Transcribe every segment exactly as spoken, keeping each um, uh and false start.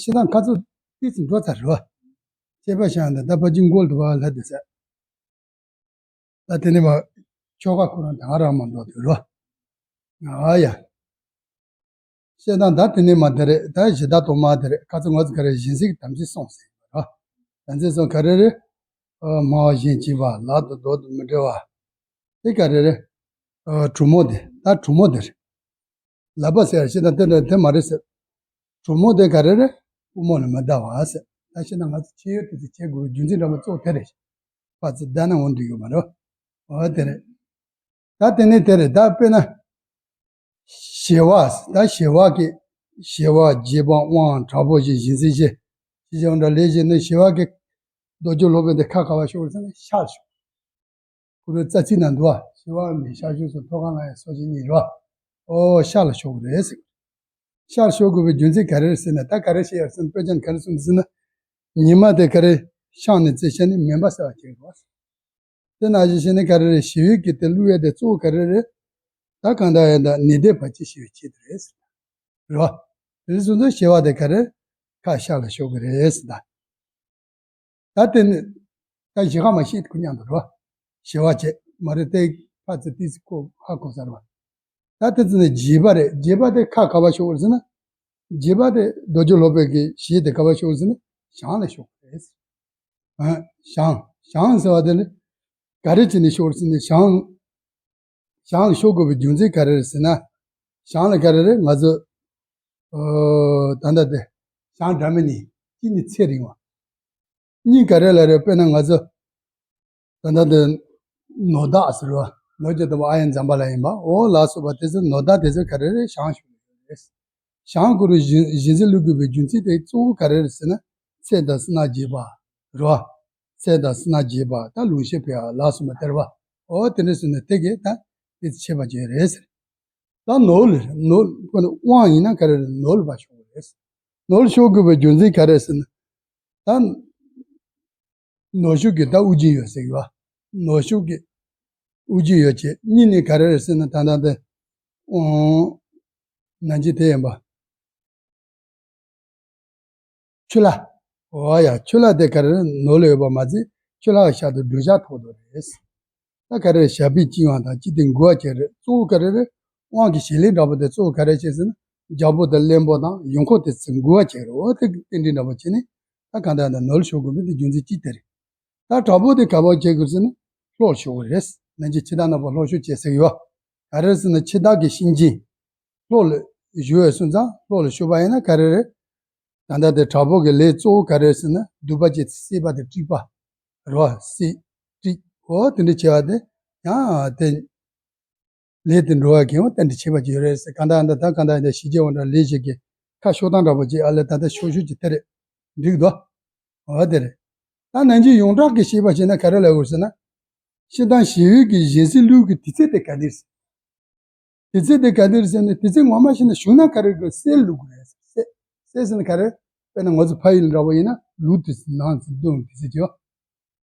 ཤེས་དང་ཁ་ཚུགས་ཏིས་འགྲོ་ཚར་རོ། སྐྱེས་པ་ཤང་དང་ད་ཕ་ཅིང་མགོལ་དུ་བ་ལ་དེ་ཟེར། ད་དེ་ནས་མ་ཆོ་ག་ཁོ་རང་དང་རང་མ་འགྲོ་དུས་རོ། ཨ་ཡ། ཤེས་དང་ད་དེ་ནས་མ་དེ་རེད། ད་གཞི་བདག་དུ་མ་དེ་རེད། ཁ་ཚུགས་ང་ཚོ་ག་རེ་བཞིན་སྲིད་ཀྱི་དམ་ཚིག་སྲུང་ཟེར་རོ། དམ་ཚིག་སྲུང་ག་རེ་རེད། སྨྲ་བ་གཞན་གཅེས་པ། ལག་ཏུ་རྡོ་དང་མི་འབྲལ་བ། དེ་ག་རེ་རེད། གྲུ་མོ་དེ་ད་གྲུ་མོ་དེ་རེད། ལག་པ་ཟེར་ཤེས་དང་དེ་འདྲ་དེ་མ་རེད་ཟེར། གྲུ་མོ་དེ་ག་རེ་རེད། པུས་མོ་ལ་མི་བརྡབ་པ་ཟེར། ད་ཤེས་དང་ང་ཚོ་ཆེ་ཡོད་དེ་ཚོ་བྱེད་དགོས་རྒྱུ་མཚན་འདྲ་མོ་གཙོ་དེ་རེད། ཕར་ཚུར་བརྡབ་ན་འོང་འདོད་ཡོད་མ་རེད། འོ་དེ་རེད། ད་དེ་ནས་དེ་རེད། ད་དཔེར་ན། ཞི་བ། ད་ཞི་བ་གི། ཞི་བ་རྒྱས་པ་དབང་དྲག་པོ་ཞིག་བཞིན་སྲིད་ཞེས། ཞེས་བྱ་བ་འདྲ་ལས་བཞིན་ནི་ཞི་བ་གི། རྡོ་རྗེ་སློབ་དཔོན་དེ་ཁ་ག་བ་ཤོར་ཟེར་ན་ཤར་ཤོར། ཁོ་རའི་རྩ་ཚིག་ན་འདུག་བ། ཞི་བ་མི་ཤར་ཤོར་སོགས་མཐོ་གང་ལ་ཡང་སོགས་བཞིན་ཉིད་རོ། ཨོ་ཤར་ལ་ཤོར་གི་རེད་ཟེར། ཤར་ཤོར་དགོས་པའི་རྒྱུ་མཚན་ག་རེ་རེད་ཟེར་ན། ད་ག་རེ་བཤད་ཡོད་ཟེར་ན། དཔེ་ཅན་ག་རེ་གསུངས་ཟེར་ན། ཉི་མ་དེ་ག་རེ་ཤར་ནས་ཙེ་ཤར་ནས་མེ་འབར་ཟེར་བ་ཅིག་རེད་བ། དེ་ནང་བཞིན་བྱས་ནས་ག་རེ་རེད། ཞི་བའི་གི་དེ་བསླུ་བའི་དེ་གཙོ་བོ་ག་རེ་རེད། ད་གང་ལྟར་ཡང་ད་ནི་དེ་བར་ཆད་ཞི་བའི་ཆེད་དུ་རེད་ཟེར། རེད་བ། དེ་སོང་ཙང་ཞི་བ་དེ་ག་རེ་ཁ་ཤར་ལ་ཤོར་གི་རེད་ཟེར་ད། ད་དེ་ནི། ད་ཞི་ཁ་མ་ཤེས་ཁོ་མཉམ་དུ་རེད་བ། ཞི་བ་བྱེད་མ་རེད་དེ། ཕར་ཚུར་ཏིས་ཁོ་ཧ་གོ་ས་རེད་བ། ད་དེ་ཚོ་ནི་རྒྱས་པ་རེད། རྒྱས་པ་དེ་ཁ་ག་བ་ཤོར་གི་རེད་ཟེར་ན། རྒྱས་པ་དེ་རྡོ་རྗེ་སློབ་དཔོན་གྱི་ཞི་དེ་ག་བ་ཤོར་གི་རེད་ཟེར་ན། བྱང་ལ་ཤོར་གི་རེད་ཟེར། ཨ། བྱང་། བྱང་ཟེར་བ་དེ་ནི་ག་རེ་བྱས་ནས་ཤོར་ཟེར་ན། བྱང་། བྱང་ལ་ཤོར་དགོས་པའི་རྒྱུ་མཚན་ག་རེ་རེད་ཟེར་ན། བྱང་ལ་ག་རེ་རེད། ང་ཚོ། ཨོ། ད་ལྟ་དེ། བྱང་སྒྲ་མི་སྙན། གཅིག་ནི་ཚེ་རིང་བ། གཉིས་ག་རེ་ལ་རེད། དཔེར་ན་ང་ཚོ། ད་ལྟ་དེ། ནོར་བདག་ཟེར་བ། ནོར་གྱི་བདག་པོ་ཨ་ཡ་འཛོམས་པ་ལ་ཡིན་པ། འོ་ལ་སོགས་པ་དེ་ཚོ་ནོར་བདག་དེ་ཚོ་ག་རེ་རེད། བྱང་ཤོར་རེད། བྱང་ཁོ་རང་བཞིན་བཞིན་སྲིད་བསླུ་དགོས་པའི་རྒྱུ་མཚན་དེ་གཙོ་བོ་ག་རེ་རེད་ཟེར་ན། ཚེ་དང་བསོད་ནམས་རྒྱས་པ། རེད་བ། ཚེ་དང་བསོད་ནམས་རྒྱས་པ། ད་ལོངས་སྤྱོད་འཕེལ་བ་ལ་སོགས་པ་དེ་རེད་བ། འོ་དེ་འདྲ་སོང་ན་དེ་གས་ད་དེ་ཆད་པ་ཅིག་རེད་ཟེར། ད་ནོར་ལ་ནོར་ཁོ་ནི་དབང་ཡིན་ན་ག་རེ་རེད། ནོར་ལ་ཕར་ཤོར་གི་རེད་ཟེར། ནོར་ལ་ཤོར་དགོས་པའི་རྒྱུ་མཚན་ག་རེ་ཟེར་ན། ད་ནོར་ཤུགས་ཀྱིས་ད་དབུགས་འབྱིན་ཡོད་ཟེར་གི་བ། ནོར་ཤུགས་ཀྱིས་དབུགས་འབྱིན་ཡོད་ཅེས། གཉིས་ནི་ག་རེ་རེད་ཟེར་ན། ད་ལྟ་དེ། ཨོ། ནང་བཞིན་དེ་ཡིན་པ། ཆུ་ལྷག་འོ་ཡ། ཆུ་ལྷག་དེ་ག་རེ་རེད། ནོར་ལ་ཡོད་པ་མ་ཚད་ཆུ་ལྷག་ཤར་དུ་སྦྲུལ་ཞགས་ཐོགས་དོ་རེད། ད་ག་རེ་རེད། ཞགས་པས་བཅིངས་པ་དང་ཅི་སྟེ་འགུལ་བ་བྱེད་རེད། གཙོ་བོ་ག་རེ་རེད། དབང་གི་བྱེད་ལས་འདྲ་པོ་དེ་གཙོ་བོ་ག་རེ་བྱེད་ཟེར་ན། རྒྱལ་པོ་དང་བློན་པོ་དང་ཡོང་ཁུངས་དེ་ཚོ་འགུལ་བ་བྱེད་རེད། འོ་དེ་རྟེན་འབྲེལ་འདྲ་པོ་བྱེད་ནས། ད་གང་ལྟར་ན་ནོར་ལ་ཤོར་དགོས་པའི་དེ་རྒྱུ་མཚན་གཅིག་དེ་རེད། ད་དྲག་པོ་དེ་ག་པར་བྱེད་དགོས་ཟེར་ན། ལྷོ་ལ་ཤོར་དགོས་རེད། ནང་བཞིན་འཆི་བདག་ནག་པོ་ལྷོ་ཤོར་བྱེད་ཟེར་གི་ཡོད། ག་རེ་ཟེར་ན་འཆི་བདག་གི་གཤིན་རྗེ་ལྷོ་ལ་བཞུགས་ཡོད་སོང་ཙང་། ལྷོ་ལ་ཤོར་བ་ཡིན་ན་ག་རེ་རེད། ད་ལྟ་དེ་དྲག་པོ་གི་ལས་གཙོ་བོ་ག་རེ་ཟེར་ན། སྡིག་པ་བྱེད་ཚེ་བསད་པ་དང་བསྲེག་པ། རེད་བ། བསད། བསྲེག། འོ་དེ་འདྲ་བྱེད་པ་དེ་ཡང་དེ། ལས་དེ་འགྲོ་བ་གི་འོ་གཏན་དུ་ཆད་པ་ཅིག་ཡོད་རེད་ཟེར། གང་ལྟར་ད་ལྟ་གང་ལྟར་ཡིན་ད་ཞི་རྒྱས་དབང་དྲག་ལས་བྱེད་ཀྱི་ཁ་ཤོར་སྟངས་འདྲ་པོ་ཅིག་ཨ་ལས་ད་ལྟ་ཤོར་ཤོར་གྱི་དེ་རེད། འགྲིག་འདུག་འོ་དེ་རེད། ད་ནང་བཞིན་ཡོངས་གྲགས་ཀྱི་བཤད་པ་བྱས་ན་ག་རེ་ལབ་དགོས་ཟེར་ན། སྤྱིར་བཏང་ཞི་བའི་གི་བཞིན་སྲིད་བསླུ་གི་དུས་ཚོད་དེ་ག་དུས་རེད། དུས་ཚོད་དེ་ག་དུས་རེད་ཟེར་ན། དུས་ཚོད་ངོ་མ་བཤད་ན་གཞུང་ན་ག་རེ་གི་སྲོད་བསླུ་དགོས་རེད་ཟེར། སྲོད། སྲོད་ཟེར་ན་ག་རེ། དཔེར་ན་ང་ཚོ་ཕ་ཡུལ་འདྲ་པོ་ཡིན་ན་ལུག་དེ་ནང་ཚུད་འདུག་དུས་ཚོད་ཀྱི་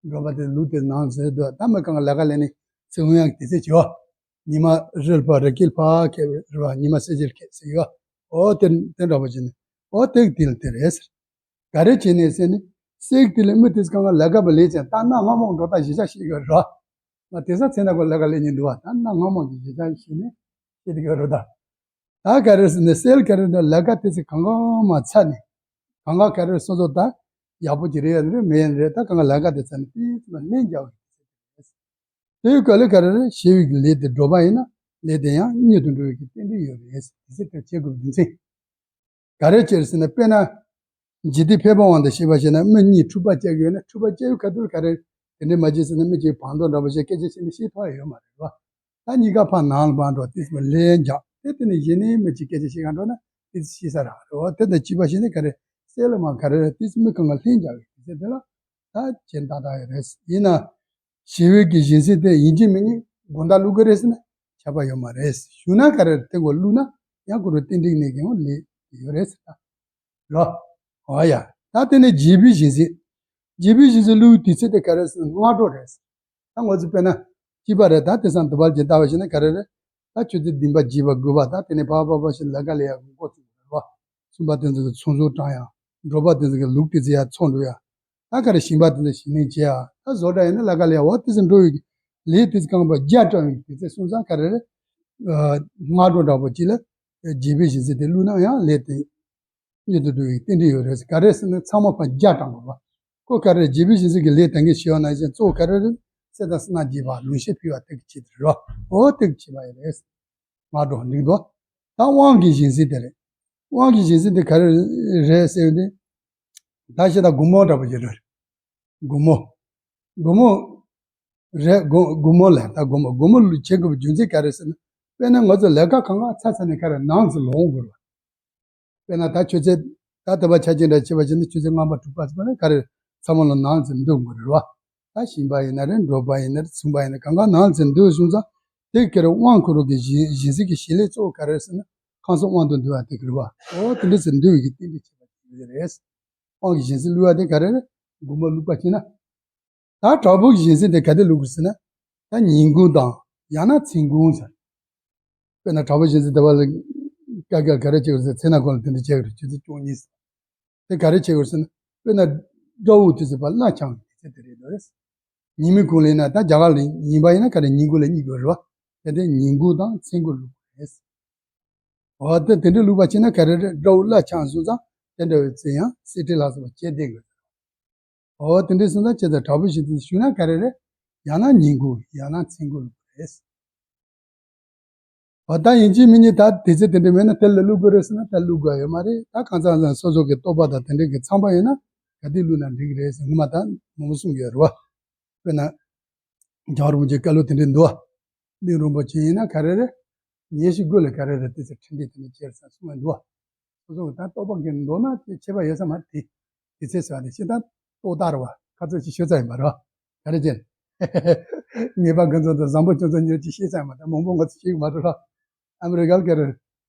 འགྲོ་བ་དེ་ལུག་དེ་ནང་ཟེར་དུས་ད་མི་གང་ག་ལས་ཀ་ལས་ནས་ཚེ་སྔོན་ཡང་དེ་ཚེ་བྱེད་པ། ཉི་མ་རི་ལ་ཕར་རི་སྐེད་ཕར་ཁེབས་རེད་བ། ཉི་མ་སེར་ཆེར་ཁེབས་ཟེར་ཡོད། འོ་དེ་དེ་འདྲ་པོ་བྱས་ནས། འོ་དེ་དེ་ལ་དེ་རེད་ཟེར། ག་རེ་བྱས་ནས་ཟེར་ནས། སྲོད་དེ་ལ་མི་དེ་ཚོ་གང་ག་ལས་ཀ་བ་ལས་ཀྱང་ད་གནམ་སྔ་མོ་འགྲོ་སྟངས་གཞིས་ཆགས་ཤིག་ཡོད་རེད་བ། ང་དེང་སང་མཚན་ནག་པོ་ལས་ཀ་ལས་ཉིན་འདུག་བ། ད་གནམ་སྔ་མོ་གི་གཞིས་ཆགས་ཤིག་ནས་ཤེས་དེ་ག་རེད་ད། ད་ག་རེ་ཟེར་ནས་སྲོད་ག་རེ་འདྲ་ལས་ཀ་དེ་ཚོ་གང་ག་མ་ཚར་ནས། གང་ག་ག་རེ་སོ་སོ་ད་ཡག་པོ་ཅིག་རེད་ཡ་རེད་མེད་ཡ་རེད། ད་གང་ག་ལས་ཀ་དེ་ཚར་ནས་དེ་ཚོ་ལ་ལན་རྒྱག་དགོས་ཀྱི་རེད། དེའི་སྐབས་ལ་ག་རེ་རེད། ཞི་བའི་གི་ལས་དེ་སྒྲུབ་པ་ཡིན་ན་ལས་དེ་ཡང་མྱུར་དུ་འགྲུབ་པའི་གི་རྟེན་འབྲེལ་ཡོད་རེད། དེ་ཚོ་དེ་བྱེད་དགོས་རྒྱུ་མཚན། ག་རེ་བྱས་ཟེར་ན། དཔེར་ན། འཇིག་རྟེན་ཕལ་པ་དབང་དུ་བྱས་པ་བྱས་ན་མི་གཉིས་འཁྲུག་པ་བྱེད་ཀྱི་ཡོད་ན། འཁྲུག་པ་བྱེད་ཡུལ་ག་དུས་ག་རེ། དེ་འདྲའི་མ་བྱས་ཟེར་ན་མི་གཅིག་བང་མདོག་འདྲ་པོ་བྱས་སྐད་ཆ་བཤད་ན་བཤད་ཐུབ་ཡ་ཡོད་མ་རེད་བ། ད་གཉིས་ཀ་ཕར་ནང་ལ་ཕར་འགྲོ་དུས་ལན་རྒྱག་དེ་དེ་ནས་གཞི་ནས་མི་གཅིག་སྐད་ཆ་བཤད་ག་འགྲོ་ན་དེ་ཚོ་ཤེས་ས་རག་རེད་བ། དེ་དང་གཅིག་པ་བྱས་ནས་ག་རེ། སྲོད་ལ་མ་ག་རེ་རེད། དེ་ཚོ་མི་གང་ག་ལན་རྒྱག་གི་དུས་ཚོད་དེ་ལ་ད་གཞན་ཏག་ཏག་ཡོད་རེད། ཡིན་ན། ཞི་བའི་གི་བཞིན་སྲིད་དེ་ཡིན་གཅིག་མིན་གཉིས་དགོང་དག་བསླུ་གི་རེད་ཟེར་ན་ཁྱབ་པ་ཡོད་མ་རེད། གཞུང་ན་ག་རེ་དེ་གོ་བསླུ་ན་ཡང་ཁོ་རང་རྟེན་འབྲེལ་ནས་ཀྱང་ལས་ཡོད་རེད་ཟེར་ད། རོ། འོ་ཡ། ད་དེ་ནས་རྒྱས་པའི་བཞིན་སྲིད། རྒྱས་པའི་བཞིན་སྲིད་བསླུ་བའི་དུས་ཚོད་དེ་ག་རེ་ཟེར་ན་སྔ་དྲོ་རེད་ཟེར། ད་ང་ཚོ་དཔེར་ན་སྐྱིད་པ་རེད། ད་དེང་སང་དུ་བར་གྱི་ལྟ་བ་བྱས་ན་ག་རེ་རེད། ད་ཆུ་ཚོད་བདུན་པ་བརྒྱད་པ་དགུ་པ། ད་དེ་ནས་ཕར་ཕར་ཕར་ཕར་ཕྱིན་ལས་ཀ་ལས་ཡག་འགོ་ཚུགས་རེད་བ། གསུམ་པ་དེ་ཚོ་གི་ཚོང་ཟོག་དྲང་ཡང་། འགྲོ་བ་དེ་ཚོ་གི་ལུགས་དེ་ཚོ་ཡར་ཚོར་འགྲོ་ཡ། ད་ག་རེ་ཞིང་པ་དེ་ཚོ་ཞིང་ལས་བྱེད་ཡ། ད་བཟོ་གྲྭ་ཡིན་ན་ལ་ཀ་ལས་འོ་དེ་ཚོ་འགྲོ་ཡི་ལས་དེ་ཚོ་རྐང་པ་རྒྱ་སྤྲོད་ཡི་དེ་ཚོ་སོང་ཙང་ག་རེ་རེད། སྔ་དྲོ་འདྲ་པོ་ཅིག་ལ་རྗེ་འབངས་གཞན་ཚོ་དེ་བླུགས་ན་ཡང་ལས་དེ་མྱུར་དུ་འགྲོ་ཡི་རྟེན་འབྲེལ་ཡོད་རེད། ག་རེ་ཟེར་ན་ཚང་མ་ཕར་རྒྱ་སྤྲད་དགོས་པ། ཁོ་ག་རེ་རྗེ་འབངས་གཞན་ཚོ་གི་ལས་དེ་འགན་བྱེད་ཡོད་ན་ཡང་གཙོ་བོ་ག་རེ་རེད། ཚེ་དང་བསོད་ནམས་རྒྱས་པ་ལུང་བཤད་ཕུལ་བ་དེ་གི་ཆེད་དུ་རེད་བ། འོ་དེ་གི་བྱེད་པ་ཡིན་རེད། མ་འགྲོ་འགྲིག་འདུག་ད་དབང་གི་སྦྱིན་སྲེག་དེ་རེད། དབང་གི་སྦྱིན་སྲེག་དེ་ག་རེ་རེད་ཟེར་དུས། ད་ཤི་ད་སྒོར་མོ་འདྲ་པོ་ཞིག་རེད། སྒོར་མོ། སྒོར་མོ་རེད། སྒོ་སྒོར་མོ་ལ་ད་སྒོར་མོ་སྒོར་མོ་ལུགས་བྱེད་དགོས་པའི་རྒྱུ་མཚན་ག་རེ་ཟེར་ན། དཔེར་ན་ང་ཚོ་ལས་ཀ་གང་ག་ཚར་ཚར་ནས་ག་རེ་ནང་ཚུར་ལོག་དགོས་རེད། དཔེར་ན་ད་ཆུ་ཚོད་ད་དེ་པ་ཆ་ཅན་འདྲ་བྱེད་པ་བྱས་ན་ཆུ་ཚོད་ལྔ་པ་དྲུག་པ་ཚོ་ནས་ག་རེ་ཚང་མ་ལ་ནང་ཚུར་འདུག་དགོས་རེད་བ། ད་ཞིང་པ་ཡིན་ན་རེད། འབྲོག་པ་ཡིན་ན་རེད། ཚོང་པ་ཡིན་ན་གང་ག་ནང་ཚུར་འདུག་སོང་ཙང་དེ་ག་རེ་དབང་བསྐུར་རོགས་ཀྱི་སྦྱིན་སྦྱིན་སྲེག་གི་བྱེད་ལས་གཙོ་བོ་ག་རེ་ཟེར་ན་ཁམས་གསུམ་དབང་དུ་འདུ་བ་དེ་ག་རེད་བ། འོ་དེ་འདྲ་ཚུར་འདུ་བའི་གི་རྟེན་འབྲེལ་བྱེད་པ་དེ་རེད། དབང་གི་སྦྱིན་སྲེག་བླུགས་པ་དེ་ག་རེ་རེད། སྒོར་མོ་བླུགས་པ་བྱས་ན། ད་དྲག་པོ་གི་སྦྱིན་སྲེག་དེ་ག་དེ་བླུགས་དགོས་ཟེར་ན། ད་ཉིན་གུང་དང་ཡང་ན་མཚན་གུང་ཟེར། དཔེར་ན་དྲག་པོ་སྦྱིན་སྲེག་དེ་བ་ལ་ཀ་ཀ་ག་རེ་བྱེད་དགོས་ཟེར། ཚེ་ན་གོང་ལ་དེ་འདྲ་བྱེད་དགོས་རེད། ཆུ་ཚོད་བཅུ་གཉིས་ཟེར། དེ་ག་རེ་བྱེད་དགོས་ཟེར་ན། དཔེར་ན་དགྲ་བོ་དེ་ཚོ་ཕར་བླ་བཅང་གི་དེ་ཚོ་དེ་རེད་འདུག་རེད། ཉི་མའི་གུང་ལ་ཡིན་ན་ད་རྒྱ་གར་ལ་ཡིན་པ་ཡིན་ན་ག་རེ་ཉིན་གུང་ལ་གཉིད་དགོས་རེད་བ། དེ་དེ་ཉིན་གུང་དང་མཚན་གུང་བླུགས་དགོས་རེད། འོ་དེ་དེ་འདྲ་བླུགས་པ་བྱས་ན་ག་རེ་རེད། དགྲ་བོ་བླ་བཅང་སོང་ཙང་དེ་འདྲ་བའི་ཚེ་ཡང་སེར་ཁྲི་ལ་སོགས་པ་བྱེད་བསྡད་དགོས། འོ་དེ་འདྲ་སོང་ཙང་བྱས་ཙང་དྲག་པོ་ཞིག་དེ་ཞུས་ན་ག་རེ་རེད། ཡང་ན་ཉིན་གུང་ཡང་ན་མཚན་གུང་བླུགས་དགོས་རེད། འོ་ད་ཡིན་གཅིག་མིན་གཉིས་ད་དེ་ཚེ་དེ་འདྲ་མེད་ན་དེ་ལ་བླུག་དགོས་རེད་ཟེར་ན་ད་བླུག་དགོས་ཡོད་མ་རེད། ད་གང་ཟག་གང་ཟག་སོ་སོ་གི་རྟོགས་པ་དང་དེ་འདྲ་གི་འཚམས་པ་ཡོད་ན་ག་དུས་བླུག་ན་འགྲིག་གི་རེད་ཟེར་སྔོན་མ་ད་མང་པོ་གསུངས་ཡོད་རེད་བ། དཔེར་ན། རྒྱལ་བ་རིན་པོ་ཆེའི་བཀའ་སློབ་དེ་འདྲ་འདུག་བ། གླིང་རིན་པོ་ཆེ་ཡིན་ན་ག་རེ་རེད། ཉེར་ཞི་དགུ་ལ་ག་རེ་རེད། དེ་ཚེ་ཁྲི་འདི་དེ་འདྲ་བྱས་ཟེར་གསུངས་ཡོད་འདུག་བ། སོ་སོ་གི་ད་རྟོགས་པ་གི་མདོར་ན་དེ་ཁྱད་པར་ཡོད་ས་མ་རེད། དེ་དེ་ཚེ་ཟེར་བ་དེ་ཤི་ད་རྟོགས་ལྟར་བ་ཁ་ཚོད་ཅིག་ཤོད་ཚར་ཡིན་པ་རེད་བ། ག་རེ་བྱས། ངེས་པ་ཀུན་རྫོབ་དང་བཟང་པོ་ཅུང་ཟད་ཉོན་ཅིག་ཤེས་ཚར་ཡིན་པ་ད་མང་པོ་ང་ཚོ་ཤེས་ཀྱི་མ་རེད་ར། ཨ་མི་རི་ཀ་ལ་ག་རེ།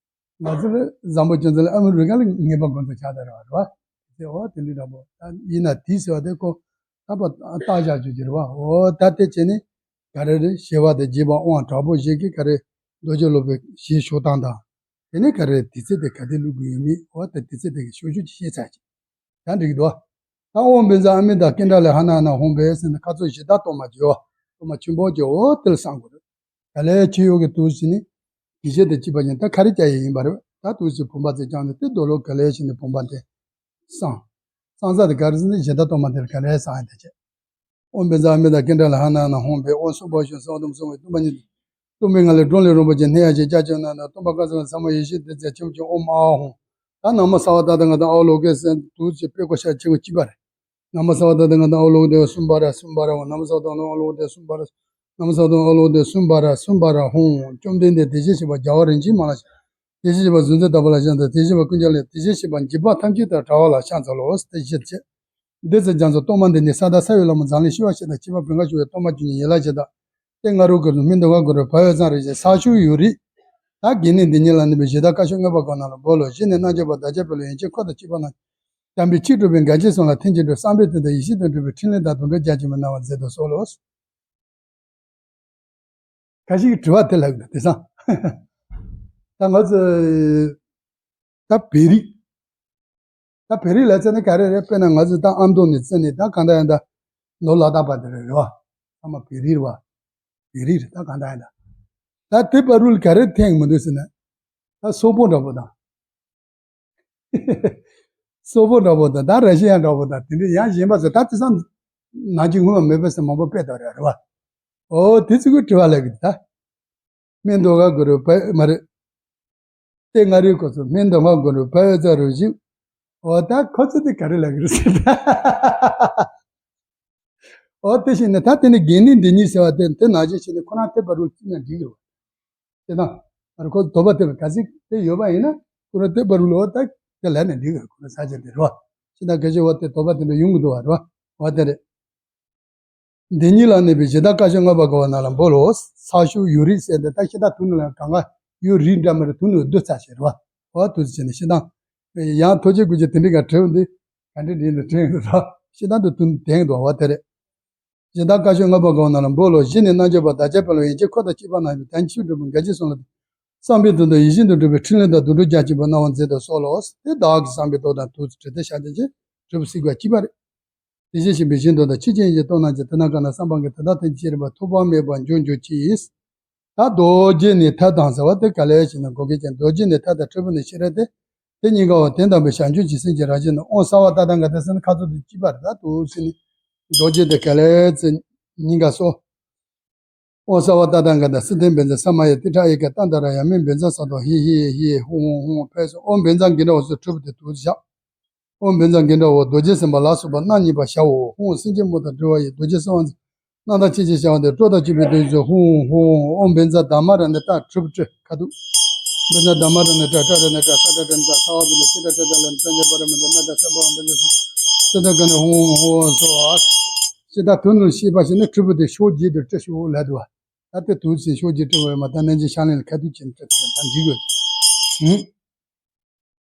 ང་ཚོ་ལ་བཟང་པོ་ཅུང་ཟད་ལ་ཨ་མི་རི་ཀ་ལ་ངེས་པ་ཀུན་རྫོབ་ཆགས་བསྡད་རེད་བ། རེད་བ། དེ་འོ་དེ་འདྲ་འདྲ་པོ་ད་ཡིན་ན་དེ་ཟེར་བ་དེ་ཁོ་ད་པ་བཏགས་བཞག་རྒྱུ་ཅིག་རེད་བ། འོ་ད་དེ་བྱས་ནས་ག་རེ་རེད། ཞི་བ་དང་རྒྱས་པ་དབང་དྲག་པོ་ཞིག་གིས་ག་རེ་རྡོ་རྗེ་སློབ་དཔོན་ཞལ་བཞུགས་སྟངས་དང་། དེ་ནས་ག་རེ་དེ་ཚེ་དེ་ག་དུས་བླུག་དགོས་ཡོད་མེད་འོ་ད་དེ་ཚེ་དེ་གི་ཤོག་ཤོག་ཅིག་བཤད་ཚར་ཅིག་ད་འགྲིག་འདུག་ད་ཨོཾ་བཛྲ་ཨ་མི་ཏ་ཀཎྜཱ་ལ་ཧ་ན་ཧ་ན་ཧཱུྃ་ཕཊ་ཟེར་ནས་ཁ་ཚོད་བཞི་དག་གཏོར་མ་བརྗོད། གཏོར་མ་ཆེན་པོ་བརྗོད། འོ་དེ་ལ་བསམ་དགོས་རེད། ག་ལེ་ཆུ་ཡོག་གི་དུས་ཕྱིན་ནི། དགེ་བཤེས་དང་བཅས་པ་ཡིན་ད་ག་རེ་བྱ་ཡི་ཡིན་པ་རེད། ད་དུས་ཕྱིན་བུམ་པ་ཙེ་བཅངས་ནས་དེ་རྡོ་ལོ་ག་ལེ་ཕྱིན་ནི་བུམ་པ་དེ་བསང་། བསང་ས་དེ་ག་རེ་ཟེར་ན་བཞི་དག་གཏོར་མ་དེ་ལ་ག་ལེ་བསང་ཡ་དེ་བྱས། ཨོཾ་བཛྲ་ཨ་མི་ཏ་ཀཎྜཱ་ལ་ཧ་ན་ཧ་ན་ཧཱུྃ་ཕཊ། ཨོཾ་སྭ་བྷཱ་ཤུ་སྭ་བྷཱ་ཏུ་སྭ་བྷཱ་ཡེ། སྟོང་པ་ཉིད། སྟོང་པའི་ངང་ལས་སྒྲོན་ལས་རིན་པོ་ཆེ་སྣང་ཡ་ཞིག་ཅ་ཅོ་ན་ན་སྟོང་པ་ཀ་ཙ་ན་ས་མ་ཡེ་ཤེས་བདུད་རྩི་ཆེན་པོ་ཆེ་ཨོཾ་ཨཱཿཧཱུྃ། ད་ན་མོ་ས་བ་ཏ་ཐཱ་ག་ཏ་ཨ་ལོ་ཀེ་ཟེར་དུས་ཕྱིན་དཔེ་བཀོད་ཤ་ཆེན་པོ་གཅིག་པ་རེད། ན་མོ་ས་བ་ཏ་ཐཱ་ག་ཏ་ཨ་ལོ་ཀེ་དེ་བ་སུ་བྷ་ར་སུ་བྷ་ར་ཧཱུྃ། ན་མོ་ས་བ་ཏ་ཐཱ་ག་ཏ་ཨ་ལོ་ཀེ་དེ་བ་སུ་བྷ་ར། ན་མོ་ས་བ་ཏ་ཐཱ་ག་ཏ་ཨ་ལོ་ཀེ་དེ་བ་སུ་བྷ་ར་སུ་བྷ་ར་ཧཱུྃ། བཅོམ་ལྡན་འདས་དེ་བཞིན་གཤེགས་པ་རྒྱལ་བ་རིན་ཆེན་མ་ལ་ཕྱག། དེ་བཞིན་གཤེགས་པ་གཟུགས་མཛེས་དག་པ་ལ་ཕྱག་འཚལ། དེ་བཞིན་གཤེགས་པ་ཀུན་ཀྱང་ལེགས། དེ་བཞིན་གཤེགས་པ་འཇིགས་པ་ཐམས་ཅད་དང་བྲལ་བ་ལ་ཕྱག་འཚལ་ལོ། དེ་བཞིན་གཤེགས། འདི་ཚེ་རྒྱ་མཚོ་སྟོང་མ་འདི་ཉིད་ས་དང་ས་ཡི་ལྷ་མོ་འཛམ་གླིང་ཤི་བ་ཤི་དང་འཆི་བ་བུད་མེད་ཤོར་བའི་སྟོང་པ་ཆོས་ཉིད་ཡན་ལག་བཞི་དང་། ཏེ་ང་རོ་གུ་རུ་སྨན་དུང་ག་གུ་རུ་བལ་འོད་ཟངས་རི་བཞིན་ས་ཕྱོགས་ཡུན་རིང་། ད་དགེ་འདུན་འདི་ཉིད་ལ་གནས་པའི་གཞི་བདག་བཀའ་ཤོག་མངོན་པར་གང་ནང་ལ་འབུལ་ལོ། བཞི་ནི་རྣལ་འབྱོར་པ་བདག་ཅག་དཔོན་སློབ་ཡན་ཆད་འཁོར་དང་བཅས་པ་རྣམས་དམ་པའི་ཆོས་སྒྲུབ་པའི་འགལ་རྐྱེན་སོགས་ལ་ཐེངས་གཅིག་འགྲོ་བསམ་པའི་དོན་དང་ཡིད་བཞིན་དུ་འགྲུབ་པའི་ཕྲིན་ལས་དང་དུང་སྒྲ་རྒྱ་ཆེན་པོས་གནང་བར་མཛད་དུ་གསོལ་ལོ། ཁ་ཤས་ཀྱིས་དྲི་བ་དེ་ལབ་ཀྱི་འདུག་དེང་སང་། ད་ང་ཚོ་ད་བོད་རིགས། ད་བོད་རིགས་ལ་བརྩིས་ན་ག་རེ་རེད། དཔེར་ན་ང་ཚོ་ད་ཨ་མདོ་ནས་བརྩིས་ནས་ད་གང་ལྟར་ཡང་ད་ནོར་ལ་དྭགས་པ་དེ་རེད་རེད་བ། ཚང་མ་བོད་རིགས་རེད་བ། བོད་རིགས་རེད་ད་གང་ལྟར་ཡང་ད། ད་དེ་བར་དུ་ལ་ག་རེ་འཐེན་གྱི་མི་འདུག་ཟེར་ན། ད་སོག་པོ་འདྲ་པོ་དང་། སོག་པོ་འདྲ་པོ་དང་ད་ར་ཤི་ཡ་འདྲ་པོ་དང་དེ་འདྲའི་ཡང་གཞན་པ་ཚོ་ད་དེང་སང་ནང་གི་སྔོན་མ་མེད་པ་ཟེར་མང་པོ་དཔེ་ལྟ་རེད་རེད་བ། ཨོ་དེ་ཚོ་གི་དྲི་བ་ལབ་ཀྱི་འདུག་ད། སྨན་དུང་ག་གུ་རུ་བལ་མ་རེད། ཏེ་ང་རོ་གུ་རུ་སྨན་དུང་ག་གུ་རུ་བལ་འོད་ཟངས་རི་བཞིན། ཨོ་ད་ཁོ་ཚོ་དེ་ག་རེ་ལབ་ཀྱི་རེད་ཟེར་ད། ཨོ་དེ་བཞིན་ནི་ད་དེ་ནི་དགེ་འདུན་འདི་ཉིད་ཟེར་བ་དེ་དེ་ནང་བཞིན་བྱས་ནས་ཁོ་རང་དེ་བར་དུ་བརྩིས་ན་འགྲིག་གི་རེད། དེ་ན། ཨ་རོ་ཁོ་དོགས་པ་དེ་ལ་ག་ཚིག་དེ་ཡོད་པ་ཡིན་ན་ཁོ་རང་དེ་བར་དུ་ལོ་ད་དེ་ལབ་ནས་འགྲིག་གི་རེད། ཁོ་རང་ས་ཆ་དེ་རེད་བ། ཤི་ད་ག་ཞིག་འོ་དེ་དོགས་པ་དེ་འདྲ་ཡོང་གི་འདུག་བ་རེད་བ། འོ་དེ་རེད། འདི་ཉིད་ལ་གནས་པའི་གཞི་བདག་བཀའ་ཤོག་མངོན་པར་གང་བ་རྣམས་ལ་འབུལ་ལོ། ས་ཕྱོགས་ཡུན་རིང་ཟེར་ཏེ་ད་ཤི་ད་དུ་ནི་ལ་གང་ག་ཡུན་རིང་འདྲ་མི་རེད། དུ་ནི་བསྡུ་ཚར་ཞེས་རེད་བ། འོ་དུ་ཟེར་ནས་ཤི་ད། ཡང་ཐོ་ཅེ་ཀུ་ཅེ་དེ་འདྲའི་ག་དྲན་འདི་ག་འདྲ་འདྲ་ནས་དྲན་འདུག་ར། ཤི་ད་དུ་དུ་ནི་དེང་འདུག་བ་དེ་རེད། གཞི་བདག་བཀའ་ཤོག་མངོན་པར་གང་བ་རྣམས་ལ་འབུལ་ལོ། བཞི་ནི་རྣལ་འབྱོར་པ་བདག་ཅག་དཔོན་སློབ་ཡན་ཆད་འཁོར་དང་བཅས་པ་རྣམས་ཀྱི་དམ་ཆོས་སྒྲུབ་པའི་འགལ་རྐྱེན་སོགས་ལ། བསམ་པའི་དོན་དང་ཡིད་བཞིན་དུ་འགྲུབ་པའི་ཕྲིན་ལས་དང་བདུད་འགྲོ་རྒྱ་ཆེན་པོ་སྣང་བ་མཛད་དུ་གསོལ་ལོ། དེ་བདག་གི་བསམ་པའི་དོན་དང་ཐུགས་སུ་དྲི་སྟེ་ཤ་དེ་ཅན་གྲུབ་པ་སྲིད་པ་གཅིག་པ་རེད། དེ་བཞིན་གཤེགས་པའི་ཞིང་དུ་དང་ཆོས་ཅན་གྱི་སྟོབས་རྣམས་ཀྱིས། དེ་ན་གང་ན་བསམ་པ་གང་གིས། དེ་དག་དེ་ཉིད་ཤེས་རབ་པ། ཐོགས་པ་མེད་པར་འབྱུང་འགྱུར་ཅིག། ད་རྡོ་རྗེ་ནས་ཐལ་དང་ཟེར་བ་དེ་ག་ལས་ཞེ་ན། བགོ་སྐལ་ཅན། རྡོ་རྗེ་ནས་ཐལ་དང་ཁྲོ་བོ་ནས་ཤེས་རབ་སྟེ། དེ་གཉིས་ཀ་བ་དེ་དམ་པའི་བྱང་ཆུབ་ཀྱི་སེམས་ཀྱི་རང་བཞིན་ནི། ཨོཾ་སརྦ་ཏ་ཐཱ་ག་ཏ་ཟེར་ན་ཁ་ཚུགས་དེ་གཅིག་པ་རེད། ད་དུ་ཟེར་ནི་རྡོ་རྗེ་དེ་ག་ལས་ཟེར་ཉིན་ག་སོ། ཨོཾ་སརྦ་ཏ་ཐཱ་ག་ཏ། སི་ཏན་བཛྲ་ས་མ་ཡ། ཏིཥྛ་ཨེ་ཀ་ཏ་ད་ར་ཡ། མི་བཛྲ་ས་ཏྭ། ཧི་ཧི་ཧི་ཧི་ཧཱུྃ་ཧཱུྃ་ཧཱུྃ་ཕཊ་སོ། ཨོཾ་བཛྲ་གིན་དྲ་བ་སོགས་གྲུབ་པ་དེ་དུ་བཞག། ཨོཾ་བཛྲ་གིན་དྲ་བ། རྡོ་རྗེ་སེམས་དཔའ་ལ་སོགས་པ་རྣམ་གཉིས་པ་བྱའོ། ཧཱུྃ་སེང་ཆེན་མོ་དང་འབྲེལ་བ་ཡི། རྡོ་རྗེ་གསང་བ་རྣམ་དག་ཆེ་ཆེ་བྱ་བ་དེ། སྤྲོ་དང་བཅས་པའི་དོན་ཡོད་ཚུལ། ཧཱུྃ་ཧཱུྃ། ཨོཾ་བཛྲ་དྷརྨ་རཱ་ཎི་ཏྲ། གྲུབ་པ་སྤྲོས་ཁ་ཐུག། བཛྲ་དྷརྨ་རཱ་ཎི་ཏྲ། ཏྲ་རཱ་ཎི་ཏྲ། ཁ་ཏྲ་རཱ་ཎི་ཏྲ། ས་བ་བི་ནི་ཏི་ཏྲ་ཏྲ་ཏྲ་ལ་ནི་ཏྲ་ཉ་པ་ར་མི་ཏྲ། ན་ད་ས་བ་བཛྲ་ས། ཏ་ད་ག་ནི་ཧཱུྃ་ཧཱུྃ་སྭཱ་ཧཱ། ཅི་ལྟར་དོན་དུ་ཤེས་པ་ཞིག་ནི་གྲུབ་པ་དེ་ཕྱོགས་བརྒྱད་དུ་སྤྲོས་ཤོག་ལབ་འདུག་བ། ད་དེ་དུས་ཚེ་ཕྱོགས་བརྒྱད་སྤྲོས་པ་མ་ད་ནན་ཅིང་ཤར་གླིང་ལ་ཁ་ཐུག་བྱས་ནས་སྤྲོས་ད་འགྲིག་གོ། ཧུམ།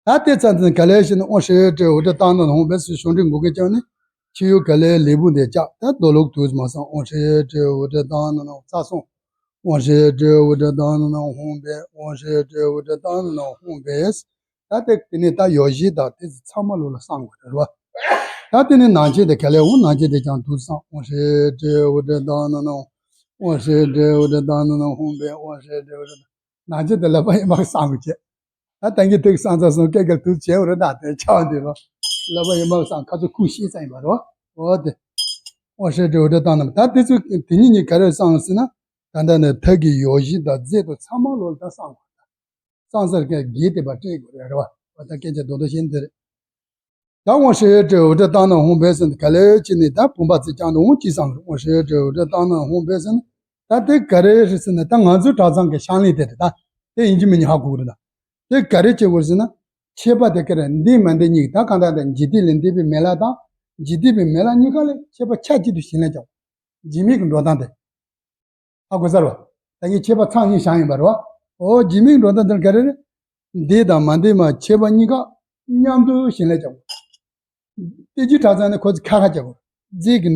ད་དེ་ཚ་འཛིན་ག་ལས་ཞེ་ན། ཨོཾ་ཤྲཱི་ཡ་ཏྲཱི་ཨུ་ཏྲ་ཏཱ་ན་ཧཱུྃ་ཕཊ་སོགས་བྱུང་འདྲི་འགུག་གི་ཀྱང་ནི། ཕྱི་ཡུལ་ག་ལས་ལས་བུ་འདི་ལྕགས། ད་རྡོ་ལུག་དུས་མ་སང་། ཨོཾ་ཤྲཱི་ཡ་ཏྲཱི་ཨུ་ཏྲ་ཏཱ་ན་ཧཱུྃ། རྩ་སོང་། ཨོཾ་ཤྲཱི་ཡ་ཏྲཱི་ཨུ་ཏྲ་ཏཱ་ན་ཧཱུྃ་ཕཊ། ཨོཾ་ཤྲཱི་ཡ་ཏྲཱི་ཨུ་ཏྲ་ཏཱ་ན་ཧཱུྃ་ཕཊ། ད་དེ་དེ་ནས་ད་ཡོ་བྱད་དང་དེ་ཚོ་ཚང་མ་ལོ་ལ་བསང་དགོས་རེད་བ། ད་དེ་ནས་ནང་མཆོད་དེ་ག་ལས་འོང་། ནང་མཆོད་དེ་ཀྱང་དུས་སང་། ཨོཾ་ཤྲཱི་ཡ་ཏྲཱི་ཨུ་ཏྲ་ཏཱ་ན་ཧཱུྃ། ཨོཾ་ཤྲཱི་ཡ་ཏྲཱི་ཨུ་ཏྲ་ཏཱ་ན་ཧཱུྃ་ཕཊ། ཨོཾ་ཤྲཱི་ཡ་ཏྲཱི་ཨུ་ཏྲ། ནང་མཆོད་དེ་ལག་པ་གཡས་མར་བསང་དགོས་བྱས། ད་ད་གིན་ཐུག་བསང་ཚར་སོང་། སྐད་ཀར་དུས་བྱས་འོ་རེད། ད་དེ་ཆགས་འདི་རོ། ལག་པ་གཡས་མར་བསང་། ཁ་ཚུགས་ཁུག་ཤེས་ཙམ་ཡིན་པ་རོ། འོ་དེ། ཨོཾ་ཤྲཱི་ཡ་ཏྲཱི་ཨུ་ཏྲ་ཏཱ་ན། ད་དེ་ཚོ་དེ་ཉིད་ཉིད་ག་རེ་བསང་ཟེར་ན། ད་ལྟ་ནས་ཐབ་ཀྱི་ཡོ་བྱད་དང་རྫས་དང་ཚང་མ་ལོ་ལ་ད་བསང་དགོས། བསང་ས་ཀྱང་རྒྱས་ཏེ་པ་སྤྲད་དགོས་རེད་བ། འོ་ད་སྐད་ཆ་རྡོག་རྡོག་བཤད་འདི་རེད། ད་ཨོཾ་ཤྲཱི་ཡ་ཏྲཱི་ཨུ་ཏྲ་ཏཱ་ན་ཧཱུྃ་ཕཊ་ཟེར་ནས་ག་ལེར་བྱས་ནས་ད་བུམ་པ་ཚིག་རྐྱང་དུ་འོང་ཅི་བསང་། ཨོཾ་ཤྲཱི་ཡ་ཏྲཱི་ཨུ་ཏྲ་ཏཱ་ན་ཧཱུྃ་ཕཊ་ཟེར་ནས། ད་དེ་ག་རེ་རེད་ཟེར་ན། ད་ང་ཚོའི་གྲྭ་ཚང་གི་ཕྱག་ལེན་དེ་རེད། ད་དེ་ཡིན་གཅིག་མིན་གཉིས་ཧ་གོ་གི་རེད། ད་དེ་ག་རེ་བྱེད་དགོས་ཟེར་ན། མཆོད་པ་དེ་ག་རེ་འདི་མ་འདི་གཉིས། ད་གང་ལྟར་ད་འཇིག་རྟེན་ལས་འདས་པའི་མི་ལ་དང་། འཇིག་རྟེན་པའི་མི་ལ་གཉིས་ཀ་ལ་མཆོད་པ་ཆ་གཅིག་ཏུ་བྱིན་ལེན་བྱ་དགོས། འཇིགས་མེད་ཀྱི་འགྲོ་སྟངས་དེ། ཧ་གོ་ཚར་བ། ད་ངས་མཆོད་པ་ཚང་གཉིས་བཞག་ཡིན་པ་རེད་བ། འོ་འཇིགས་མེད་འགྲོ་སྟངས་དེ་ག་རེ་རེད། འདས་དང་མ་འདས་མ་མཆོད་པ་གཉིས་ཀ་མཉམ་དུ་བྱིན་ལེན་བྱ་དགོས། དེ་རྗེས་གྲྭ་ཚང་ནས་ཁོ་ཚོ་ཁ་ཁ་བྱ་དགོས། རྫས་ཀྱི་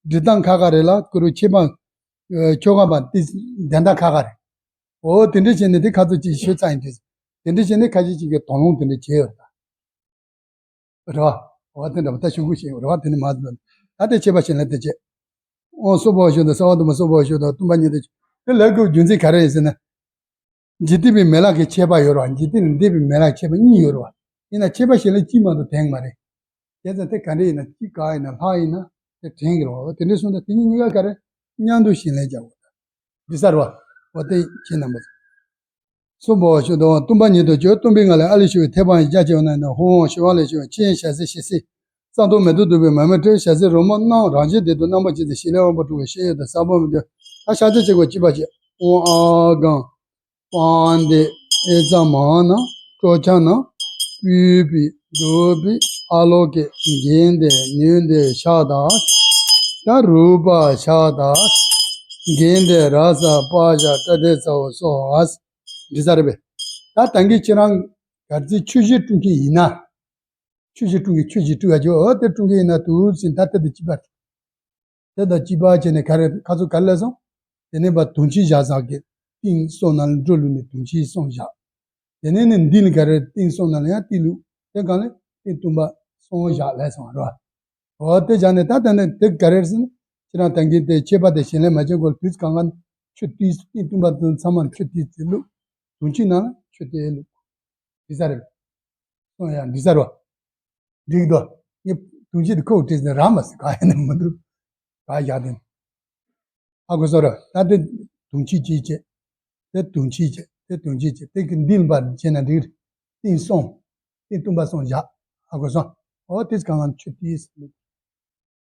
སྒྲིག་སྟངས་ཁ་ཁ་རེད་ལ། ཁོ་རུ་མཆོད་པ་ཆོ་ག་པ་དེ་འདོན་སྟངས་ཁ་ཁ་རེད། འོ་དེ་འདྲ་བྱས་ནས་དེ་ཁ་ཚུགས་ཅིག་ཤོད་ཚར་ཡིན་དུས། དེ་འདྲ་བྱས་ནས་ཁ་ཤས་ཅིག་གིས་དོགས་སློང་དེ་འདྲ་བྱས་ཡོད་རེད། རེད་བ། འོ་དེ་འདྲ་བ་ད་ཞུ་དགོས་ཤེས་ཡོད་རེད་བ། དེ་ནི་མ་ཟད་ད་དེ་མཆོད་པ་བྱིན་ལེན་དེ་བྱེད། ཨོ་སྭ་བྷཱ་ཝ་ཤུདྡྷ། སརྦ་དྷརྨ་སྭ་བྷཱ་ཝ་ཤུདྡྷ། སྟོང་པ་ཉིད་དུ། དེ་ལབ་དགོས་རྒྱུ་མཚན་ག་རེ་ཡིན་ཟེར་ན། འཇིག་རྟེན་པའི་མི་ལ་གི་མཆོད་པ་ཡོད་རེད་བ། འཇིག་རྟེན་ལས་འདས་པའི་མི་ལ་མཆོད་པ་གཉིས་ཡོད་རེད་བ། ཡིན་ན་མཆོད་པ་བྱིན་ལེན་གཅིག་མ་གཏོགས་དྲན་གི་མ་རེད། བྱས་ཙང་དེ་ག་འདྲ་ཡིན་ན། གཅིག་ག་ཡིན་ན་ལྷག་ཡིན་ན་དེ་དྲན་གི་རེད་བ། དེ་འདྲ་སོང་ཙང་དེ་གཉིས་གཉིས་ཀ་ག་རེ་མཉམ་དུ་བྱིན་ལེན་བྱ་དགོས། འགྲིག་ས་རེད་བ། འོ་དེ་ཁྱེད་རྣམ་པ་ཚོ། སྭ་བྷཱ་ཝ་ཤུདྡྷ་འོང་། སྟོང་པ་ཉིད་དུ་གྱུར། སྟོང་པའི་ངང་ལས། ཨ་ལས་བྱུང་བའི་ཐེག་པ་ཡི་རྒྱ་ཆེ་བ་རྣམས་ནི། ཧཱུྃ་ཧཱུྃ་ཤུ་བ་ལས་བྱུང་བའི་ཕྱི་ཡི་ཞལ་ཟས་ཞལ་ཟས། གཙང་དུ་མེ་ཏོག་བདུག་སྤོས་མར་མེ་སྤྲས། ཞལ་ཟས་རོལ་མོ་རྣམས་རང་བཞིན་བདེ་སྟོང་རྣམ་པར་ཕྱེ་སྟེ། ཞལ་ལས་དབང་པོ་འཁྲུགས་པའི་ཤེས་ཡོན་དང་ས་བོན་མི་འདོད། ད་ཕྱག་རྒྱ་ཆེ་དགོས་གཅིག་པ་བྱས། ཨོཾ་ཨཱཿཧཱུྃ་པཱདྱཿ་ཨེ་ཙ་མ་ན་ཀྲོ་ཙ་ན་པུཥྤེ་དྷཱུ་པེ་ཨཱ་ལོ་ཀེ། གན་དྷེ་ནཻ་ཝི་དྱ་ཤ་དྷཱ། ད་རཱུ་པ་ཤ་དྷཱ། གན་དྷེ་རཱ་ས་པཱ་ཤ་པྲ་ཏཱིཙྪ་ཧཱུྃ་སྭཱ་ཧཱ། འགྲིག་ས་རེད་པས། ད་ད་གིན་ཁྱེད་རང་ག་ཚོད་ཆོས་གཞིར་སྤྲུལ་མཁན་ཡིན་ན། ཆོས་གཞིར་སྤྲུལ་མཁན། ཆོས་གཞིར་སྤྲུལ་བ་ཅོ། འོ་དེ་སྤྲུལ་མཁན་ཡིན་ན་དུས་ཟིན་ད་དེ་དང་གཅིག་པ་རེད། དེ་དང་གཅིག་པ་བྱས་ནས་ག་རེ་ཁ་ཚུགས་ག་རེ་ལབ་སོང་། དེ་ནས་པ་དུང་ཆེན་བཞག་ས་གི་ཏིང་གསུམ་ནང་ལ་སྒྲོ་བླུགས་ནས་དུང་ཆེན་གསུམ་བཞག། དེ་ནས་ནི་འདི་ལ་ག་རེ་ཏིང་གསུམ་ནང་ལ་ཡང་ཏིང་བླུགས། དེ་གང་ལས་ཏིང་བཏུམ་པ་གསུམ་བཞག་ལབ་སོང་རེད་བ། འོ་དེ་བཞག་ནས་ད་ལྟ་ནས་དེ་ག་རེ་རེད་ཟེར་ན། ཁྱེད་རང་ད་གིན་དེ་མཆོད་པ་དེ་བྱིན་ལེན་མ་བྱེད་གོང་དུས་གང་ག་ནས་ཆུ་ཏིས་ཏིང་བཏུམ་པ་དང་ཚང་མ་ཆུ་ཏིས་ཏིས་བླུགས། དུང་ཆེན་ནང་ལ་ཆུ་ཏིས་བླུགས། འགྲིག་ས་རེད། སོང་ཡ་འགྲིག་ས་རེད་བ། འགྲིག་འདུག་ངས་དུང་ཆེན་དེ་ཁོ་བྲིས་ནས་རག་མ་སོང་། ག་ཡ་ནས་མི་འདུག་ག་བཞག་དེ་ནས། ཧ་གོ་སོང་ར། ད་དེ་དུང་ཆེན་གཅིག་བྱས། དེ་དུང་ཆེན་བྱས། དེ་དུང་ཆེན་བྱས། དེ་གི་འདི་ལ་པར་བྱས་ན་འགྲིག་རེད། ཏིང་གསུམ། ཏིང་བཏུམ་པ་གསུམ་བཞག་ཧ་གོ་སོང་། འོ་དེ་གང་ལ་ཆུ་ཏིས་བླུགས།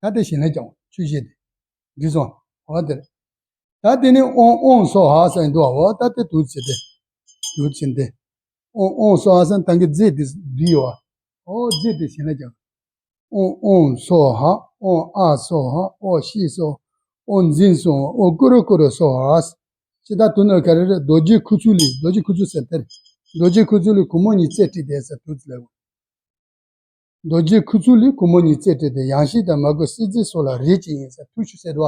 ད་དེ་བྱིན་ལེན་བྱ་འོ། ཆོས་བཤད་དེ། འགྲིག་སོང་། འོ་དེ་རེད། ད་དེ་ནས་ཨོཾ་ཨོཾ་སྭཱ་ཧཱ་ཟེར་འདུག་འོ་ད་དེ་དུས་ཚེ་དེ། དུས་ཚེ་དེ། ཨོཾ་ཨོཾ་སྭཱ་ཧཱ་ཟེར་ད་གིན་རྫས་དེ་བསྡུས་ཡོད་བ། འོ་རྫས་དེ་བྱིན་ལེན་བྱ། ཨོཾ་ཨོཾ་སྭཱ་ཧཱ། ཨོཾ་ཨཱཿ་སྭཱ་ཧཱ། ཨོཾ་ཤཱིཿ་སྭཱ་ཧཱ། ཨོཾ་ཛཿ་སྭཱ་ཧཱ། ཨོཾ་ཀུ་རུ་ཀུ་རུ་སྭཱ་ཧཱ། ཅི་ད་དུ་ནོར་ག་རེ་རེད། རྡོ་རྗེ་ཁུ་ཚུར་ལས། རྡོ་རྗེ་ཁུ་ཚུར་ཟེར་དེར། རྡོ་རྗེ་ཁུ་ཚུར་ལས་གུང་མོ་གཉིས་རྩེ་སྤྲད་དེ་ཟེར་དུས་ཚེ་ལས། རྡོ་རྗེ་ཁུ་ཚུར་ལས་གུང་མོ་གཉིས་རྩེ་སྤྲད་དེ། ཡང་ཤིང་དང་མར་ཁུ་སེར་རྩི་སོགས་ལ་རེག་ཅིང་ཡིན་ཟེར། ཐུག་ཤོག་ཟེར་བ།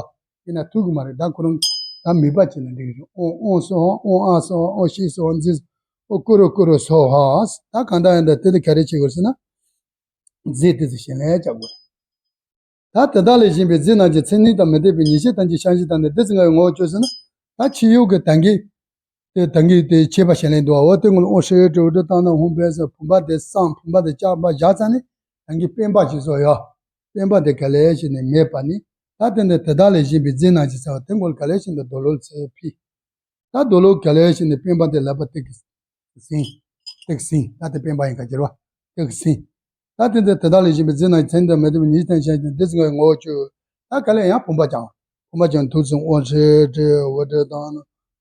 ཡིན་ན་ཐུག་གི་མ་རེད། ད་ཁོ་རང་ད་ ད་མིད་པ་བྱས་ན་འགྲིག་གི་རེད། ཨོང་ཨོང་སོ་ཧ། ཨོང་ཨ་སོ་ཧ། ཨོ་ཤི་སོ་ཧ། ཛི་སོ་ཧ། ཨོ་ཀུ་རུ་ཀུ་རུ་སོ་ཧ། ད་གང་ལྟར་ཡིན་ད་དེ་དེ་ག་རེ་བྱེད་དགོས་ཟེར་ན། རྫས་དེ་ཚོ་ཞལ་ལས་རྒྱག་དགོས་རེད། ད་དེ་དག་ལས་གཞན་པའི་རྫས་རྣམས་ཀྱི་མཚན་ཉིད་དང་མི་ལྡན་པའི་ཉེར་ཞི་དང་གི་ཤན་ཞི་དང་ནི་སྡེ་ཚན་ལྔ་ཡི་ངོ་བོ་བཅུ་ཟེར་ན། ད་ཕྱི་དབྱིབས་ཀྱི་ད་གིན་དེ་ད་གིན་དེ་ཕྱེད་པ་ཞལ་ལས་འདུག་བ། འོ་དེ་སྔོན་ལ་ཨོ་ཧྲི་ཏྲི་འུ་ཏྲི་ཏང་ན་ཧོང་པེ་སོ། བུམ་པ་དེ་སངས། བུམ་པ་དེ་ལྕགས་པ་བཞག་ཚར་ནས་ད་གིན་སྤེན་པ་ཞིག་བཟོ་ཡོད། སྤེན་པ་དེ་ག་ལེ་ཞིག་ནས་མེད་པ་ནི། ད་དེ་འདི་དེ་དག་ལས་གཞན་པའི་རྫས་རྣམས་ཀྱི་ཟེར་བ་དེ་སྔོན་ལ་ག་ལེ་ཞིག་འདི་རྡོ་ལོག་ཚེ་ཕི། ད་རྡོ་ལོག་ག་ལེ་ཞིག་ནས་སྤེན་པ་དེ་ལག་པ་སྟེགས་ཀྱི་ཟིན། སྟེགས་ཟིན། ད་དེ་སྤེན་པ་ཡིན་ག་གྱུར་བ། སྟེགས་ཟིན། ད་དེ་འདི་དེ་དག་ལས་གཞན་པའི་རྫས་རྣམས་ཀྱི་མཚན་ཉིད་དང་མི་ལྡན་པའི་ཉེར་ཞི་དང་ཤན་ཞི་དང་སྡེ་ཚན་ལྔ་ཡི་ངོ་བོ་བཅུ། ད་ག་ལེ་ཡང་བུམ་པ་ཀྱང་། བུམ་པ་ཀྱང་དུག་ཙམ་ཨོ་ཧྲི་ཏྲི་འུ་ཏྲི་ཏང་ན།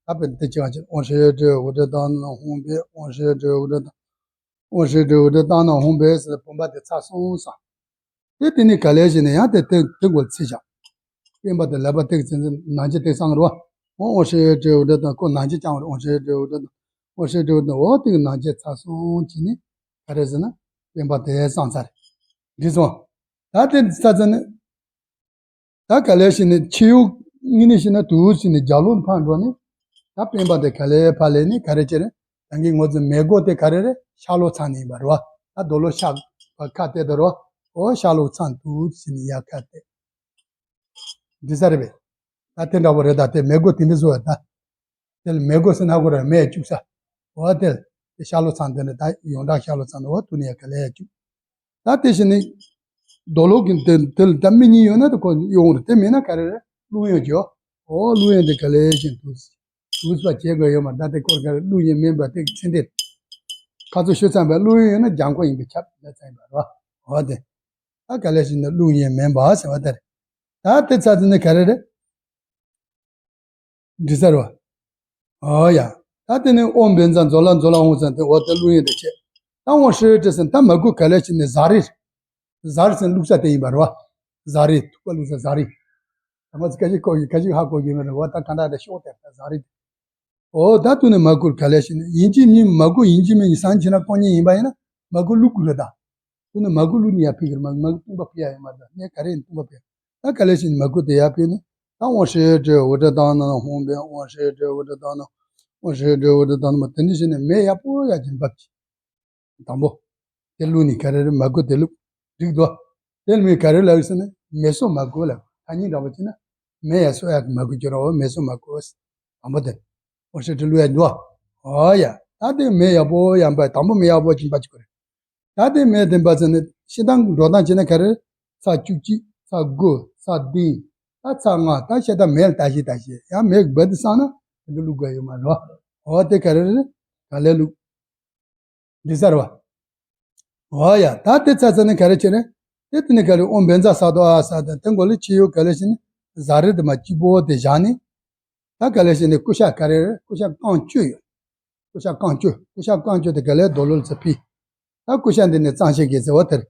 ད་དཔེ་འདི་ཅི་གང་ཅི་ཨོ་ཧྲི་ཏྲི་འུ་ཏྲི་ཏང་ན་ཧོང་པེ། ཨོ་ཧྲི་ཏྲི་འུ་ཏྲི་ཏང་། ཨོ་ཧྲི་ཏྲི་འུ་ཏྲི་ཏང་ན་ཧོང་པེ་ཟེར་བུམ་པ་དེ་ཚར་སོང་ཙང་། དེ་དེ་ནས་ག་ལེ་ཞིག་ནས་ཡང་དེ་དེ་དེ་མགོ་ཚིག་བཞག་སྤེན་པ་དེ་ལག་པ་སྟེགས་ཚེ་ཚེ་ནང་ཆེ་སྟེགས་སང་རོ། ཨོ་ཨོ་ཧྲི་ཏྲི་འུ་ཏྲི་ཏང་ཁོ་ནང་ཆེ་ཅང་རོ། ཨོ་ཧྲི་ཏྲི་འུ་ཏྲི་ཏང་། ཨོ་ཧྲི་ཏྲི་འུ་ཏྲི་ཏང་། འོ་དེ་གི་ནང་ཆེ་ཚར་སོང་ཅི་ནས་ག་རེ་ཟེར་ན་སྤེན་པ་དེ་སང་ཚར་རེད། འདི་སོང་། ད་དེ་ཚར་ཚར་ནས། ད་ག་ལེ་ཞིག་ནས་ཕྱི་དབྱིབས་ངོས་ནས་བཤད་ན་དུག་ཟེར་ནས་རྒྱབ་ལོགས་ཕར་འགྲོ་ནས། ད་སྤེན་པ་དེ་ག་ལེ་ཕར་ལེ་ནས་ག་རེ་བྱེད་རེད། ད་གིན་ངོ་ཚ་མེ་སྒོ་དེ་ག་རེ་རེད། ཤར་ལྷོ་ཚང་ནས་ཡིན་པ་རེད་བ། ད་རྡོ་ལོག་ཤར་ཁ་གཏད་དེ་རེད་བ། འོ་ཤར་ལྷོ་ཚང་དུག་ཟེར་ནས་ཡར་ཁ་གཏད། འདི་ས་རེད་པས། ད་དེ་འདྲ་བོ་རེད། ད་དེ་མེ་སྒོ་དེ་འདྲ་བཟོ་བ་ད། དེ་ལ་མེ་སྒོ་ཟེར་ན་གོ་ར་མེ་བཅུག་ས། འོ་དེ་ལ་དེ་ཤར་ལྷོ་ཚང་དེ་ནས་ད་ཡོངས་གྲགས་ཤར་ལྷོ་ཚང་དུ་འོ་དུ་ནས་ཡར་ག་ལེ་ཡར་བཅུག་ད་དེ་བཞིན་ནི། རྡོ་ལོག་གི་དེ་དེ་ལ་ད་མི་གཉིས་ཡོད་ན་དེ་ཁོ་ཡོང་རེད། དེ་མེད་ན་ག་རེ་རེད། རླུང་གཡོ་རྒྱུ། འོ་རླུང་གཡོ་འདི་ག་ལེ་བཞིན་དུ། དུས་པ་བྱེད་དགོས་ཡོད་མ་ད་དེ་སྐོར་ག་རེ་རླུང་གཡོ་མིན་པ་དེ་གི་ཚེ་འདིར། ཁ་ཚོ་ཞུ་ཚང་བའི་རླུང་གཡོ་ཡོད་ན་རྒྱང་ཁོ་ཡིན་པའི་ཁྱབ་ད་ཚང་ཡིན་པ་རེད་བ། འོ་དེ། ད་ག་ལེ་བཞིན་དུ་རླུང་གཡོ་མིན་པ་ཟེར་བ་དེ་རེད། ད་དེ་ཚ་དེ་ནི་ག་རེ་རེད། འདི་ས་རེད་བ། ཨོ་ཡ། ད་དེ་ནི་ཨོ་བན་ཛ་མཛོ་ལ་མཛོ་ལ་ཧོང་ཟེར་དེ་འོ་དེ་བླུག་ཡིན་དེ་བྱས། ད་འོ་ཧྲི་ཏྲི་ཟེར་ད་མ་གུ་ག་ལེ་ཞིག་ནས་ཟ་རི། ཟ་རི་ཟེར་བླུག་ས་དེ་ཡིན་པ་རེད་བ། ཟ་རི་ཐུག་པ་བླུག་ས་ཟ་རི། ད་མ་ཚི་ཀ་ཞིག་གོ་ཡིན་ཀ་ཞིག་ཧ་གོ་ཡིན་མ་རེད་བ། ད་ག་འདྲ་དེ་ཤོག་དེ་ད་ཟ་རི། ཨོ་ད་དུ་ནི་མ་གུ་ག་ལེ་ཞིག་ནས་ཡིན་གཅིག་མིན་མ་གུ་ཡིན་གཅིག་མིན་གཅིག་སང་ཕྱིན་ན་ཀོ་ཉེ་ཡིན་པ་ཡིན་ན་མ་གུ་བླུག་དགོས་རེད་ད། དེ་ནི་མ་གུ་བླུགས་ནས་ཡར་ཕུད་ཀྱི་རེད། མ་མ་གུ་བཏུང་པ་ཕུད་ཡ་ཡོད་མ་རེད། ངས་ག་རེ་ཡིན་བཏུང་པ་ཕུད། ད་ག་ལེ་ཞིག་མ་གུ་དེ་ཡར་ཕུད་ནས་ད་འོ་ཧྲི་ཏྲི་འུ་ཏྲི་ཏང་ན་ཧོང་པེ། འོ་ཧྲི་ཏྲི་འུ་ཏྲི་ཏང་ན། འོ་ཧྲི་ཏྲི་འུ་ཏྲི་ཏང་ན་མ་དེ་འདྲ་བྱས་ནས་མེ་ཡག་པོ་ཡར་གྱིན་འབབ་ཀྱི། དང་པོ། དེ་བླུགས་ནས་ག་རེ་རེད། མ་གུ་དེ་བླུགས། འགྲིག་འདུག་དེ་ལ་མི་ག་རེ་ལབ་ཟེར་ན་མེ་གསོད་མ་གུ་ལབ། ཐ་སྙད་འདྲ་པོ་བྱས་ན་མེ་ཡར་གསོད་ཡག་གི་མ་གུ་གྱུར་རོ། མེ་གསོད་མ་གུ། དང་པོ་དེ། འོ་ཧྲི་ཏྲི་བླུགས་ཡ་འདུག་ཨོ་ཡ། ད་དེ་མེ་ཡག་པོ་ཡར་འབབ། དང་པོ་མེ་ཡག་པོ་ཅིག་འབབ་ཅིག་གོ་རེད། ད་དེ་མེ་དེ་འབབ་ཚར་ནས་ཤི་ཐང་འགྲོ་སྟངས་བྱས་ན་ག་རེ། ཚར་བཅུ་གཅིག་ཚར་དགུ། ཚར་བདུན། ད་ཚར་ལྔ། ད་ཤི་ཐང་མེ་ལ་ལྟ་ཞིག་ལྟ་ཞིག་ཡང་མེ་འབབ་དུས་སང་ན་དེ་འདྲ་བླུག་དགོས་ཡོད་མ་རེད། འོ་དེ་ག་རེ་རེད། ག་ལེ་བླུག་འདི་ས་རེད་བ། འོ་ཡ། ད་དེ་ཚར་ཚར་ནས་ག་རེ་བྱས་རེད། དེ་དེ་ནས་ག་རེ་ཨོ་བན་ཛ་ས་དོ་ཨ་ས་དང་དེ་མགོ་ལ་ཕྱི་དབྱིབས་ག་ལེ་ཞིག་ནས་ཟ་རི་དེ་མ་གཅིག་པོ་དེ་བཞག་ནས། ད་ག་ལེ་ཞིག་ནས་ཀུ་ཤ་ག་རེ་རེད། ཀུ་ཤ་རྐང་བཅུ་ཡོད། ཀུ་ཤ་རྐང་བཅུ། ཀུ་ཤ་རྐང་བཅུ་དེ་ག་ལེ་རྡོ་ལོག་ཚེ་ཕི། ད་ཀུ་ཤ་འདི་ནས་གཙང་བྱེད་ཀྱི་ཟེར་བ་དེར།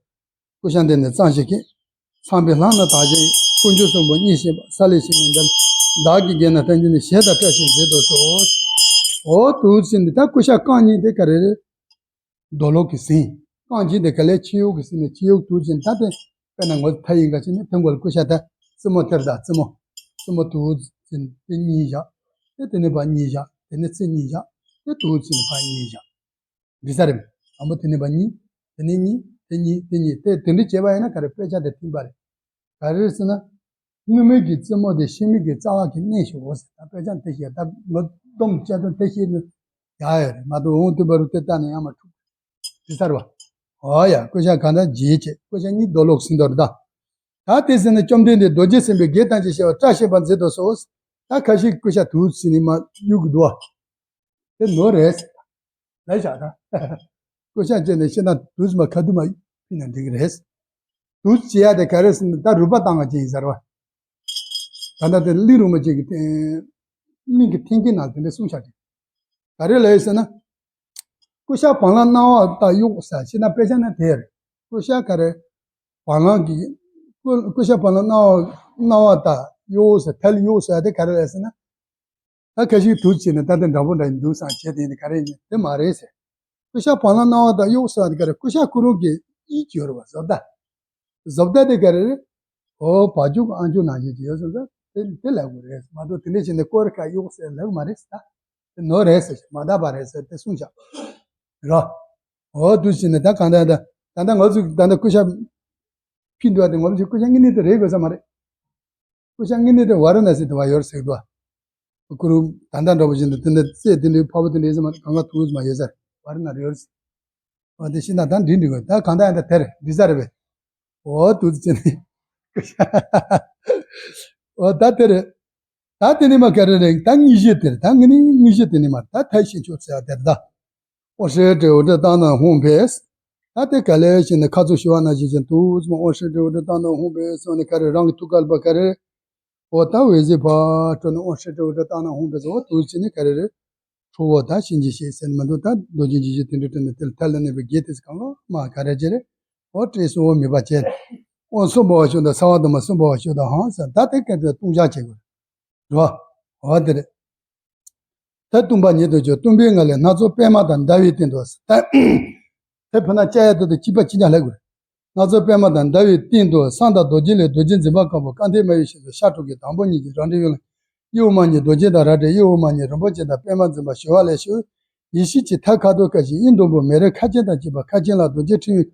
ཀུ་ཤ་འདི་ནས་གཙང་བྱེད་ཀྱི། ཚངས་པའི་ལྷ་རྣམས་དག་ཅིང་དཀོན་མཆོག་གསུམ་པོ་མཉེས་བཞིན་པ། ས་ལེ་ཤི་ནི་འདི་བདག་གིས་བགྱིས་ན་ཐམས་ཅད་ནི། ཞེས་དང་བཀྲ་ཤིས་མཛོད་དུ་གསོལ། འོ་དུག་ཟེར་འདི་ད་ཀུ་ཤ་རྐང་གཉིས་དེ་ག་རེ་རེད། རྡོ་ལོག་གི་ཟིན། རྐང་གཅིག་དེ་ག་ལེ་ཕྱི་དབྱིབས་ཀྱི་ཟིན་ནས་ཕྱི་དབྱིབས་དུག་ཟིན་ད་དེ། དཔེར་ན་ངོ་ཚ་ཡིན་ག་ཅིག་ནི་དེ་མགོ་ལ་ཀུ་ཤ་ད་རྩེ་མོ་དེར་ད་རྩེ་མོ། རྩེ་མོ་དུག་ཟིན་དེ་གཉིས་བཞག་དེ་དེ་ནས་ཕར་གཉིས་བཞག་དེ་ནས་ཚེ་གཉིས་བཞག་དེ་དུག་ཟིན་ཕར་གཉིས་བཞག་འདི་ས་རེད། དང་པོ་དེ་ནས་ཕར་གཉིས། དེ་ནས་གཉིས། དེ་གཉིས། དེ་གཉིས། དེ་དེ་འདྲ་བྱས་པ་ཡིན་ན་ག་རེ་དཔེ་ཆ་དེ་མཐུན་པ་རེད། ག་རེ་རེད་ཟེར་ན། དངུལ་མེད་ཀྱི་རྩེ་མོ་དེ་ཤེལ་མིག་གི་རྩ་བ་གི་གནས་ཤིག་འོ་ཟེར། ད་དཔེ་ཆ་དེ་ཤེས་ད་ངོ་སྡོམ་བྱས་དོན་དེ་ཤེས་ནས་ཡག་ཡོད་རེད་མ་གཏོགས་འོང་དུས་བར་དུ་དེ་ལྟ་ནས་ཡང་མ་འཁྲུག་དེ་ཚར་བ། འོ་ཡ། ཀུ་ཤ་གང་ལྟར་རྗེས་བྱེད་ཀུ་ཤ་གཉིས་རྡོ་ལོག་ཟིན་དོ་རེད་ད། ད་དེ་ཟེར་ན་བཅོམ་ལྡན་འདས་རྡོ་རྗེ་སེམས་དཔའི་དགེ་ཐམས་ཅད་བཤད་པ་བཀྲ་ཤིས་པ་མཛད་དུ་གསོལ། ད་ཁ་ཤས་ཀུ་ཤ་དུག་ཟིན་ནས་མ་གཡུག་གི་འདུག་བ། དེ་ནོར་རེད། ལས་བྱ་ད། ཀུ་ཤ་བཅད་ནས་ཤི་ན་དུག་མ་ཁ་དུ་མ་ཕི་ན་འགྲིག་གི་རེད། དུག་བཅད་ཡ་དེ་ག་རེ་ཟེར་ན་ད་རུས་པ་བཏང་བ་ཅན་ཡིན་ཟེར་བ། ད་ལྟ་དེ་གླིང་རུ་མ་ཅིག་གི་གླིང་གི་ཐེམ་སྐས་ནང་དེ་འདྲ་གསུངས་བཞག་གི། ག་རེ་ལབ་ཡོད་ཟེར་ན། ཀུ་ཤ་བ་ལང་སྣང་བ་དག་གཡོགས་ཟེར་ཤི་ན་དཔེ་ཆ་ན་དེ་རེད། ཀུ་ཤ་ག་རེ། བ་ལང་གི། ཀུ་ཀུ་ཤ་བ་ལང་སྣང་བ་སྣང་བ་དག་གཡོགས་ཟེར་ཐལ་གཡོགས་ཟེར་དེ་ག་རེ་ལབ་ཟེར་ན། ད་ཁ་ཤས་དུག་བྱས་ནས་ད་ལྟ་འདྲ་པོ་འདྲ་ཡིན་འདུག་བསམ་བྱས་དེ་ཡིན་ག་རེ་ཡིན་དེ་མ་རེད་ཟེར། ཀུ་ཤ་བ་ལང་སྣང་བ་དག་གཡོགས་ཟེར་བ་དེ་ག་རེ་ཀུ་ཤ་ཁོ་རང་གི་ཡིད་ཀྱི་ཡོད་རེད་བ་བཟོ་ལྟ། བཟོ་ལྟ་དེ་ག་རེ་རེད། ཨོ་བ་ཕྱུགས་ཨ་མཆོག་ནང་བཞིན་གྱི་ཡོད་ཟེར་ད། དེ་དེ་ལབ་དགོས་རེད། མ་གཏོགས་དེ་འདྲ་བྱས་ནས་སྐོར་ཁ་གཡོག་ཟེར་ལབ་མ་རེད་ད། དེ་ནོར་རེད་ཟེར། མ་དག་པ་རེད་ཟེར་དེ་གསུངས་བཞག་རོ། འོ་དུ་བྱས་ནས་ད་གང་ལྟར་ད་ད་ལྟ་ང་ཚོས་ད་ལྟ་སྐུ་ཞབས་ཕིན་འདུག་བ། དེ་ངོ་མ་སྐུ་ཞབས་དངོས་གནས་དེ་རེད་དགོས་ས་མ་རེད། སྐུ་ཞབས་དངོས་གནས་དེ་ཝཱ་ར་ཎ་སི་དུ་བ་ཡོད་ཟེར་འདུག་བ། ཁུ་རུ་ད་ལྟ་འདྲ་པོ་བཞིན་དུ་དེ་འདྲ་རྩེ་དེ་འདྲའི་འཕགས་པོ་དེ་འདྲའི་ས་མ་གང་ག་ཐུག་ས་མ་ཡོད་ས་རེད། ཝཱ་ར་ཎ་རེ་ཡོད་ཟེར། འོ་དེ་ཤིང་ནགས་ད་འདི་འདྲི་དགོས། ད་གང་ལྟར་ཡང་ད་དེར་འདི་ས་རེད་པས། འོ་དུ་ཅི་ནི། འོ་ད་དེར། ད་དེ་ནི་མ་ག་རེ་རེད། ད་དངོས་གཞི་དེར། ད་དངོས་ནི་དངོས་གཞི་དེ་ནི་མ་ད་ཐལ་ཤེས་ཆོས་ཟེར་བ་དེར་ད། ཨོ་ཧྲེ་ཏྲེ་ཨོ་ཏྲེ་ཏང་ན་ཧོང་བེས། ད་དེ་ག་ལེ་ཞིག་ནི་ཁ་ཚུགས་ཞི་བ་ན་ཞིག་ཅན་དུ་ཙམ་ཨོ་ཧྲེ་ཏྲེ་ཨོ་ཏྲེ་ཏང་ན་ཧོང་བེས་སོ་ནི་ག་རེ་རང་གི་ཐུགས་ཀ་ལ་པ་ག་རེ། འོ་ད་འོད་ཟེར་ཕར་འཕྲོ་ནས་ཨོ་ཧྲེ་ཏྲེ་ཨོ་ཏྲེ་ཏང་ན་ཧོང་བེས་སོ་འོ་དུ་ཅི་ནི་ག་རེ་རེད། ཁྲོ་བོ་ད་གཤིན་རྗེ་གཤེད་ཟེར་མི་འདུག་ད་རྡོ་རྗེ་འཇིགས་བྱེད་དེ་འདྲ་དྲན་ནས་དེ་ལ་ཐལ་ལ་གནས་པའི་དགེ་དེ་ཚོ་གང་ག་མ་ག་རེ་བྱེད་རེད། འོ་སྤྲེལ་གསུམ་འོ་མི་པ་བྱེད། འོ་སུམ་པ་བ་ཤོ་དང་ས་བ་དུ་མ་སུམ་པ་བ་ཤོ་དང་ཧང་ཟེར་ད་དེ་སྐད་དུ་ལྟུང་བྱ་བྱེད་དགོས་རེད། འོ་དེ་རེད། ད་ལྟུང་བ་ཉིད་དུ་གྱུར། ལྟུང་བའི་ངང་ལས་སྣ་ཚོགས་པད་མ་དང་ཟླ་བའི་སྟེང་དུ་ཟེར་ད། དེ་ཕུ་ན་ལྕགས་ཡ་དེ་དང་གཅིག་པ་གཅིག་རྐྱང་ལྷག་དགོས་རེད། སྣ་ཚོགས་པད་མ་དང་ཟླ་བའི་སྟེང་དུ་བསངས་དང་རྡོ་རྗེ་ལས་རྡོ་རྗེ་འཛིན་པ་དཀར་པོ་སྐར་མཐིལ་མ་ཡི་ཞིང་དུ་ཤར་དྲུག་གི་དང་པོ་ཉིད་ཀྱི་རང་འདྲའི་གཡོན་ལ། གཡོན་མ་ཉིད་རྡོ་རྗེ་དང་རལ་གྲི། གཡོན་འོག་མ་ཉིད་རིན་པོ་ཆེ་དང་པད་མ་འཛིན་པ་ཞི་བ་ལྷས་ཞུ། ཡེ་ཤེས་ཀྱི་མཐའ་ཁ་དོག་དཀར་ཞིང་དབྱིབས་ཟླུམ་པོ་མེ་རི་ཁ་ཆེན་དང་བཅས་པ། ཁ་ཆེན་ལ་རྡོ་རྗེ་ཕྲེང་བའི་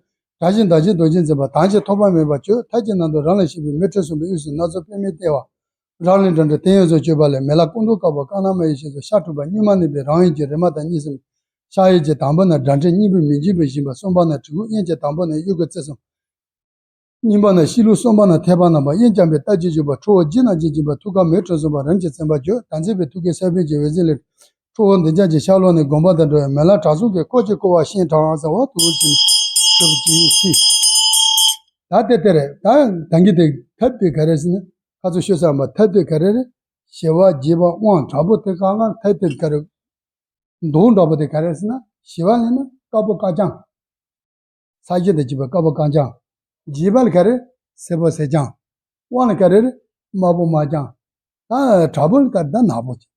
བྲག་བཞིན་བདག་གཞན་རྡོ་རྗེ་འཛིན་པ་དང་བཅས་ཐོགས་པ་མེད་པར་བརྗོད། མཐའ་གྱི་ནང་དུ་རང་ལས་ཕྱེ་བའི་མེ་ཁྲི་གསུམ་པའི་དབུས་སུ་སྣ་ཚོགས་པད་མའི་ལྟེ་བ། རང་ལས་འབྲང་འབྲས་དེ་ཡོངས་སུ་གཅོད་པ་ལས་མེ་ལྷ་སྐུ་མདོག་དཀར་པོ་དཀར་ནག་མ་ཡི་ཞིང་དུ་ཤར་དྲུག་པ། གཉུག་མ་གནས་པའི་རང་དབྱིངས་ཀྱི་རིག་མ་དང་གཉིས་སུ་མེད། ཕྱག་གཡས་ཀྱི་དང་པོ་ན་སྒྲ་འདྲེ། གཉིས་པའི་མི་འཇིགས་པའི་སྦྱིན་པ། གསུམ་པ་ན་གྲི་གུག་གཡོན་གྱི་དང་པོ་ན་གཡུ་གུ་རྩེ་གསུམ། གཉིས་པ་ན་ཤེལ་ལུ། གསུམ་པ་ན་ཐེག་པ་བསྣམས་པ། གཡོན་བརྐྱང་པའི་རྟགས་ཀྱིས་བཞུགས་པ། ཁྲོ་བོ་བརྒྱ་རྣམས་ཀྱིས་བརྒྱན་པ། ཐུགས་ཀར་མེ་ཁྲི་གསུམ་པ་རིམ་གྱིས་མཚན་པར་བརྗོད། དམ་ཚིག་པའི་ཐུགས་ཀའི་ས་བོན་གྱི་འོད་ཟེར་ལས། ཁྲོ་བོ་འདོད་ཆགས་ཀྱི་ཤར་ལྷོ་ནས་དགོངས་པ་དང་འགྲོ་བའི་མེ་ལྷ་དྲག་ཟུང་གིས་བསྐོར་གྱིས་བསྐོར་བ་ཤིང་དྲང་ཟེར་བ་དུ་ཅིག་གྲུབ་ཅིག་སྲིད། ད་དེ་དེ་རེད། ད་ད་གིན་དེ་ཐབས་དེ་ག་རེ་ཟེར་ན་ཁ་ཚུགས་ཤོད་ཚར་མ་ཐབས་དེ་ག་རེ་རེད། ཞི་བ་རྒྱས་པ་དབང་དྲག་པོ་དེ་གང་ག་ཐབས་དེ་ག་རེ། མདོ་འདྲ་པོ་དེ་ག་རེ་ཟེར་ན་ཞི་བ་ལས་ན་དཀར་པོ་དཀར་རྐྱང་། ས་གཞི་དང་བཅས་པ་དཀར་པོ་དཀར་རྐྱང་། རྒྱས་པ་ལ་ག་རེ་སེར་པོ་སེར་རྐྱང་། དབང་ལ་ག་རེ་དམར་པོ་དམར་རྐྱང་། ད་དྲག་པོ་ལ་ག་རེ་ད་ནག་པོ་ཅིག་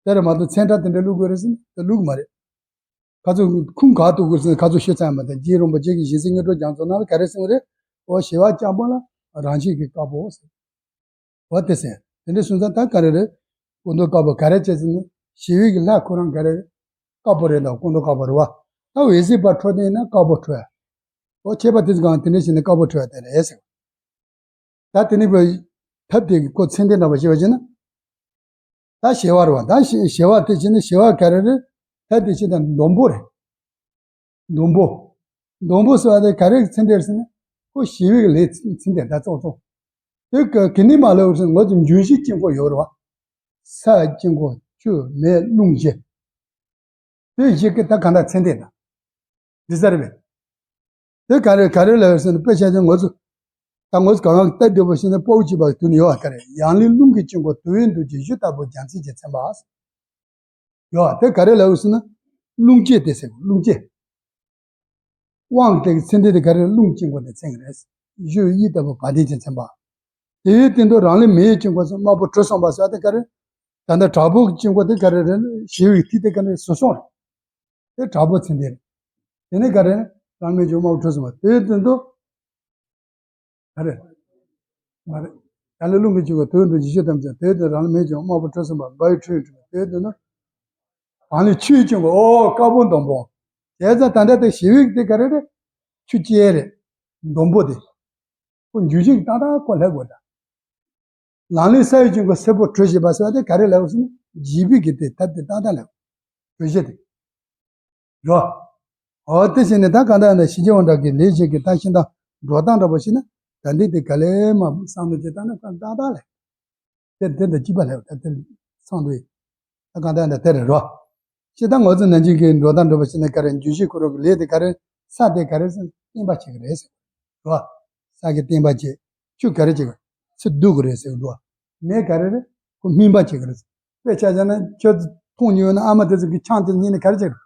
དེ་རེད་མ་གཏོགས་མཚན་གྲངས་དེ་འདྲ་བླུག་དགོས་རེད་ཟེར་ན་དེ་བླུག་གི་མ་རེད། ཁ་ཚུགས་ཁུངས་ག་ཐུག་དགོས་ཟེར་ན་ཁ་ཚུགས་ཤོད་ཚར་མ་ཐག་རྗེ་རིན་པོ་ཆེ་གིས་ཞིང་སྲིད་དངོས་གྲུབ་རྒྱ་མཚོ་ནང་ལ་ག་རེ་གསུངས་རེད། འོ་ཞི་བ་རྐྱང་པོ་ལ་རང་བཞིན་གྱིས་དཀར་པོ་ཟེར། འོ་དེ་ཟེར། དེ་འདྲ་སོང་ཙང་ད་ག་རེ་རེད། སྐུ་མདོག་དཀར་པོ་ག་རེ་བྱས་ཟེར་ན་ཞི་བའི་གི་ལྷ་ཁོ་རང་ག་རེ་རེད། དཀར་པོ་རེད་དང་སྐུ་མདོག་དཀར་པོ་རེད་བ། ད་འོད་ཟེར་ཕར་འཕྲོ་བསྟན་ན་དཀར་པོ་འཕྲོ་ཡ། འོ་ཁྱད་པར་དེ་ཚོ་གང་དེ་འདྲ་བྱས་ན་དཀར་པོ་འཕྲོ་ཡ་དེ་རེད་ཟེར། ད་དེ་ནི་བའི་ཐབས་དེ་གི་ཁོ་མཚན་ལྡན་འདྲ་བ་ཞེས་པ་བྱས་ན། ད་ཞི་བ་རེད་བ། ད་ཞི་ཞི་བ་དེ་བྱས་ན་ཞི་བ་ག་རེ་རེད། ཐབས་དེ་བྱས་ན་ཟླུམ་པོ་རེད། ཟླུམ་པོ། ཟླུམ་པོ་ཟེར་བ་དེ་ག་རེ་གི་མཚན་ལྡན་ཟེར་ན། ཁོ་ཞི་བའི་གི་ལྷའི་མཚན་ལྡན་ད་ཙོག་ཙོག་དེ་ག་གི་ནི་མ་ལབ་ཟེར་ན་ང་ཚོ་འབྱུང་བཞིའི་དཀྱིལ་འཁོར་ཡོད་རེད་བ། ས་དཀྱིལ་འཁོར་ཆུ་མེ་རླུང་བཞི། དེ་བཞི་གི་ད་ག་འདྲ་མཚན་ལྡན་ད། འདི་ས་རེད་པས། དེ་ག་རེ་ག་རེ་ལབ་ཟེར་ན་དཔེ་ཆ་ཅན་ང་ཚོ། ད་ང་ཚོ་གང་ག་ལྟ་བདེ་པོ་ཤེས་ན་དཔའ་བོ་གཅིག་པ་དུས་ནས་ཡོད་པ་ག་རེ་ཡང་ལེ་རླུང་གི་དཀྱིལ་འཁོར་དུ་བའི་འདུ་བྱེད་གཞུ་ལྟ་བུ་རྒྱ་མཚན་གྱིས་མཚན་པ། ཡོད་པ་དེ་ག་རེ་ལབ་ཟེར་ན། རླུང་སྐྱེས་དེ་ཟེར་རླུང་སྐྱེས། དབང་དེ་གི་ཚེ་འདི་དེ་ག་རེ་རླུང་དཀྱིལ་འཁོར་དེ་མཚན་གི་རེད། གཞུ་དབྱིབས་ལྟ་བུ་བ་དན་གྱིས་མཚན་པ། དེའི་སྟེང་དུ་རང་ལས་མེ་ཡི་དཀྱིལ་འཁོར་སོགས་དམར་པོ་དྲི་བསུང་བ་ཟེར་བ་དེ་ག་རེ། ད་ལྟ་དྲག་པོའི་དཀྱིལ་འཁོར་དེ་ག་རེ་རེད། ཞི་བའི་ཐིག་དེ་ག་རེ་ཟུར་གསུམ་རེད། དེ་དྲག་པོ་ཚེ་འདི་རེད། དེ་ནས་ག་རེ་རེད། རང་མེད་ཀྱང་དམར་པོ་དྲི་བསུང་བ་དེའི་སྟེང་དུ། ག་རེ། མ་རེད། ཡང་ལེ་རླུང་གི་དཀྱིལ་འཁོར་དུ་བའི་འདུ་བྱེད་གཞུ་ལྟ་བུ་མཚན་དེའི་སྟེང་རང་ལས་མེ་ཡི་དཀྱིལ་འཁོར་དམར་པོ་དྲི་བསུང་བ་འབར་བའི་ཁྲོད་ཡང་དྲི་བ་དེའི་སྟེང་དུ། རང་ལས་ཆུའི་དཀྱིལ་འཁོར་འོ་དཀར་པོ་ཟླུམ་པོ། བྱས་ཙང་ད་ལྟ་དེ་ཞི་བའི་དེ་ག་རེ་རེད། ཆུ་སྐྱེས་རེད། ཟླུམ་པོ་དེ། ཁོ་འཇུ་ཞིང་ཏག་ཏག་ཁོ་ལྷག་དགོས་ད། ལང་ལོའི་ས་ཡི་དཀྱིལ་འཁོར་སེར་པོ་དྲོད་ཞེས་པ་ཟེར་བ་དེ་ག་རེ་ལབ་ཟེར་ན་འཇིགས་པའི་གི་དེ་ཐབས་དེ་ཏག་ཏག་ལབ། དྲོད་ཞེས་དེ། རོ། འོ་དེ་བྱས་ནས་ད་གང་ལྟར་ཡང་ན་ཞི་རྒྱས་དབང་དྲག་གི་ལས་བྱེད་ཀྱི་ད་ཤིང་དང་འགྲོ་སྟངས་འདྲ་པོ་ཞིག་ན་ད་འདི་དེ་ག་ལེ་མ་བསམ་བློ་བྱེད་ད་ན་གང་ཏག་ཏག་ལས། དེ་དེ་འདྲ་སྐྱིད་པ་ལས་ད་དེ་ཚང་དུ་ཡིན། ད་གང་ལྟར་ཡང་ན་དེ་རེད་རོ། ཤི་ད་ང་ཚོ་ནང་ཆེན་གྱི་འགྲོ་སྟངས་འདྲ་པོ་ཞིག་ན་ག་རེ་འཇུ་ཞིང་ཁོ་རང་གི་ལས་དེ་ག་རེ་ས་དེ་ག་རེ་ཟེར་བརྟན་པ་བྱེད་ཀྱི་རེད་ཟེར། རོ། ས་གི་བརྟན་པ་བྱེད། ཆུ་ག་རེ་བྱེད་ཀྱི་ཚི་སྡུད་ཀྱི་རེད་ཟེར་གི་འདུག་མེ་ག་རེ་རེད། ཁོ་སྨིན་པ་བྱེད་ཀྱི་རེད། དཔེ་ཆ་བཞག་ན་ཁྱོད་ཚོ་མཐོང་མྱོང་ན་ཨ་མ་དེ་ཚོ་གི་ཆང་དེ་ཉིད་ནས་ག་རེ་བྱེད་ཀྱི་རེད།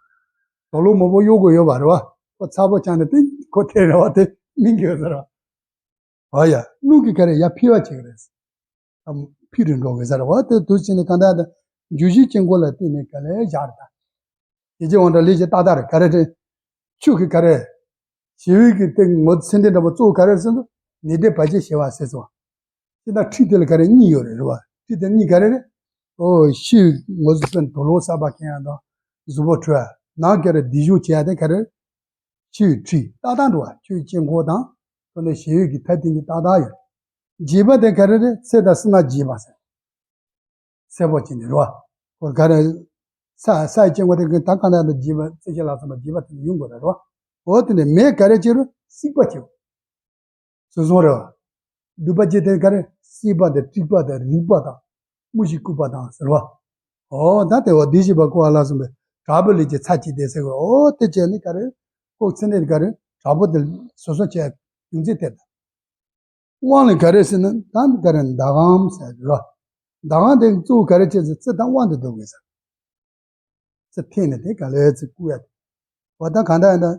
དོ་ལོ་མོ་པོ་གཡོ་དགོས་ཡོད་པ་རེད་བ། ཁོ་ཚ་པོ་ཆང་དེ་དེ་ཁོ་དེ་རེད་བ་དེ་སྨིན་གྱི་ཡོད་ཟེར་བ། ཨ་ཡ་རླུང་གི་ག་རེ་ཡ་འཕེལ་བ་བྱེད་ཀྱི་རེད། ཨ་འཕེལ་རིང་འགྲོ་དགོས་ཟེར་བ་དེ་དུས་ཕྱིན་ནས་གང་ལྟར་དེ་འཇུ་ཞིང་དཀྱིལ་འཁོར་ལ་བརྟེན་ནས་ག་ལེ་བཞག་རེད་ད། དེ་རྗེས་དབང་དྲག་ལས་ཀྱི་ཏག་ཏག་རེད་ག་རེ་རེད། ཆུ་གི་ག་རེ། ཞི་བའི་གི་སྟེང་ངོ་ཚེ་འདི་འདྲ་པོ་གཙོ་བོ་ག་རེ་ཟེར་ན། ནད་འདྲེ་བར་ཆད་ཞི་བ་ཟེར་སོང་། ཅི་ད་ཁྲི་དེ་ལ་ག་རེ་གཉིས་ཡོད་རེད། རེད་བ། ཁྲི་དེ་གཉིས་ག་རེ་རེད། ཨོ་ཕྱི་ངོས་སུ་དཔེར་ན་དུག་ལོག་གསར་པ་གྱོན་ཡ་དང་གཟུགས་པོ་འཁྲུ་ཡ། ནང་ག་རེ་སྡིག་སྦྱོང་བྱེད་ཡ་དེ་ག་རེ་རེད། ཕྱི་ཁྲི་ཏག་ཏག་འགྲོ་བ། ཁྱོད་དཀྱིལ་འཁོར་དང་དེ་ནས་ཞེ་ཡོད་ཀྱི་ཐབ་དེ་གཉིས་ཏག་ཏག་ཡོད། རྒྱས་པ་དེ་ག་རེ་རེད། ཚེ་དང་བསོད་ནམས་རྒྱས་པ་ཟེར། གསལ་པོ་བྱས་ནས་རོ། ཁོ་ག་རེ། ས་ས་ཡི་སྐྱེ་བོ་དེ་གི་ད་གང་ལྟར་དུ་རྒྱས་པ་རྩེ་གཅིག་ལ་སོགས་པ་རྒྱས་པ་དེ་ཡོང་དགོས་རེད་རོ། འོ་དེ་ནས་མེ་ག་རེ་བྱེད་རུང་བསྲེག་པ་བྱེད། སོ་སོ་རེད་བ། སྡིག་པ་བྱེད་དེ་ག་རེ་བསྲེག་པ་དང་བསྲེག་པ་དང་རེག་པ་དང་མུ་བཞི་བཀུག་པ་དང་ཟེར་བ། འོ་ད་དེ་འོ་སྡིག་བྱེད་པ་བཀོག་པ་ལ་སོགས་པའི་དྲག་པོའི་ལས་ཀྱི་ཚར་གཅིག་དེ་ཟེར་བ། འོ་དེ་བྱས་ནས་ག་རེ་བཀོག་ཚེ་ནས་ག་རེ་དྲག་པོ་དེ་སོ་སོ་བྱས་རྒྱུ་མཚན་དེ་དང་། དབང་ལས་ག་རེ་ཟེར་ན་ད་ག་རེ་ཟླ་གམ་ཟེར་རོ། ཟླ་གམ་དེ་གཙོ་བོ་ག་རེ་བྱེད་ཟེར་ཚེ་དང་དབང་དུ་འགྲོ་དགོས་ཟེར། ཚེ་འཐེན་ནས་དེ་ག་ལས་ཚེ་བཀུག་ཡ་དེ། འོ་ད་གང་ལྟར་ཡིན་ན།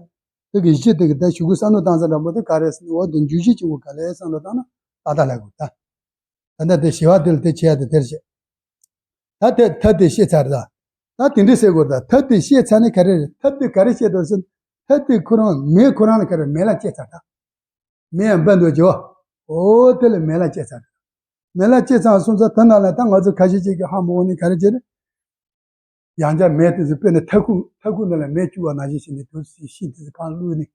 དེ་གི་གཞི་དེ་གི་ད་ཞུ་གུ་བསམ་བློ་བཏང་ས་འདྲ་པོ་དེ་ག་རེ་ཟེར་ན་འོ་དེ་འཇུག་གཞི་གཅིག་པོ་ག་ལས་བསམ་བློ་བཏང་ན་ཏག་ཏག་ལ་དགོས་ད། ད་ལྟ་དེ་ཞི་བ་དེ་ལ་དེ་བྱེད་ཡ་དེ་དེར་བྱེད། ད་དེ་ཐབས་དེ་ཤེས་ཚར་ད། ད་དེ་འདྲ་ཟེར་དགོས་ད། ཐབས་དེ་ཤེས་ཚར་ནས་ག་རེ་རེད། ཐབས་དེ་ག་རེ་བཤད་དོ་ཟེར་ན། ཐབས་དེ་ཁོ་རང་མེ་ཁོ་རང་ལ་ག་རེ་མེ་ལ་སྐྱེས་ཚར་ད། མེ་ཡང་འབར་འདུག་ཅོ། འོ་དེ་ལ་མེ་ལ་སྐྱེས་ཚར་ད། མེ་ལ་སྐྱེས་ཚར་སོང་ཙང་དེ་ནང་ལ་ད་ང་ཚོ་ཁ་ཤས་ཅིག་གི་ཧ་མ་གོ་ནས་ག་རེ་བྱེད་རེད། ཡང་བསྐྱར་མེ་དེ་ཚོ་དཔེར་ན་ཐབ་ཁུང་ཐབ་ཁུང་ནང་ལ་མེ་བཅུག་པ་ནང་བཞིན་བྱས་ནས་དུ་ཤིང་དེ་ཚོ་གང་བླུགས་ནས།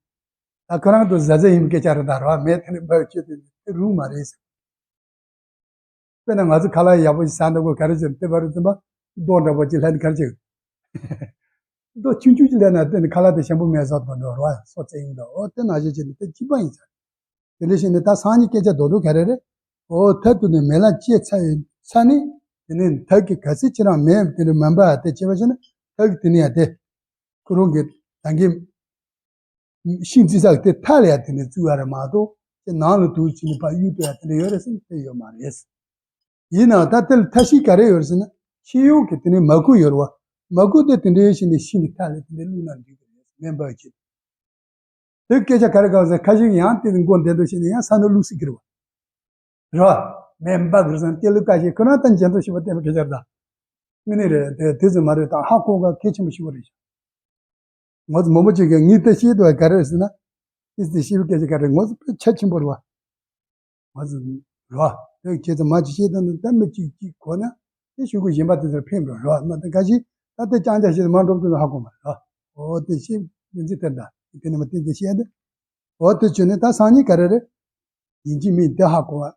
ད་ཁོ་རང་དུ་གཟབ་གཟབ་ཡིན་པའི་སྐད་ཆ་རེད་ད་ར་བ། མེ་དེ་ནས་འབར་བའི་ཆེད་དུ་དེ་རུང་མ་རེད་ཟེར། དཔེར་ན་ང་ཚོ་ཁ་ལག་ཡག་པོ་ཞིག་ཟ་འདོད་དགོས་ག་རེ་བྱེད་དེ་བར་དུ་ཚིམ་པ་རྡོ་འདྲ་པོ་ཅིག་ལྷན་ག་རེ་བྱེད། རྡོ་ཆུང་ཆུང་ཅིག་ལྷན་ན་དེ་ནི་ཁ་ལག་དེ་ཞིམ་པོ་མེད་བཟོ་དགོས་འདུག་ར་བ། སོ་བཙལ་ཡོང་འདུག་འོ་དེ་ནང་བཞིན་བྱས་ནས་དེ་གཅིག་པ་ཡིན་ས། དེ་འདྲ་བྱས་ནས་ད་སང་ཉིན་སྐད་ཆ་རྡོག་རྡོག་ག་རེ་རེད། འོ་ཐབས་དུ་ནས་མེ་ལ་སྐྱེས་ཚར་ཡིན་ཚར་ནས་དེ་ནས་ཐབས་ཀྱི་ག་ཚོད་ཁྱེད་རང་མེ་དེ་འདྲ་མ་འབར་བ་དེ་བྱས་པ་བྱས་ན་ཐབས་ཀྱི་དེ་ནས་ཡང་དེ་ཁོ་རང་གི་ད་གིན་ཤིང་རྩི་ས་དེ་མཐའ་ལ་ཡ་དེ་ནས་བཙུགས་ཡ་རེད་མ་གཏོགས་ཅི་ནང་ལ་དུག་ཕྱིན་ནས་ཕར་གཡུག་ཐུབ་ཡ་དེ་འདྲ་ཡོད་རེད་ཟེར་ན་དེ་ཡོད་མ་རེད། ཡིན་ནའང་ད་དེ་ལ་ཐབས་ཤེས་ག་རེ་ཡོད་རེད་ཟེར་ན་ཕྱི་ཡོང་གི་དེ་ནས་མ་ཁུ་ཡོད་རེད་བ། མ་ཁུ་དེ་དེ་འདྲའི་ཞིག་ནས་ཤིང་གི་མཐའ་ལ་དེ་འདྲ་བླུགས་ན་འགྲིག་གི་རེད་མེ་འབར་གྱི། དེ་སྐད་ཆ་ག་རེ་ག་རེ་ཟེར་ཁ་ཤས་ཡང་དེ་མགོ་བདེ་འདུག་བྱས་ནས་ཡང་ས་ནས་བླུགས་སྲིད་ཀྱི་རེད་བ། རེད་བ། མེ་འབར་གི་རེད་ཟེར་ན་དེ་ལུགས་ཀ་ཞིག་ཁོ་རང་ད་འཇམ་ཐབས་ཤེས་པ་བསྟན་པའི་སྐད་ཆ་རེད་ད། དངོས་གནས་རེད་དེ་དེ་ཚོ་མ་རེད་ད་ཧ་གོ་ག་གལ་ཆེན་པོ་ཞིག་རེད། ང་ཚོ་མང་པོ་ཅིག་གིས་ངས་དེ་ཤེས་འདུག་ག་རེ་ཟེར་ན། ཨིས་དེ་ཤེས་པའི་སྐད་ཆ་ག་རེ་ང་ཚོ་དཔེ་ཁྱད་ཆེན་པོ་རེད་བ། ང་ཚོ་རེད་བ། དེ་ཁྱེད་ཚོ་མ་ཅིག་ཤེས་དང་ད་མི་གཅིག་གཅིག་གོ་ན་དེ་ཤོད་གོ་གཞན་པ་དེ་ཚོར་ཕན་པ་རེད་བ། མ་དེ་ག་ཞིག་ད་དེ་རྐྱང་རྐྱང་ཤེས་མ་འགྲོ་དུས་ཧ་གོ་མ་རེད་བ། འོ་དེ་ཤེས་མི་འཛི་དེ་འདྲ་དེ་ནི་མ་དེ་དེ་ཤེས་དེ། འོ་དེ་བྱུང་ནས་ད་སང་ཉིན་ག་རེ་རེད། ཡིན་གཅིག་མིན་དེ་ཧ་གོ་བ།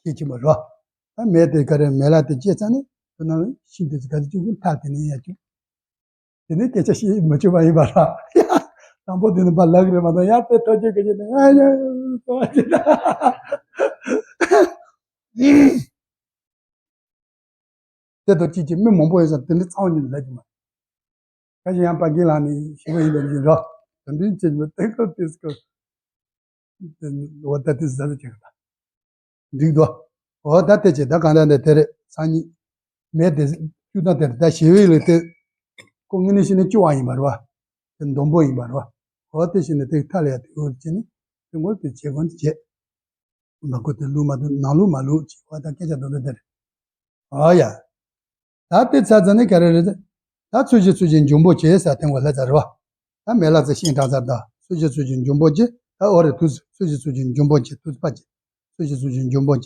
ཁྱེད་ཀྱི་མ་རོ། ད་མེ་དེ་ག་རེ་མེ་ལ་དེ་སྐྱེས་ཚར་ནས་དེ་ནང་ཤིང་དེ་ཚོ་ག་ཚོད་བཅུག་གི་ཐག་དེ་ནས་ཡར་བཅུག་དེ་ནས་སྐད་ཆ་བཤད་མི་བཅུག་པ་ཡིན་པ་ར། ཡ། དང་པོ་དེ་ནི་པ་ལག་རེད་མ་གཏོགས་ཡར་དེ་ཐག་གཅོད་གི་ཆེད་དུ་ང་ཡ་ཟེར་བ་ཅི་ད། དེ་དང་གཅིག་གི་མི་མང་པོ་ཡོད་ས་དེ་འདྲ་གཙང་བོ་ཉིད་ལ་ལབ་ཀྱི་མ། ཁ་ཅིག་ཡང་ཕ་གི་ལ་ནི་ཞིག་པ་ཡིན་པ་ཡིན་རོ། དེ་འདྲའི་ཚེ་ཉིད་དེ་སྐབས་དེ་སྐབས། འོ་ད་དེ་ཟ་ལ་ཅིག་ད། འགྲིག་འདུག་འོ་ད་དེ་ཅི་ད་གང་ལྟར་འདི་དེ་རེད་སང་ཉིན། མེ་དེ་བཅུག་སྟངས་དེ་རེད་ད་ཞི་བའི་ལུགས་དེ། ཁོ་དངོས་གནས་བཤད་ན་སྐྱོ་བ་ཡིན་པ་རེད་བ། དེ་སྡོང་པོ་ཡིན་པ་རེད་བ། འོ་དེ་བྱས་ནས་དེ་མཐའ་ལ་ཡ་དེ་འོ་བྱས་ནས་དེ་ངོ་དེ་བྱེད་དགོས་འདི་བྱེད། མ་ཁུ་དེ་ལུག་མ་དུ་ནང་ལུག་མ་ལུག་ཅེས་པ་དང་སྐད་ཆ་འདོན་འདོན་དེ་རེད། ཨ་ཡ། ད་དེ་ཚར་ཚར་ནས་ག་རེ་རེད། ད་ཚུལ་གྱིས་ཚུལ་གྱིས་འཇོམས་པོ་བྱེད་ཟེར་དེ་ངོ་ལྷ་ཚར་རེད་བ། ད་མེ་ལྷ་ཚར་ཤིང་དྲང་ཚར་ད་ཚུལ་གྱིས་ཚུལ་གྱིས་འཇོམས་པོ་བྱེད་ད་འོ་རེད་དུ་ཚུལ་གྱིས་ཚུལ་གྱིས་འཇོམས་པོ་བྱེད་དུ་པ་བྱེད། ཚུལ་གྱིས་ཚུལ་གྱིས་འཇོམས་པོ་བྱེད།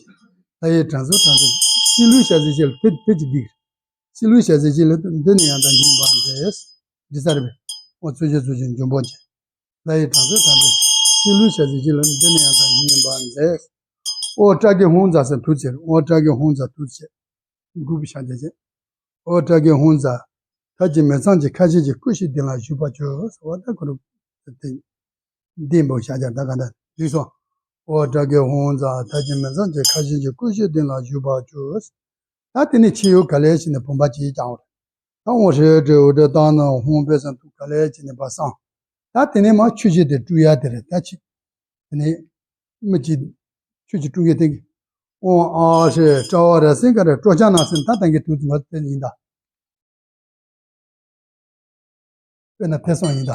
ལྷ་ཡི་དྲང་ཚུལ་དྲང་ཚུལ་སྲིད་ལུས་ཞལ་ཟས་ཅིག་ལ་དེ་དེ་ཅི་འདི། སྲིད་ལུས་ཞལ་ཟས་ཅིག་ལ་འདི་ནི་ཡང་དག་སྙིང་པར་མཛེས། འདི་ཚར་རེད་པས། འོ་ཚུལ་གྱིས་ཚུལ་གྱིས་འཇོམས་པོ་བྱེད། ལྷ་ཡི་དྲང་ཚུལ་དྲང་ཚུལ། སྲིད་ལུས་ཞལ་ཟས་ཅིག་ལ་འདི་ནི་ཡང་དག་སྙིང་པར་མཛེས། ཨོ་སྐྲ་གི་ཧཱུྃ་ཛཿ་ཟེར་དུ་ཟེར། ཨོ་སྐྲ་གི་ཧཱུྃ་ཛཿ་དུ་ཟེར། འགུགས་པའི་ཕྱག་རྒྱ་བཅས། ཨོ་སྐྲ་གི་ཧཱུྃ་ཛཿ། ཐབས་ཀྱི་མེ་ཚང་གི་ཁ་ཞེ་གཅིག་ཀུན་ཤེས་གཏིང་ལ་བཞུགས་པར་གྱུར་ཟེར་བ་ད་ཁོ་རུ་དེ། འདི་འབོ་ཕྱག་རྒྱ་ད་ག་འདྲ་འདུས་སོ། ཨོ་སྐྲ་གི་ཧཱུྃ་ཛཿ། ཐབས་ཀྱི་མེ་ཚང་གི་ཁ་ཞེ་གཅིག་ཀུན་ཤེས་གཏིང་ལ་བཞུགས་པར་གྱུར། ད་དེ་ནས་ཕྱི་ཡུལ་ག་ལེར་ཕྱིན་ནས་བུམ་པ་གཅིག་བརྐྱང་བ་རེད། ད་ཨོ་ཧྲཱིཿ་ཏྲཱིཿ་ཨུ་དྲ་ཏཱ་ན་ཧཱུྃ་ཕཊ་ཟེར་དུས་ག་ལེར་ཕྱིན་ནས་བ་སང་། ད་དེ་ནས་མ་ཆུ་སྐྱེས་དེ་བཀྲུ་ཡ་དེ་རེད་ད་ཕྱི། དེ་ནས་མི་གཅིག་ཆུ་གཅིག་བཀྲུ་ཡ་དེ་གི། ཨོ་ཨ་ཧྲཱིཿ་ཀྲ་བ་ར་སིང་ག་ར་ཀྲོ་ཅ་ན་སིང་ད་དེང་གི་དུས་ཚོད་ང་ཚོ་དེ་ཡིན་ད། དཔེར་ན་དེ་སོང་ཡིན་ད།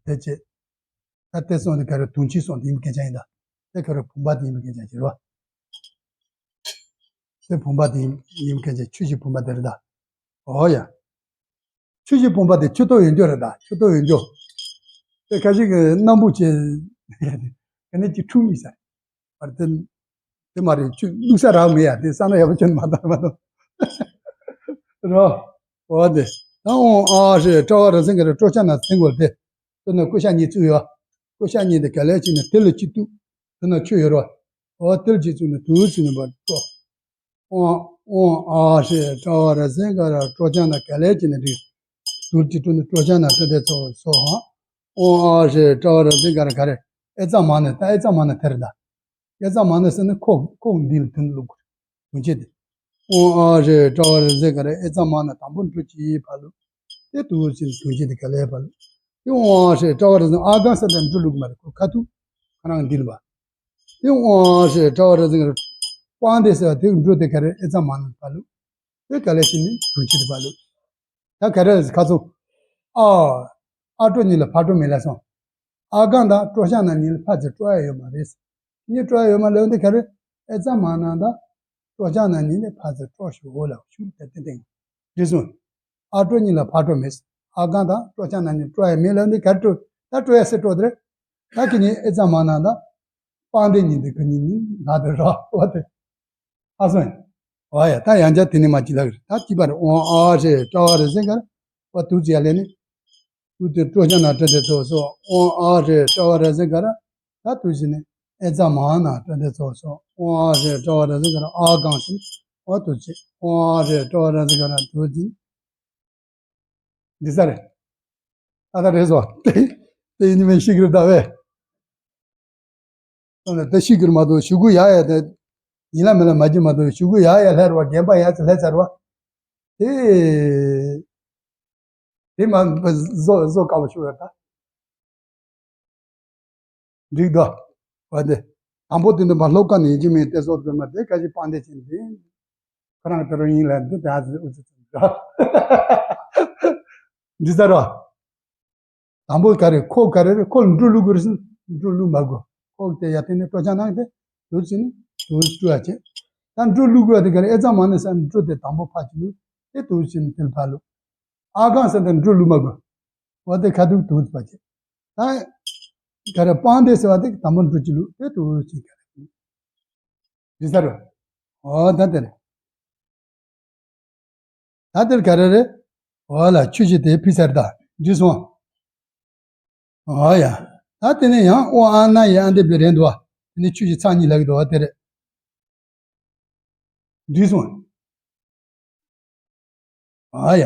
དེ་ཅི། ད་དེ་སོང་དེ་ག་རེ་དུང་ཕྱུར་སོང་དེ་ཡིན་པའི་སྐད་ཆ་ཡིན་ད། དེ་ག་རེ་བུམ་པ་དེ་ཡིན་པའི་སྐད་ཆ་ཅི་རེད་བ། དེ་བུམ་པ་དེ་ཡིན་ཡིན་པའི་སྐད་ཆ་ཆུ་བཞི་བུམ་པ་དེ་རེད་ད། ཨོ་ཡ། ཆུ་བཞི་བུམ་པ་དེ་ཆུ་ཏོག་ཡོད་རྒྱུ་རེད་ད་ཆུ་ཏོག་ཡོད་རྒྱུ། དེ་ཁ་ཤས་ཀྱི་སྣམ་བུ་ཅན། ག་ནས་ཀྱི་འཁྲུངས་ཡིན་ས་རེད། བར་དེ། དེ་མ་རེད། ཁྱོད་བླུག་ས་རག་མེད་ཡ། དེ་ས་ན་ཡག་པོ་ཁྱོད་མ་བཏང་མ་གཏོགས། རོ། འོ་དེ། ད་ཨོང་ཨ་ཧྲེ་ཀྲ་བ་ར་ཟིང་ག་ར་ཀྲོ་ཅ་ན་ཟིང་གོ་དེ། དེ་ནས་ཀུ་ཤ་གཉིས་བཙུགས་ཡོད། ཀུ་ཤ་གཉིས་དེ་ག་ལས་བྱས་ནས་དེ་ལ་གཅིག་གཏུག་དེ་ན་ཆུ་ཡོད་རོ། འོ་དེ་ལ་གཅིག་བཙུགས་ནས་དུ་བཙུགས་ནས་བར་ཀྲོ། ཨོང་ཨོང་ཨ་ཧྲེ་ཀྲ་བ་ར་ཟིང་ག་ར་ཀྲོ་ཅ་ན་ག་ལས་བྱས་ནས་འགྲིག་དུ་གཅིག་བཙུགས་ནས་ཀྲོ་ཅ་ན་ཏྲ་དེ་ཚོ་སོ་ཧ། ཨོང་ཨ་ཧྲེ་ཀྲ་བ་ར་ཟིང་ག་ར་ག་རེ། ཨེ་ཙ་མ་ན། ད་ཨེ་ཙ་མ་ན་དེ་རེད་ད། ཨེ་ཙ་མ་ན་ཟེར་ན་ཁོག་ཁོག་འདི་ལ་དོན་བླུག་དགོས། དོན་བྱེད་དེ། ཨོང་ཨ་ཧྲེ་ཀྲ་བ་ར་ཟིང་ག་ར་ཨེ་ཙ་མ་ན་དང་པོ་འགྲོ་གཅིག་ཕ་ལུ། དེ་དུ་ཟིན་དོན་བྱེད་དེ་ག་ལས་ཕ་ལུ། དེ་ཨོང་ཨ་ཧྲེ་ཀྲ་བ་ར་ཟིང་ཨ་གང་ཟེར་ད་འགྲོ་བླུག་མ་རེད། ཁོ་ཁ་ཐུག་ཁ་རང་འདི་ལ་བ། དེ་ཨོང་ཨ་ཧྲེ་ཀྲ་བ་ར་ཟིང་ག་ར་པང་དེ་ཟེར་བ་དེ་འགྲོ་དེ་ག་རེ་ཨེ་ཙ་མ་ན་ཕ་ལུ། དེ་ག་ལས་ཟིན་དོན་བྱེད་དེ་ཕ་ལུ། ད་ག་རེ་ཁ་ཚུགས། ཨ། ཨ་ཀྲོ་གཉིས་ལ་ཕ་ཀྲོ་མེད་ལ་སོང་། ཨ་གང་དང་ཀྲོ་ཤ་ན་གཉིས་ལ་ཕ་ཚེ་ཀྲོ་ཡ་ཡོད་མ་རེད། གཉིས་ཀྲོ་ཡ་ཡོད་མ་ལབ་འདི་ག་རེ། ཨེ་ཙ་མ་ན་དང་ཀྲོ་ཤ་ན་གཉིས་ལ་ཕ་ཚེ་ཀྲོ་ཞུ་འོ་ལ་ཞུ་དེ་དེ་དེ། འགྲིག་སོང་། ཨ་ཀྲོ་གཉིས་ལ་ཕ་ཀྲོ་མེད། ཨ་གང་དང་ཀྲོ་ཤ་ན་གཉིས་ཀྲོ་ཡ་མེད་ལབ་འདི་ག་རེ་ཀྲོ། ད་ཀྲོ་ཡ་སེ་ཀྲོ་དེ་རེད། ད་གི་གཉིས་ཨེ་ཙ་མ་ན་དང་། པང་དེ་གཉིས་དེ་གི་གཉིས་ནི་ང་དེ་ར་བ་དེ། ཨ་སོང་། ཨ་ཡ། ད་ཡང་བསྐྱར་དེ་ནས་མ་ཅི་ལ་གི་རེད། ད་ཅི་པ་རེད། ཨོང་ཨ་ཧྲེ་ཀྲ་བ་རེ་ཟེར་ག་ར། བ་དུ་ཅི་ཡ་ལས་ནི། དུ་དེ་ཀྲོ་ཅ་ན་ཏྲ་དེ་ཚོ་སོ། ཨོང་ཨ་ཧྲེ་ཀྲ་བ་རེ་ཟེར་ག་ར། ད་དུ་ཅི་ནི་ཨེ་ཙ་མ་ན་ཏྲ་དེ་ཚོ་སོ། ཨོང་ཨ་ཧྲེ་ཀྲ་བ་རེ་ཟེར་ག་ར་ཨ་གང་སོ། བ་དུ་ཅི། ཨོང་ཨ་ཧྲེ་ཀྲ་བ་རེ་ཟེར་ག་ར་དུ་ཅི། འདི་ས་རེད། ད་ད་རེད་སོ། དེ་དེ་ཡིན་མིན་ཤི་གི་རེད་ད་བས། ད་ལྟ་ཤི་གི་རེད་མ་གཏོགས་ཤི་གུ་ཡ་ཡ་དེ་ཡིན་ལ་མིན་ལ་མ་གྱི་མ་གཏོགས་ཤི་གུ་ཡ་ཡ་ལྷེར་བ་རྒན་པ་ཡ་ཚ་ལྷེ་ཚར་བ། དེ་དེ་མ་བཟོ་བཟོ་དཀའ་བ་ཤུ་ཡ་ད། འགྲིག་དོ། བ་དེ། དང་པོ་དེ་འདི་མ་ལྷོ་ཀ་ནས་ཡིན་གྱི་མིན་དེ་བཟོ་དགོས་མ་དེ་ག་ཞིག་པང་དེ་ཅན་དེ། ཁོ་རང་དེ་རུ་ཡིན་ལ་འདི་དེ་ཨ་ཙི་ཨུ་ཙི་ཙི་འདྲ། འདི་ཚར་བ། དང་པོ་ག་རེ། ཁོག་ག་རེ་རེད། ཁོག་འབྲུ་བླུག་དགོས་རེད་ཟེར་ན་འབྲུ་བླུག་མ་དགོས། ཁོག་དེ་ཡ་དེ་ནས་ཀྲོ་ཅ་ན་དེ་དུ་ཟིན་དུ་བཀྲུ་ཡ་བྱེད། ད་འབྲུ་བླུག་དགོས་དེ་ག་རེ། ཨེ་ཙ་མ་ན་ཟེར་འབྲུ་དེ་དང་པོ་ཕ་གཅིག་བླུག་དེ་དུ་ཟིན་དེ་ཕ་བླུག་ཨ་གང་ཟེར་དེ་འབྲུ་བླུག་མ་དགོས། འོ་དེ་ཁ་ཐུག་དུ་བ་བྱེད། ད་ག་རེ་པང་དེ་ཟེར་བ་དེ་དང་པོ་འབྲུ་གཅིག་བླུག་དེ་དུ་ཟིན་ག་རེ། འདི་ས་རེད། འོ་ད་དེ་རེད། ད་དེར་ག་རེ་རེད། འོ་ལ་ཆུ་བཞི་དེ་ཕི་སར་ད་འདི་སོང་། འོ་ཡ། ད་དེ་ནས་ཡང་ཨོ་ཨ་ན་ཡི་ཨ་འདི་བི་རེད་འདུག་བ། དེ་ནས་ཆུ་བཞི་ཚ་གཉིས་ལ་གི་འདུག་བ་དེ་རེད། འདི་སོང་། འོ་ཡ།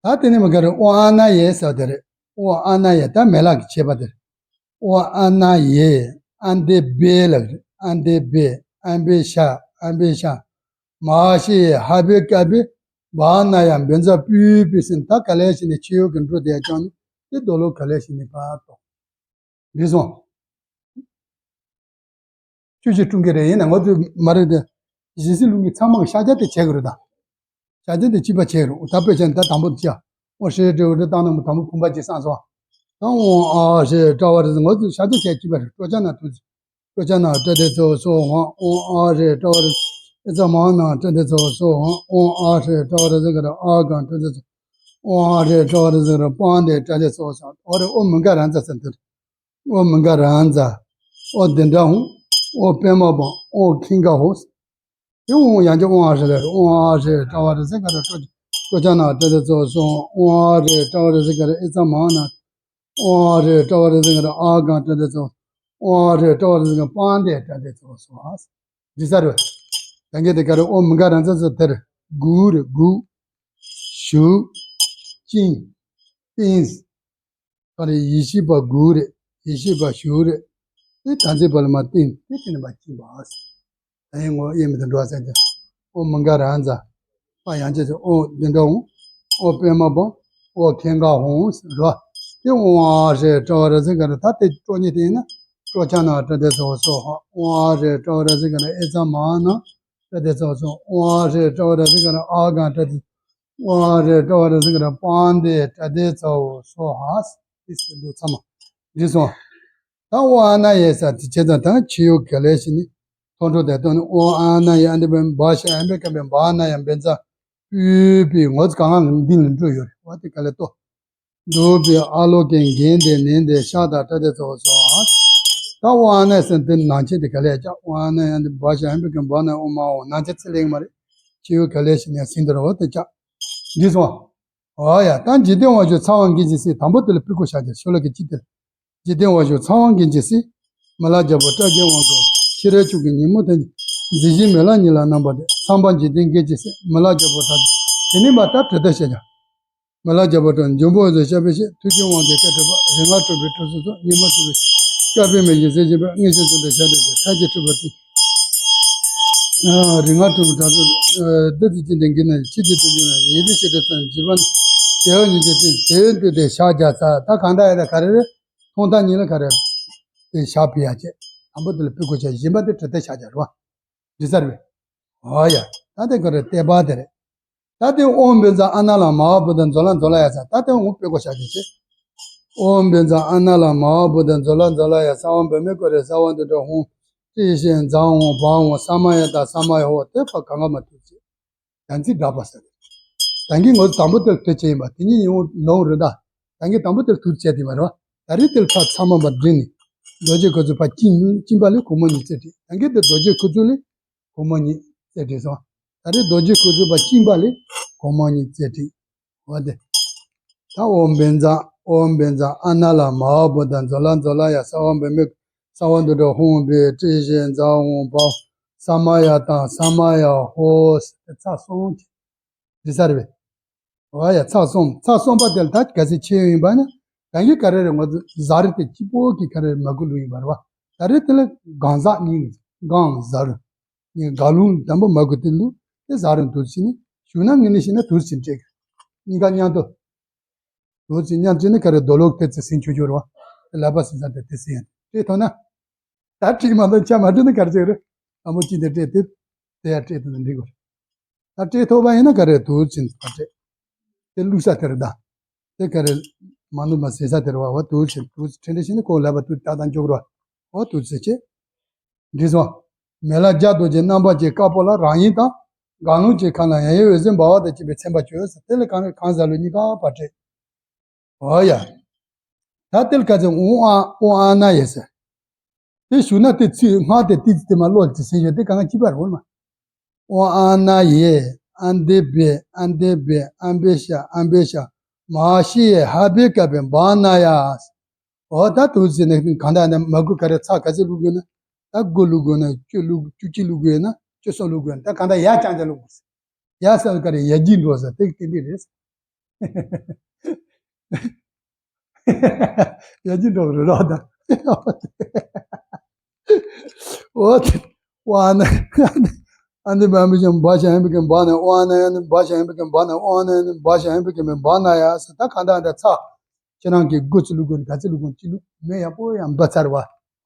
ད་དེ་ནས་མ་ག་རེ། ཨོ་ཨ་ན་ཡེ་ཟེར་བ་དེ་རེད། ཨོ་ཨ་ན་ཡེ་ད་མེ་ལག་གི་བྱེད་པ་དེ་རེད། ཨོ་ཨ་ན་ཡེ། ཨ་འདི་བེ་ལ་གི་རེད། ཨ་འདི་བེ། ཨ་བེ་ཤ། ཨ་བེ་ཤ། མ་ཤི་ཧ་བེ་ཀ་བེ། བ་ན་ཡ་བེ་ཛ་པུ་པི་སིན། ད་ག་ལས་ཤི་ནི་ཆེ་ཡོ་གི་འགྲོ་དེ་ཡ་ཀྱང་ནི་དེ་རྡོ་ལོ་ག་ལས་ཤི་ནི་བ་ཏོ། འདི་སོང་། ཆུ་ཞིག་ཀྲུང་གི་རེད། ཡིན་ན་ང་ཚོས་མ་རེད་དེ། གཞི་སྲིད་ལུགས་ཀྱི་ཚང་མ་གི་ཤ་རྒྱ་དེ་བྱེད་དགོས་རེད་ད། ཤ་རྒྱ་དེ་གཅིག་པ་བྱེད་རུང་ད་དཔེ་བྱས་ན་ད་དང་པོ་དེ་བྱ། འོ་ཧྲེ་ཏྲེ་འོ་ཏྲེ་བཏང་ན་མོ་དང་པོ་བུམ་པ་གཅིག་སངས་སོང་། ད་འོ་ཨ་ཧྲེ་ཀྲ་བ་རེ་ཟེར། ང་ཚོས་ཤ་རྒྱ་བྱེད་གཅིག་པ་རེད། ཀྲོ་ཅ་ན་དུ། ཀྲོ་ཅ་ན་ཏྲ་དེ་ཚོ་སོ་ཧོ། འོ་ཨ་ཧྲེ་ཀྲ་བ་རེ་ཟེར། ཨེ་ཙ་མ་ན་ཏྲ་དེ་ཚོ་སོ་ཧོ། འོ་ཨ་ཧྲེ་ཀྲ་བ་རེ་ཟེར་ག་ར་ཨ་གང་ཏྲ་དེ་ཚོ། འོ་ཨ་ཧྲེ་ཀྲ་བ་རེ་ཟེར་ག་ར་པང་དེ་ཏྲ་དེ་ཚོ་སོ། འོ་རེ་ཨོ་མི་འགའ་རང་ཚ་ཟེར་དེ། ཨོ་མི་འགའ་རང་ཛ། ཨོ་དེ་འདྲ་འོང་། ཨོ་པད་མ་པ། ཨོ་ཁེངས་ཀ་ཧོ། དེ་འོང་ཡང་ཅིག་ཨོང་ཨ་ཧྲེ་ལ་རེ། ཨོང་ཨ་ཧྲེ་ཀྲ་བ་རེ་ཟེར་ག་ར་ཀྲོ་ཀྲོ་ཅ་ན་ཏྲ་དེ་ཚོ་སོ། ཨོང་ཨ་ཧྲེ་ཀྲ་བ་རེ་ཟེར་ག་ར་ཨེ་ཙ་མ་ན། ཨོང་ཨ་ཧྲེ་ཀྲ་བ་རེ་ཟེར་ག་ར་ཨ་གང་ཏྲ་དེ་ཚོ། ཨོང་ཨ་ཧྲེ་ཀྲ་བ་རེ་ཟེར་ག་ར་པང་དེ་ཏྲ་དེ་ཚོ་སོ། འདི་ས་རེད། ད་གིན་དེ་ག་རེ། ཨོ་མི་འགའ་རང་ཚ་ཚ་དེར་གུ་རེ་གུ། ཞུ། ཅིང་། ཏིང་། ག་རེ། ཡེ་ཤེས་པ་གུ་རེ། ཡེ་ཤེས་པ་ཞུ་རེ། དེ་ད་ཚེ་བ་ལ་མ་ཏིང་དེ་དེ་ནི་མ་ཅིང་བ། ད་ཡིན་ངོ་ཡེ་མི་དང་འགྲོ་ས་ཀྱང་། ཨོ་མི་འགའ་རང་ཚ། པ་ཡང་ཅེ་ཅེ་ཨོ་འདི་འདྲ་འོང་། ཨོ་པད་མ་པ། ཨོ་ཁེངས་ཀ་ཧོང་ཟེར་རོ། དེ་ཨོང་ཨ་ཧྲེ་ཀྲ་བ་རེ་ཟེར་ག་ར་ད་དེ་ཀྲོ་གཉིས་དེ་ཡིན་ན། ཀྲོ་ཅ་ན་ཏྲ་དེ་ཚོ་སོ་ཧ། ཨོང་ཨ་ཧྲེ་ཀྲ་བ་རེ་ཟེར་ག་ར་ཨེ་ཙ་མ་ན་ཏྲ་དེ་ཚོ་སོ། ཨོང་ཨ་ཧྲེ་ཀྲ་བ་རེ་ཟེར་ག་ར་ཨ་གང་ཏྲ་དེ། ཨོང་ཨ་ཧྲེ་ཀྲ་བ་རེ་ཟེར་ག་ར་པང་དེ་ཏྲ་དེ་ཚོ་སོ་ཧ། དེ་སེ་ལུ་ཚ་མ། འདི་སོང་། ད་ཨོ་ཨ་ན་ཡེ་ས་དེ་བྱེད་ཙང་ད་ཆེ་ཡོ་ག་ལས་ཤི་ནི། ཐོང་ཁྲོ་དེ་ཐོང་ནི་ཨོ་ཨ་ན་ཡེ་ཨ་འདི་བན་བ་ཤ་ཨ་བེ་ཀ་བེ་བ་ན་ཡ་བེ་ཛ་པུ་པི། ངོ་ཚ་གང་གང་འདི་ལ་འགྲོ་ཡོད་རེད་བ། དེ་ག་ལས་ཏོ། འདུག་པའི་ཨ་ལོ་ཀེ་འགན་དེ་ནན་དེ་ཤ་དང་ཏྲ་དེ་ཚོ་སོ་ཨ། ད་ཨོ་ཨ་ན་ཟེར་དེ་ནང་ཆེན་དེ་ག་ལས་ཀྱང་ཨོ་ཨ་ན་ཡང་དེ་བ་ཞ་ཨན་པི་ཀན་བ་ན་ཨོ་མ་ཨོ་ནང་ཆེན་ཚེ་ལེགས་མ་རེད། ཆེ་ཡོད་ག་ལས་ཤི་ནས་ཟིན་དུ་རོ་དེ་ཅག་འདི་སོང་། ཨོ་ཡ། ད་འཇིག་རྟེན་དབང་ཕྱུག་ཚངས་དབང་མཁན་གྱིས་སྲིད་དང་པོ་དེ་ལ་ཕི་ཁོ་བྱ་རྒྱུ་ཤོ་ལ་གི་ཅི་དེ་ལ། འཇིག་རྟེན་དབང་ཕྱུག་ཚངས་དབང་མཁན་གྱིས་སྲིད། མི་ལ་རྒྱལ་པོ་སྐྲ་རྒྱན་དབང་གོ། ཁྱི་རལ་ཅུང་གི་ཉིན་མོ་དེ། མཛེས་བཞིན་མི་ལ་ཉིད་ལ་རྣམ་པ་དེ། བསམ་པ་འཇིག་རྟེན་མཁན་གྱིས་སྲིད་མི་ལ་རྒྱལ་པོ་དྲག་དེ་ནི་མ་ད་དྲི་ལྟ་བྱེད་ཀྱང་། མི་ལ་རྒྱལ་པོ་དྲག་འཇོན་པོ་འོད་ཟེར་ཤར་བའི་ཕྱིར། ཐུགས་ཀྱི་དབང་གིས་སྐད་འཕྲོག་པ། རིག་སྔགས་འཁྲུགས་པའི་གྲུ་གཟུངས་སོགས། ཉིན་མོ་འཁྲུགས་པའི་སྐྱ་པད་མའི་ཞལ་ཟས་བཞིན་པ། མངོན་ཤེས་ཙམ་དུ་བྱ་སྟེ་ཐབས་ཀྱིས་འཁྲུགས་པ་དེ། རིག་སྔགས་འཁྲུགས་པའི་གྲུ་གཟུངས་འདི་ཚེ་ཅི་འདྲའི་འགྱུར་ན་ཡང་། ཕྱི་ཅི་དུ་འགྱུར་ན་ཡང་། ཉེས་པའི་ཤེས་སྒྲིབ་ཙམ་འཇིག་པ་ནི། དེ་བས་ཉིད་ཀྱི་ཚེ་དེ་བས་འདི་དེ་ཞག་བརྒྱ་ཚར། ད་གང་ལྟར་ཡང་ད་ག་རེ་རེད། ཐོག་མཐའ་གཉིས་ལ་ག་རེ་དེ་བཞག་པ་ཡ་བྱས། དང་པོ་དེ་ལ་ཕི་ཁོ་བྱ། གཞན་པ་དེ་དྲི་ལྟ་བྱ་བྱ་རོ། འདི་ཚར་བས། ཨོ་ཡ། ད་དེ་ག་རེ་བལྟས་པ་དེ་རེད། ད་དེ་ཨོཾ་བཛྲ་ཨ་ན་ལ་མ་ཧཱ་བུདྡྷ་ཛྭ་ལ་ཛྭ་ལ་ཡ་ས། ད་དེ་འོང་ཕི་ཁོ་བྱ་རྒྱུ་བྱས། ཨོཾ་བཛྲ་ཨ་ན་ལ་མ་ཧཱ་བུདྡྷ་ཛྭ་ལ་ཛྭ་ལ་ཡ་ས། ཨོཾ་བྷཱུ་མི་ཀུ་རེ་ས་ཝ་དྷཱུ་ཏྲ་ཧཱུྃ། ཏྲཱི་ཤྲཱི་ཛཿ་ཧཱུྃ་བྷཱུྃ། ས་མ་ཡ་ཏཱ་ས་མ་ཡ་ཧོཿ། དེ་ཕར་གང་ག་མ་ཐུག་ཅིག་དམ་ཚིག་བསྒྲགས་པ་ཟེར། ད་གིན་ངོ་དང་པོ་དེར་ཐོས་བྱས་ཡིན་པ་དེ་ཉིད་ཡིན་འོང་ལོང་རེད་ད། ད་གིན་དང་པོ་དེར་ཐུག་བྱས་ཏེ་མ་རེད་བ། ད་རེས་དེར་ཕར་ཚང་མ་མ་བསྒྲིལ་ནས། རྡོ་རྗེ་ཁུ་ཚུར་ཕར་བཅིངས་བཅིངས་པ་ལས་གུང་མོ་གཉིས་རྩེ་བྲིས། ད་གིན་དེ་རྡོ་རྗེ་ཁུ་ཚུར་ལས་གུང་མོ་གཉིས་རྩེ་བྲིས་སོང་། ད་རེས་རྡོ་རྗེ་ཁུ་ཚུར་ཕར་བཅིངས་པ་ལས་གུང་མོ་གཉིས་རྩེ་བྲིས། འོ་དེ། ད་ཨོཾ་བཛྲ་ཨོཾ་བཛྲ་ཨ་ན་ལ་མ་ཧཱ་བུདྡྷ་ཛྭ་ལ་ཛྭ་ལ་ཡ་ས། ཨོཾ་བྷཱུ་མི་ས་ཝ་དྷཱུ་ཏྲ་ཧཱུྃ་བྷཱུ། ཏྲཱི་ཤྲཱི་ཛཿ་ཧཱུྃ་བྷཱུ། ས་མ་ཡ་ཏཱ་ས་མ་ཡ་ཧོཿ་ཟེར་ཏེ་ཚར་སོང་ཅིག་འདི་ཚར་བས། འོ་ཡ། ཚར་སོང་། ཚར་སོང་པ་དེ་ལ་ད་གལ་སྲིད་ཆེ་ཡོད་ཡིན་པ་ན། ད་གིན་ག་རེ་རེད། ང་ཚོ་ཟ་རི་དེ་གཅིག་པོ་གི་ག་རེ་མ་གུ་ལུག་ཡིན་པ་རེད་བ། ད་རེས་དེ་ལ་གང་ཟག་གཉིས་རེད། གང་ཟ་རི། གཉིས་ག་ལུང་དང་པོ་མ་གུ་དེ་ལུག་དེ་ཟ་རི་འདུག་ཕྱིན་ནས་ཞུགས་ན་ངེས་ནས་ཤེས་ན་དུས་ཕྱིན་སྤྲད། གཉིས་ཀ་མཉམ་དུ། དུས་ཕྱིན་མཉམ་བྱས་ནས་ག་རེ་རྡོ་ལུག་དེ་ཚེ་ཟིན་ཆོག་ཆོག་རེད་བ། དེ་ལག་པ་ཟིན་ས་དེ་དེ་ཟིན་ཡང་སྤྲད་ཐུབ་ན། ད་སྤྲད་མ་ཐུབ་ཆ་མ་སྤྲད་ན་ག་རེ་བྱེད་རེད། ཨ་མོ་གཅིག་དེ་སྤྲད་དེ། དེ་ཡང་སྤྲད་ཐུབ་ན་འགྲིག་གོ། ད་སྤྲད་ཐུབ་པ་ཡིན་ན་ག་རེ་དུས་ཕྱིན་ཕར་སྤྲད། དེ་བླུགས་ས་དེ་རེད་ད། དེ་ག་རེ་མ་ནུ་མ་ཟེ་ས་དེ་རེད་བ། འོ་དུས་ཕྱིན་དུས་ཕྱིན་འཕྲལ་འཕྲལ་ཕྱིན་ནས་ཁོ་ལག་པ་དུས་ད་ད་འཇོག་རོགས། འོ་དུས་ཚོད་ཆེ། འདི་སོང་། མེ་ལྷ་བརྒྱ་རྡོ་རྗེ་རྣམ་པར་བརྒྱན་དཀར་པོ་ལ། རང་ཡིན་དང་གང་ལུང་གཅིག་ཁ་ན་ཡང་ཡང་འོད་ཟེར་འབར་བ་དང་བཅས་པའི་མཚན་པ་བརྗོད་ཟེར། དེ་ལ་གང་གང་ཟག་ལུགས་གཉིས་ཀ་ཕར་སྤྲད། འོ་ཡ། ད་དེ་ལ་ག་ཚོད་ཨོཾ་ཨ་ཨོཾ་ཨ་ན་ཡེ་ཟེར། དེ་ཞུ་ན་དེ་ཚིག་སྔགས་དེ་ཏི་ཙི་དེ་མ་ཀློག་ཅིག་ཟེར་ཞོར་དེ་གང་གཅིག་པ་རེད་མ། ཨོཾ་ཨ་ན་ཡེ། ཨ་འདི་བེ་ཨ་འདི་བེ་ཨམ་བེ་ཤ་ཨམ་བེ་ཤ། མ་ཧ་ཤི་ཡེ་ཧ་བེ་ཀ་བེ་བ་ན་ཡ། འོ་ད་དུས་ཚོད་ནས་གང་ལྟར་ནས་མ་དགུ་ག་རེ་ཚ་ག་ཚོད་བླུག་དགོས་ན། ད་དགུ་བླུག་དགོས་ན་བཅུ་བླུག་བཅུ་གཅིག་བླུག་དགོས་ན་བཅུ་གསུམ་བླུག་དགོས་ན། ད་གང་ལྟར་ཡར་རྐྱང་རྐྱང་བླུག་དགོས། ཡར་ས་ག་རེ་ཡར་རྒྱས་འགྲོ་ས་དེ་གི་དེ་འདྲ་རེད། ཡར་རྒྱས་འགྲོ་གི་རེད་རོགས་ད། འོ་དེ། ཨོཾ་ཨ་ན། ཨ་འདི་བ་མི་ཤམ་བ་ཤ་ཡང་བི་ཀེ་བ་ན། ཨོཾ་ཨ་ན་ཡ་ནི་བ་ཤ་ཡང་བི་ཀེ་བ་ན། ཨོཾ་ཨ་ན་ཡ་ནི་བ་ཤ་ཡང་བི་ཀེ་བ་ན་ཡ་ཟེར། ད་གང་ལྟར་ད་ཚ། ཁྱེད་རང་གིས་དགུ་ཙམ་བླུག་དགོས་ན་ག་ཚོད་བླུག་དགོས་ན་ཅི་བླུག་མེད་ཡག་པོ་ཡང་འབབ་ཚར་བ།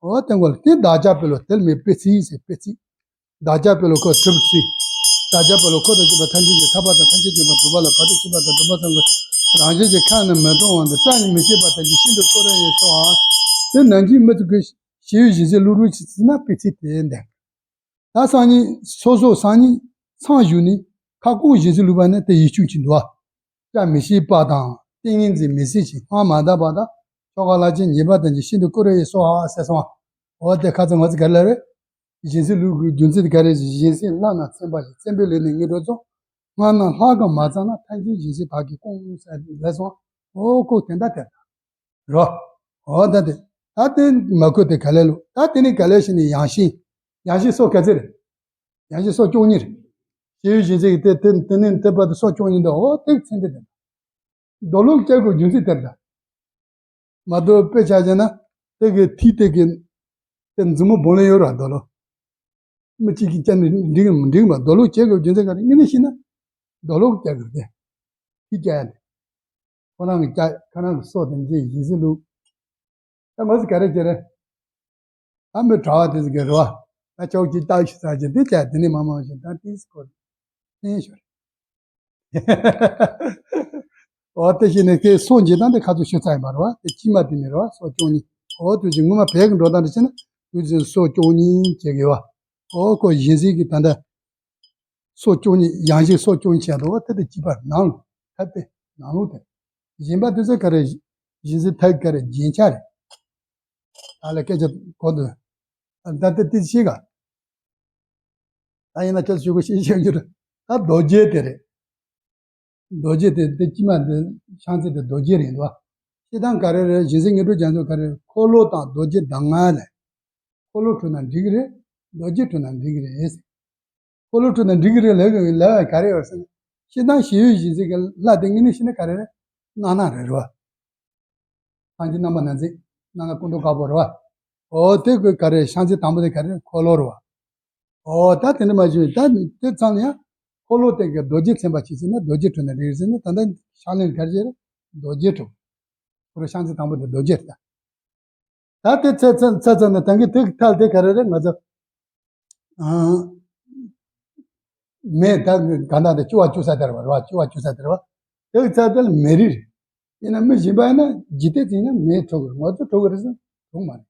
འོ་དེ་འགོ་ལ་དེ་བདག་ཅག་དཔེ་ལོ་དེར་མེད་པེ་ཚིག་ཟེར་པེ་ཚིག་བདག་ཅག་དཔེ་ལོ་ཁོ་གྲུབ་ཚིག་བདག་ཅག་དཔེ་ལོ་ཁོ་དང་བཅས་པ་ཐམས་ཅད་ཀྱི་ཐར་པ་དང་ཐམས་ཅད་མཁྱེན་པ་སྒྲུབ་པ་ལ་བར་དུ་གཅིག་པ་དང་སྒྲུབ་པ་ཙམ་གྱི་རང་བཞིན་གྱིས་ཁ་ནས་མི་གཏོང་བ་འདི་སྐྲ་ནི་མི་ཤེས་པ་དང་ཇི་བཞིན་དུ་བསྐོར་ར་ཡི་སོ་ཨ། དེ་ནང་བཞིན་མི་ཚུགས་ཀྱི་ཞེས་བཞིན་སྲིད་ལུགས་རུས་ཀྱི་ཚིག་ན་པེ་ཚིག་དེ་འདས། ད་སང་ཉིན་སོ་སོ་སང་ཉིན་མཚམས་བཞུགས་ནས་ཁ་སྐོང་བཞིན་སྲིད་ལུགས་པ་ནི་དེ་ཡིད་ཆུང་ཅིག་འདུག་ཨ། སྐྲ་མི་ཤེས་པ་དང་ཏིང་ངེ་འཛིན་མི་སྲིད་ཅིང་སྔགས་མ་དག་པ་དང་ཆོ་ག་ལྷ་ཆེན་ཉེས་པ་དང་ཇི་བཞིན་དུ་བསྐོར་ར་ཡི་སོ་ཨ་ཟེར་སོང་ཨ། འོ་དེ་ཁ་ཚ་ངོ་ཚ་ག་ལ་རེད། བཞིན་སྲིད་ལུགས་ཀྱི་རྒྱུ་མཚན་དེ་ག་རེ་རེད། བཞིན་སྲིད་བླ་ན་མཚན་པ་ཞིག་བཙན་པོའི་ལས་ནི་ངེས་འགྲོ་རྫོགས། སྔགས་རྣམས་ལྷག་གམ་མ་ཚང་ན་ཐམས་ཅད་བཞིན་སྲིད་བདག་གིས་སྐོང་ཟེར་ལས་སོང་། འོ་ཁོ་དེ་འདྲ་དེ་རོ། འོ་ད་དེ་ད་དེ་མ་ཁོ་དེ་ག་ལས་ལུགས་ད་དེ་ནི་ག་ལས་ཤི་ནི་ཡང་ཤིང་། ཡང་ཤིང་སོ་ག་ཚེ་རེད། ཡང་ཤིང་སོ་བཅུ་གཉིས་རེད། སྐྱེས་བུ་བཞིན་སྲིད་ཀྱི་དེ་དེ་དེ་ནི་དེ་བར་དུ་སོ་བཅུ་གཉིས་འདུག་འོ་དེ་ཚེ་འདི་དེ་རྡོ་ལུགས་སྐྱེ་དགོས་རྒྱུ་མཚན་དེར་ད། མ་གཏོགས་དཔེ་ཆ་བཞག་ན་དེ་གི་མཐིལ་དེ་གི་དེ་མཛུབ་མོ་སྦོམ་ལ་ཡོད་ར་རྡོ་ལོ། མི་གཅིག་གིས་བཅད་ནས་འགྲིག་མི་འགྲིག་མ་རྡོ་ལོ་བྱེད་དགོས་རྒྱུ་མཚན་ག་རེ་ངས་ནས་ཤེས་ན། རྡོ་ལོ་བྱེད་དགོས་ཏེ། མཐིལ་བཅད་ཡ་དེ། ཁོ་རང་གི་བཅད་ཁོ་རང་གི་སོ་དེ་འདི་བཞིན་སྲིད་ལུགས། ད་ངོ་ཚ་ག་རེ་བྱེད་རེད། ད་མི་གྲྭ་བ་དེ་ཚོ་གི་རེད་བ། ད་ཆོག་ཅིག་བཏགས་ཤིག་ཟ་ཅིག་འདི་བྱས་དེ་ནས་མ་མང་ཞིག་ད་ཏིས་སྐོར་བསྟན་ཞོར། འོ་དེ་བཞིན་ནས་ཁའི་སོ་འབྱེད་སྟངས་དེ་ཁ་ཚུར་ཞུ་ཚར་ཡིན་པ་རེད་བ། དེ་དཀྱིལ་མ་དེ་ནས་རེད་བ། སོ་བཅུ་གཉིས། འོ་དུས་ཀྱི་སྔོན་མ་བལ་གྱི་འགྲོ་སྟངས་དེ་བྱས་ན་དུས་ཀྱི་སོ་བཅུ་གཉིས་བྱེད་དགོས་བ། འོ་ཁོ་བཞིན་སྲིད་ཀྱི་ད་ལྟ་སོ་བཅུ་གཉིས་ཡང་ཞིང་སོ་བཅུ་གཉིས་བྱས་འདུག་བ། དེ་དེ་དཀྱིལ་པ་ནང་ལ་ཐབས་དེ་ནང་ལོགས་དེ། བཞིན་པ་དེ་ཚོ་ག་རེ། བཞིན་སྲིད་ཐབས་ག་རེ་རྒྱན་ཆ་རེད། ད་ལ་སྐད་ཆ་གོ་འདུག་ད་ལྟ་དེ་ཤེས་ག་ད་ཡིན་ན་ཁྱོད་ཚོ་ཞུ་གི་ཤེས་ཤེས་རྒྱུ་རེད། ད་རྡོ་རྗེ་དེ་རེད། རྡོ་རྗེ་དེ་དེ་དཀྱིལ་མ་དེ་ཤང་ཚེ་དེ་རྡོ་རྗེ་རེད་འདུག་སྤྱིར་བཏང་ག་རེ་རེད། གཞན་སེམས་ངན་འགྲོ་རྒྱ་མཚོ་ག་རེ་རེད། འཁོར་ལོ་དང་རྡོ་རྗེ་གདམས་ངག་ལས། འཁོར་ལོ་འཁྲུལ་ན་འགྲིག་གི་རེད། རྡོ་རྗེ་འཁྲུལ་ན་འགྲིག་གི་རེད། འཁོར་ལོ་འཁྲུལ་ན་འགྲིག་གི་རེད་ལབ་གི་ལབ་པ་ག་རེ་ཡོད་ཟེར་ན། སྤྱིར་བཏང་ཞི་གཡོ་གཞན་སེམས་ཀྱི་ལྷ་དེ་དངོས་གནས་བཤད་ན་ག་རེ་རེད། རྣམ་སྣང་རེད་རོ། སངས་རྒྱས་རྣམ་པར་སྣང་མཛད། རྣམ་སྣང་སྐུ་མདོག་དཀར་པོ་རེད་བ། འོ་དེ་གི་ག་རེ་ཤང་ཚེ་དང་པོ་དེ་ག་རེ་འཁོར་ལོ་རེད་བ། འོ་ད་དེ་འདྲ་མ་བྱུང་ད་དེ་ཚང་ལ་ཡང་འཁོར་ལོ་དེ་གི་རྡོ་རྗེ་མཚན་པ་ཅིག་ཟེར་ན་རྡོ་རྗེ་འཁྲུལ་ན་རེད་ཟེར་ན་ད་ལྟ་ཤང་ལེན་ག་རེ་བྱས་རེད། རྡོ་རྗེ་འཁྲུལ། ཁོ་རང་ཤང་ཚེ་དང་པོ་དེ་རྡོ་རྗེ་རེད་ད། ད་དེ་ཚེ་ཚེ་ཚེ་ཚེ་ནས་ད་གི་དེ་ཐལ་དེ་ག་རེ་རེད་ང་ཚོ། ཨང་། མེ་ད་ག་ན་དེ་བཅུ་བ་བཅུ་ས་དེར་བ་རེད་བ། བཅུ་བ་བཅུ་ས་དེར་བ། དེ་གི་ཚེ་དེ་ལ་མེ་རི་རེད། ཡིན་ན་མི་གཞན་པ་ཡིན་ན་འཇིག་རྟེན་ཚེ་ཡིན་ན་མེ་འཁྲུག་གི་རེད། ང་ཚོ་འཁྲུག་གི་རེད་ཟེར་འཁྲུག་མ་རེད།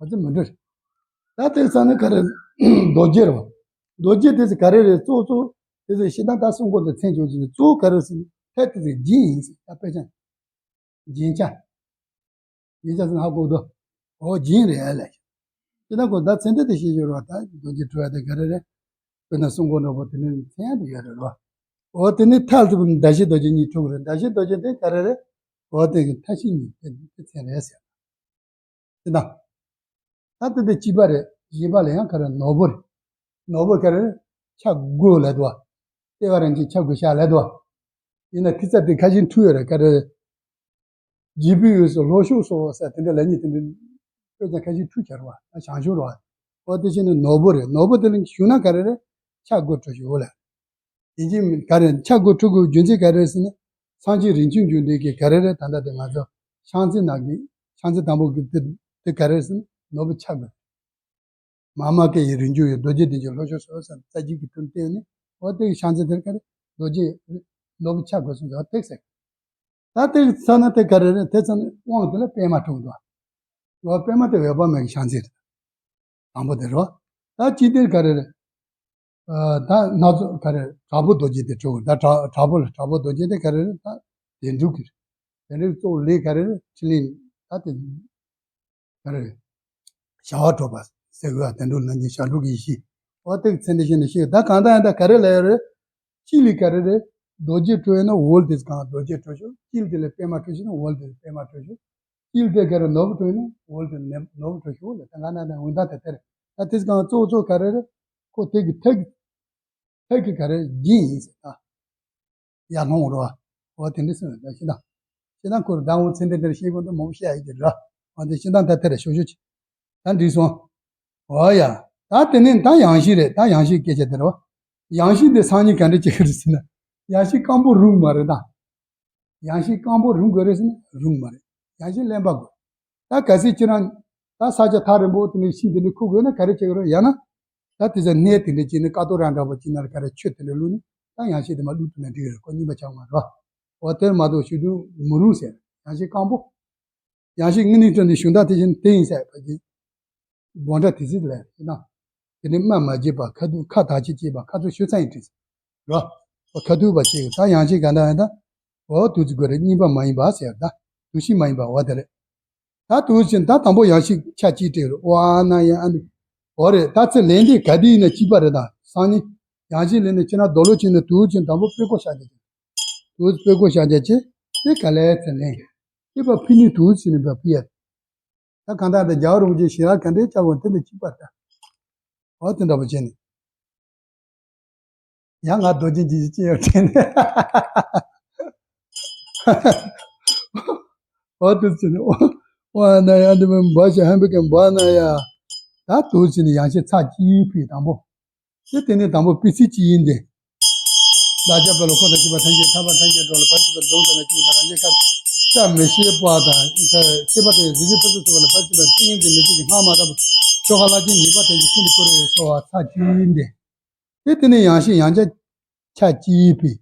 ང་ཚོ་མི་འགྲོ་རེད། ད་དེ་ཚང་ནས་ག་རེ་རྡོ་རྗེ་རེད་བ། རྡོ་རྗེ་དེ་ཚེ་ག་རེ་རེད། གཙོ་གཙོ་དེ་ཚེ་ཤི་ད་ད་གསུང་གོ་དེ་མཚན་བྱུང་ཚེ་གཙོ་ག་རེ་ཟེར་ན་ཐད་དེ་ཚེ་སྦྱིན་ཡིན་ཟེར། ད་དཔེ་ཆ་སྦྱིན་ཆ། ཡིན་ཙང་ཧ་གོ་དོ། འོ་སྦྱིན་རེད་ལ། དེ་ན་ཁོ་ད་ཚེ་འདི་དེ་ཤེས་ཡོད་རོགས། ད་རྡོ་རྗེ་འཁྲུལ་བ་དེ་ག་རེ་རེད། དཔེར་ན་གསུང་གོ་འདྲ་པོ་དེ་ནི་མཚན་ཡང་དུ་ཡོད་རེད་རོགས། འོ་དེ་ནི་མཐའ་ཐུབ་མདའ་བཞི་རྡོ་རྗེ་གཉིས་འཁྲུལ་རེད། མདའ་བཞི་རྡོ་རྗེ་དེ་ག་རེ་རེད། འོ་དེ་གི་མཐའ་བཞི་གཉིས་དེ་དེ་མཚན་རེད་ཟེར། དེ་ན། ད་དེ་དེ་གཅིག་པ་རེད། བཞི་པ་ལ་ཡང་ག་རེ་ནོར་བུ་རེད། ནོར་བུ་ག་རེ་རེད། ཆ་དགུ་ལ་དུ་བ། ལྟེ་བ་རང་གི་ཆ་དགུ་ཤ་ལ་དུ་བ། ཡིན་ན་ཐི་ཚ་དེ་ཁ་ཤས་འཁྲུལ་ཡོད་རེད་ག་རེ་རེད། འཇིགས་པའི་འོད་ཟེར་ལྷོ་ཕྱོགས་སོ་ཟེར་དེ་འདྲ་ལབ་མཁན་དེ་འདྲ་དཔེ་ཆ་ཁ་ཤས་འཁྲུལ་བྱ་རེད་བ། ད་བྱང་ཕྱོགས་རེད་བ། འོ་དེ་བཞིན་ནི་ནོར་བུ་རེད། ནོར་བུ་དེ་ལ་ཞུགས་ན་ག་རེ་རེད། ཆ་དགུ་འཁྲུལ་ཞུགས་ལ། ཡིན་གྱི་ག་རེ་ཆ་དགུ་འཁྲུལ་དགོས་རྒྱུ་མཚན་ག་རེ་རེད་ཟེར་ན། སངས་རྒྱས་རིན་ཆེན་འབྱུང་ལྡན་གྱི་ག་རེ་རེད། ད་ལྟ་དེ་ང་ཚོ་ཤང་ཚེ་ནང་གི་ཤང་ཚེ་དང་པོ་གི་དེ་དེ་ག་རེ་རེད་ཟེར་ན་ནོར་བུ་ཆ་དགུ། མཱ་མ་ཀཱི་ཡི་རིགས་འཇུག་ཡི་རྡོ་རྗེ་གདན་གྱི་ལྷོ་ཕྱོགས་སུ་ཟེར་རྩ་རྒྱུད་ཀྱི་དོན་བསྟན་ནས་འོ་དེ་གི་ཤང་ཚེ་དེར་ག་རེ་རྡོ་རྗེ་ནོར་བུ་ཆ་དགུ་གསུངས་ཟེར་དེ་ཟེར། ད་དེ་ཚ་ན་དེ་ག་རེ་རེད། དེ་ཚ་ན་དབང་དེ་ལ་པད་མ་འཁྲུངས་འདུག་འོ་པད་མ་དེ་འོད་དཔག་མེད་ཀྱི་ཤང་ཚེ་རེད། དང་པོ་དེ་རོ། ད་ཅི་དེར་ག་རེ་རེད། ད་སྣ་ཚོགས་ག་རེ་དྲག་པོ་རྡོ་རྗེ་དེ་གྲོལ། ད་དྲག་དྲག་པོ་ལ་དྲག་པོ་རྡོ་རྗེ་དེ་ག་རེ་རེད། ད་དེ་འགྲུབ་ཀྱི་རེད། དེ་འགྲུབ་གཙོ་བོ་ལས་ག་རེ་རེད། ཕྲིན་ལས་ད་དེ་ག་རེ་རེད། བྱ་བ་གྲུབ་པ་ཟེར་དགོས་པ་དེ་འགྲུབ་ལ་ཉེ་བྱ་གྲུབ་ཀྱི་ཡེ་ཤེས། འོ་དེ་ཚེ་འདི་བཞིན་དུ་ཤེས། ད་གང་ལྟར་ཡང་ད་ག་རེ་ལ་ཡོད་རེད། གཅིག་ལས་ག་རེ་རེད། རྡོ་རྗེ་གྲོལ་ན་འོལ་དེ་གང་རྡོ་རྗེ་གྲོལ་ཤོག་གཅིག་དེ་ལས་པད་མ་གྲོལ་ཤོག་ན་འོལ་དེ་ལས་པད་མ་གྲོལ་ཤོག་དཀྱིལ་དེ་ག་རེ་ནོར་བུ་གྲོལ་ན་འོལ་དེ་ནོར་བུ་གྲོལ་ཤོག་ལ་ད་ག་ན་ན་འོན་ད་དེ་དེར་ད་དེ་གང་གཙོ་གཙོ་ག་རེ་རེད། ཁོ་དེ་གི་ཐད་ཀྱི་ཐད་ཀྱི་ག་རེ་རྒྱན་ཡིན་ཟེར་ད། ཡར་ལྷུང་རོ། འོ་དེ་འདྲ་སོང་ད་ཤི་ད། ཤི་ད་ཁོར་ཟླ་འོ་ཚེ་འདི་འདིར་ཤེས་དགོས་འདུག་མང་པོ་བཤད་ཡོད་ཀྱི་ར། འོ་དེ་ཤི་ད་ད་དེ་རེ་ཤོག་ཤོག་ཅིག་ད་འགྲིག་སོང་། འོ་ཡ། ད་དེ་ནས་ད་ཡང་ཤི་རེད། ད་ཡང་ཤི་སྐད་ཆ་དེ་རོ། ཡང་ཤི་འདི་སང་ཉིན་ག་འདྲ་བྱེད་ཀྱི་རེད་ཟེར་ན། ཡང་ཤི་སྐམ་པོ་རུང་མ་རེད་ད། ཡང་ཤི་སྐམ་པོ་རུང་དགོས་རེད་ཟེར་ན་རུང་མ་རེད། ཡང་ཤི་རློན་པ་དགོས། ད་གལ་སྲིད་ཁྱེད་རང་ད་ས་ཆ་ཐག་རིང་པོ་དེ་ནས་ཤིང་དེ་འདྲ་ཁུར་དགོས་ན་ག་རེ་བྱེད་ཀྱི་རེད། ཡང་ན་ད་དེ་ཚོ་གནས་དེ་འདྲ་བྱས་ནས་ཀ་ཏོ་ར་འདྲ་པོ་བྱས་ན་ག་རེ་ཆུ་དེ་འདྲ་བླུགས་ནས་ད་ཡང་ཤི་དེ་མར་བླུགས་ཐུབ་ན་འགྲིག་གི་རེད། ཁོ་རྙིང་པ་ཆགས་མ་རེད། འོ་དེར་མ་གཏོགས་ཞུ་དུས་མི་རུང་ཟེར། ཡང་ཤི་སྐམ་པོ། ཡང་ཤི་དངོས་གནས་དྲང་གནས་གཞུང་དག་དེ་བཞིན་དེ་ཡིན་ཟེར་བ་གི་སྦོམ་ཕྲ་དེ་ཚིག་ལས་ཡིན་ན། དེ་ནི་སྨྲ་མ་བརྗེད་པ་ཁ་ཐུག་ཁ་ཐག་ཆོད་བྱེད་པ་ཁ་ཐུག་ཤོད་ཚ་ཡིན་དྲིས། རོ། ཁ་ཐུག་པ་བྱེད་ད་ཡང་ཤི་ག་འདྲ་ཡིན་ད། འོ་དུ་ཚིག་དགོས་རེད། གཉིས་པ་མ་ཡིན་པ་ཟེར་ད། དུ་ཤི་མ་ཡིན་པ་འོ་དེ་རེད། ད་དུ་ཕྱིན་ད་དང་པོ་ཡང་ཤི་ཆ་གཅིག་སྤྲད་རོ། ཨོ་ཨ་ན་ཡ་ཨ་ནི། འོ་རེད། ད་ཚེ་ལན་འདི་ག་དུས་ཡིན་ན་གཅིག་པ་རེད་ད། སང་ཉིན། ཡང་ཤི་ལན་ནི་ཕྱི་ན་རྡོ་ལོ་ཕྱིན་ན་དུ་ཕྱིན་དང་པོ་སྤོས་ཀོ་བཞག་རྒྱ་ཆེ། དུ་སྤོས་ཀོ་བཞག་རྒྱ་ཆེ། དེ་ག་ལས་ཚེ་ལན། དེ་པ་ཕི་ནི་དུ་ཕྱིན་ནི་པ་ཕི་ཡ། ད་གང་ལྟར་དེ་རྒྱལ་བ་རིན་པོ་ཆེ་ཞལ་ལག་ག་འདྲའི་བཅའ་བོ་དེ་འདི་གཅིག་པ་ལྟ། འོ་དེ་འདྲ་པོ་བྱས་ནས། ཡང་ང་རྡོ་རྗེ་འཇིགས་བྱེད་ཅི་ཡོད་དྲན་ནས། འོ་དེ་ཚོ་ནི་འོ་ན་ཡ་འདི་མི་འབའ་ཞིག་ཧམ་པའི་གན་འབའ་ན་ཡ། ད་དུ་ཕྱིན་ནི་ཡང་ཤི་ཚ་གཅིག་ཕི་དང་པོ། དེ་དེ་ནས་དང་པོ་སྤེལ་ཚིག་གཅིག་ཡིན་ཏེ། བདག་ཅག་དཔལ་ལ་འཁོར་དང་བཅས་པ་ཐམས་ཅད་ཐར་པ་ཐམས་ཅད་འགྲོ་ལ་ཕར་ཕྱིན་པ་སྡོམ་དང་ནི་བཅུག་དང་རང་རྒྱལ་ཁ་བཀྲ་མི་ཤིས་པ་དང་ཤེས་པ་དང་གཟི་བརྗིད་ཕུན་སུམ་ཚོགས་པ་ལ་ཕར་ཕྱིན་པ་ཏིང་ངེ་འཛིན་མི་བསྐྱོད་ཅིང་སྔར་མ་དག་པ་ཆོ་ག་ལྷ་ཆེན་ཉེས་པ་དོན་གྱི་ཤིན་ཏུ་བསྐོར་བའི་སོགས་པ་ཚར་གཅིག་ཡིན་ཏེ། དེ་དེ་ནས་ཡང་ཤི་ཡང་ཆ་ཆ་གཅིག་ཕི།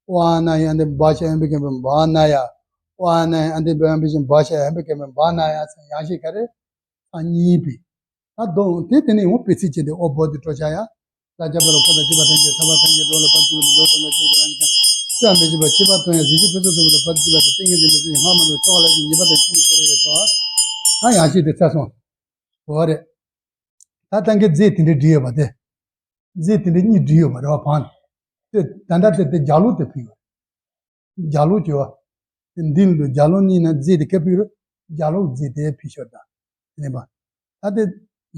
ཨོ་ཨ་ན་ཡ་འདི་འབའ་ཤ་ཡང་པི་ཀེ་པི་འབའ་ན་ཡ། ཨོ་ཨ་ན་ཡ་འདི་འབའ་ཡང་པི་ཤིན་འབའ་ཤ་ཡང་པི་ཀེ་པི་འབའ་ན་ཡ་ཟེར་ཡང་ཤི་ག་རེ། ཚ་གཉིས་པི། ད་གདོང་དེ་དེ་ནས་འོ་སྤེལ་ཚིག་བྱས་ཏེ་ཨོ་བོ་དེ་སྤྲོ་བྱ་ཡ། ལ་ཇ་པ་ལ་ཁོ་དང་བཅས་པ་ཐམས་ཅད་ཐར་པ་ཐམས་ཅད་འགྲོ་ལ་ཕར་ཕྱིན་པ་ལ་འགྲོ་དང་ལ་ཆུ་དང་ལ་ཉི་ཤང་བཀྲ་མི་ཤིས་པ་ཤེས་པ་དང་ཡང་གཟི་བརྗིད་ཕུན་སུམ་ཚོགས་པ་ལ་ཕར་ཕྱིན་པ་དང་ཏིང་ངེ་འཛིན་མི་བསྐྱོད་ཅིང་སྔར་མ་དག་པ་ཆོ་ག་ལྷ་ཆེན་ཉེས་པ་དོན་གྱི་ཤིན་ཏུ་བསྐོར་བའི་སོགས། ད་ཡང་ཤིང་དེ་ཚར་སོང་། འོ་རེད། ད་ད་གིན་རྫས་དེ་འདྲས་བསྒྲིགས་ཡོད་པ་དེ། རྫས་དེ་འདྲས་གཉིས་བསྒྲིགས་ཡོད་པ་རེད་བ་བང་། དེ་ད་ལྟ་དེ་དེ་རྒྱ་ལོ་དེ་ཕུལ་ཡོད། རྒྱ་ལོ་བྱས་པ། དེ་འདི་ལ་རྒྱ་ལོ་གཉིས་ན་རྫས་དེ་ག་ཕུལ་རེད། རྒྱ་ལོ་རྫས་དེ་ཕུལ་ཤོར་ད། དེ་ནས་པ། ད་དེ་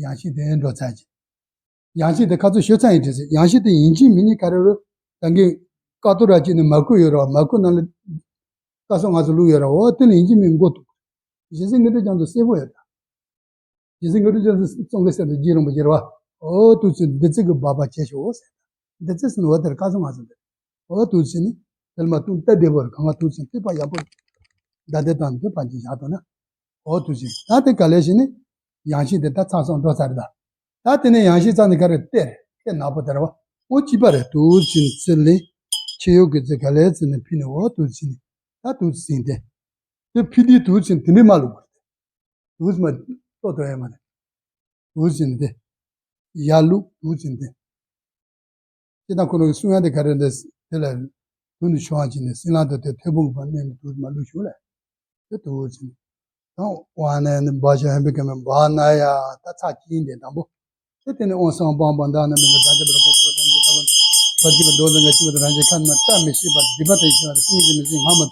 ཡང་ཤིང་དེ་འགྲོ་ཚར་གྱི། ཡང་ཤིང་དེ་ཁ་ཚུར་ཤོར་ཚར་ཡིན་དྲན་སྲིད། ཡང་ཤིང་དེ་ཡིན་གཅིག་མིན་གཉིས་ག་རེ་རེད། ད་གིན་ཀ་ཏོ་ར་གཅིག་ནས་མར་ཁུ་ཡོད་རེད་བ། མར་ཁུ་ནང་ལ་ཀ་སོ་ང་ཚོ་བླུགས་ཡོད་རེད། འོ་དེ་ལ་ཡིན་གཅིག་མིན་མགོ་གཏུགས། གཞན་སེ་ངེད་འདྲ་ཅང་ཚོ་གསལ་པོ་ཡོད་ད། རྗེ་བཙུན་སྔོན་འགྲོ་ཅན་གྱི་གཙོ་འགའི་སེམས་དང་རྗེ་རིན་པོ་ཆེ་རེད་བ། འོ་དུས་ཚོད་འདི་ཚིག་གི་སྦག་སྦག་བྱས་ཤོག་ཟེར། འདི་ཚིག་ཟིན་འོ་དེར་བཀའ་སོང་ང་ཟིན་དེ། འོ་དུས་ཚོད་ནི་དེར་མ་ཏུང་ལྟ་བདེ་བོར་གང་ག་དུས་ཚོད་དེ་པ་ཡག་པོ་ད་དེ་དང་དེ་པ་ཅི་བཞག་ཏོ་ན། འོ་དུས་ཚོད་ད་དེ་ག་ལས་ཤི་ནི་ཡང་ཤིང་དེ་ད་ཚང་སོང་འགྲོ་ཚར་ད། ད་དེ་ནས་ཡང་ཤིང་ཚང་ནི་ག་རེ་གཏེར་གཏེར་ནག་པོ་དེ་རེད་བ། འོ་ཅི་པ་རེད་དུས་ཚོད་ཚིག་ལས་ཆེ་ཡོད་ཀྱི་ཚིག་ག་ལས་ཚིག་ནི་ཕི་ནི་འོ་དུས་ཚོད་ནི་ད་དུས་ཚོད་ཟིན་དེ། དེ་ཕི་དེའི་དུས་ཚོད་དེ་འདྲི་མ་ལུག་དུས་མ་ལྟོ་ལྟོ་ཡ་མ་རེད། དུས་ཟིན་ཏེ། ཡར་ལུག་དུས་ཟིན་ཏེ། ཅི་དང་ཁོ་རང་གི་གསུང་ཡ་དེ་ག་རེ་འདི་དེ་ལ་དུས་ནི་ཤོང་བ་ཅི་ནས་སྲིན་ལང་དུ་དེ་ཐོས་ཕུང་གི་བར་གནས་ནས་དུས་མ་ལུག་ཞུ་ལ། དེ་དུས་ཟིན། དང་དབང་ནས་ནི་བ་ཞ་ཧན་པི་ཀ་མི་བ་ན་ཡ་ད་ཚ་ཅིན་དེ་དང་པོ། དེ་དེ་ནི་དབང་སང་པང་པང་དང་ནི་མི་ནི་ད་ཅི་བར་པ་ཅི་བ་དང་ཅི་ད་བ་བ་ཅི་བ་མདོ་ཟང་ག་ཅི་བ་དང་རང་བཞིན་ཁ་མ་ད་མི་ཤེས་པ་སྡིག་པ་དང་ཤེས་པ་དང་སྲིན་གྱི་མི་སྲིན་ང་མ་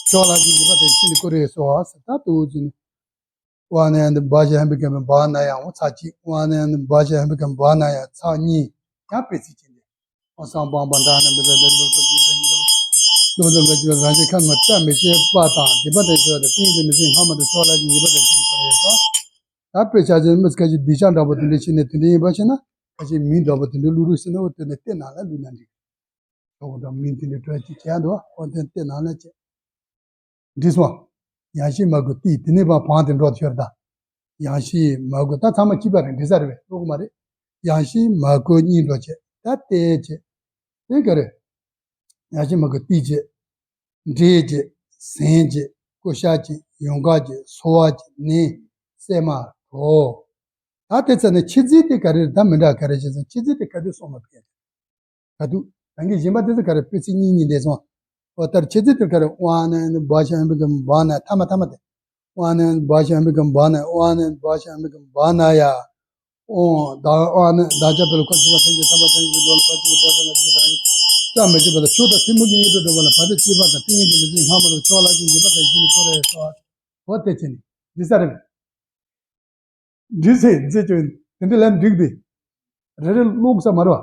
ཆོག་ལ་ཅི་སྡིག་པ་དང་ཤེས་ནི་ཀོ་རེ་སོ་ཨ་ས་ད་དུས་ཟིན། དབང་ནས་འདི་བ་ཞ་ཧན་པི་ཀ་མི་བ་ན་ཡང་ཚ་གཅིག་དབང་ནས་འདི་བ་ཞ་ཧན་པི་ཀ་མི་བ་ན་ཡང་ཚ་གཉིས་ཡང་དཔེ་ཚིག་ཅན་དེ། ཨོ་སང་པང་པང་ད་ན་མི་ད་ད་ད་ད་ད་ད་ད་ད་ད་རང་བཞིན་ཁ་མ་བཀྲ་མི་ཤེས་པ་དང་སྡིག་པ་དང་ཤེས་པ་དང་ཏིང་ཏིང་མི་སྲིད་སྔ་མ་དང་ཕྱོགས་ལ་ཅི་ཡིན་པ་དང་ཤེས་པ་རེད་ད། ད་དཔེ་ཆ་ཅན་མི་ཁ་ཅིག་སྡིག་ཆ་འདྲ་པོ་དེ་འདྲ་ཤེས་ནས་དེ་འདྲ་ཡིན་པ་ཤེས་ན་ཁ་ཅིག་མིང་འདྲ་པོ་དེ་འདྲ་བླུག་རུ་ཤེས་ན་འོ་དེ་ནས་ལྟེ་ནང་ལ་བླུག་ན་འགྲིག་ཆོག་གོ་འདྲ་མིང་དེ་འདྲ་སྤྲོད་ཅིག་བྱས་འདུག་འོ་དེ་ལྟེ་ནང་ལ་བྱས། འདྲིས་སོང་། ཡང་ཤིང་མ་གོ་ཏི་དེ་ནས་བ་བང་དེ་འགྲོ་ཤོར་ད། ཡང་ཤིང་མ་གོ་ད་ཚང་མ་སྐྱིད་པ་རེད་འདྲི་ས་རེད་པས་ལོག་མ་རེད། ཡང་ཤིང་མ་གོ་གཉིས་འགྲོ་བྱེད་ད་ལྟས་བྱེད། དེ་ག་རེད། ཡང་ཤིང་མ་གོ་ཏི་བྱེད། འདྲེ་བྱེད། སེང་བྱེད། ཀུ་ཤ་བྱེད། ཡོང་ཁ་བྱེད། སོ་བ་བྱེད། ནི། སྲན་མ་གྲོ། ད་དེ་ཚ་ནས་ཆི་ཙི་དེ་ག་རེ་རེད་ད་མི་འདྲ་ག་རེ་བྱེད་ཚ་ཆི་ཙི་དེ་ག་དུས་སོང་མ་ཕེ། ག་དུས། རང་གི་གཞན་པ་དེ་ཚོ་ག་རེ་དཔེ་ཚིག་གཉིས་གཉིས་འདས་སོང་། འོ་ལྟར་ཆེ་ཚིག་དེ་ག་རེ་དབང་ནས་འདི་བ་ཞ་ཧན་པི་ཀ་བ་ན་ཐ་མ་ཐ་མ་དེ། དབང་ནས་འདི་བ་ཞ་ཧན་པི་ཀ་བ་ན་དབང་ནས་འདི་བ་ཞ་ཧན་པི་ཀ་བ་ན་ཡ། འོ་ད་དབང་ནས་ད་ཅ་པེ་ལ་ཁོ་ཚིག་པ་ཐན་གྱི་ཐ་མ་ཐན་གྱི་འགྲོ་ལ་ཕ་ཚིག་པ་འགྲོ་ཐ་མ་ཚིག་པ་རང་གི་ཅ་མེ་ཅི་པ་ལ་ཆུ་དང་ཐིམ་མུ་གི་ཡིད་དུ་འགྲོ་བ་ལ་བ་དེ་ཅི་པ་དང་ཏིང་ངེ་འཛིན་མི་ཚིག་སྔ་མ་ལ་ཆོག་ལ་ཅི་ཡིན་པ་དང་ཤི་ནི་ཁོ་རེ་སོ། འོ་དེ་ཅི་ནི་འདི་ས་རེ། འདྲི་ཚེ་མཛེས་ཀྱང་དེ་འདྲ་ལན་འགྲིག་སྟེ། རེ་རེ་ཀློག་ས་མ་རེད་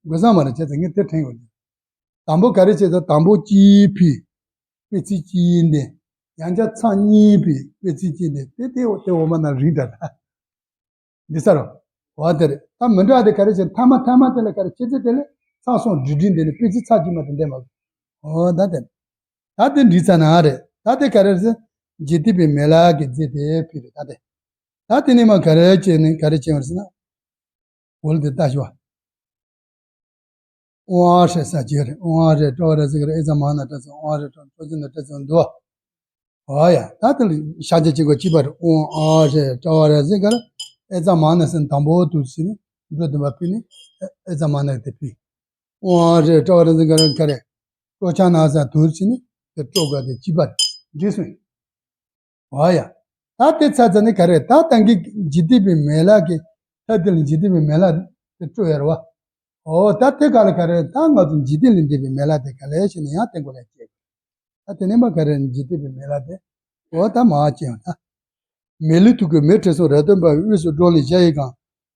བ། དགོས་ས་མ་རེད་བྱས་ཙང་ངས་དེ་དྲན་ཡོད། དང་པོ་ག་རེ་བྱས་ཙང་དང་པོ་གཅིག་ཕི། དཔེ་ཚིག་གཅིག་འདི། ཡང་བསྐྱར་ཚང་གཉིས་ཕི། དཔེ་ཚིག་གཅིག་འདི་དེ་དེ་དེ་འོ་མ་ན་རིང་དྲ་ད། འདི་ས་རོ། བ་དེ་རེད་ད་མི་འདྲ་དེ་ག་རེ་བྱས་ཐ་མ་ཐ་མ་དེ་ལ་ག་རེ་བྱས་ཚེ་དེ་ལས་ཚང་སོང་འདྲི་འདྲི་འདི་ནི་དཔེ་ཚིག་ཚ་གཅིག་མ་དེ་འདས་མ་དགོས། འོ་ད་དེ། ད་དེ་འདྲི་ཚ་ན་རེད་ད་དེ་ག་རེ་རེད། འཇིག་རྟེན་པའི་མེ་ལ་གི་རྫས་དེ་ཕི་རེད་ད་དེ། ད་དེ་ནས་མ་ག་རེ་བྱས་ནས་ག་རེ་བྱས་པ་རེད་ཟེར་ན། འོ་ལ་དེ་ལྟ་ཞུ་བ། དབང་ཨ་ཧྲེ་ས་ཅི་རེད། དབང་ཨ་ཧྲེ་སྤྲ་བ་རེ་ཟིག་རེད། ཨེ་ཙ་མ་ན་སྤྲ་ཚོ་དབང་ཨ་ཧྲེ་སྤྲ་ཚོ་ཅི་ན་སྤྲ་ཚོ་འདུག་ཨ་ཡ་ད་དེ་ལ་ཤ་ཅ་ཅི་གོ་ཅི་པ་རེད། དབང་ཨ་ཧྲེ་སྤྲ་བ་རེ་ཟིག་རེད། ཨེ་ཙ་མ་ན་སེ་དང་པོ་དུ་ཟིན་ནི་འགྲོ་དུ་མ་ཕི་ནི་ཨེ་ཙ་མ་ན་དེ་ཕི། དབང་ཨ་ཧྲེ་སྤྲ་བ་རེ་ཟིག་རེད་ག་རེ། སྤྲོ་ཆ་ན་ས་དུ་ཟིན་ནི་དེ་སྤྲོ་ག་དེ་ཅི་པ་རེད། འདྲི་སོང་། འོ་ཡ། ད་དེ་ཚ་ཚ་ནི་ག་རེ་ད་ད་གི་འཇིག་རྟེན་པའི་མེ་ལ་གི་ཐ་དེ་ལ་འཇིག་རྟེན་པའི་མེ་ལ་དེ་སྤྲོ་ཡ་ར་བ། འོ་ད་དེ་ག་ལ་ག་རེ་ད་ང་ཚོ་འཇིག་རྟེན་ལས་འདས་པའི་མེ་ལ་དེ་ག་ལས་ཤེས་ནས་ཡང་བསྟན་དགོས་ལ་སྐྱེས། ད་དེ་ནས་མ་ག་རེ་འཇིག་རྟེན་པའི་མེ་ལ་དེ་འོ་ད་མ་སྐྱེས་ཡང་ད། མི་ལུས་ཐུག་གི་མེ་ཁྲི་སོང་ར་སྟོན་པ་དབུས་སུ་སྒྲོལ་ལ་ཞ་ཡི་གང་།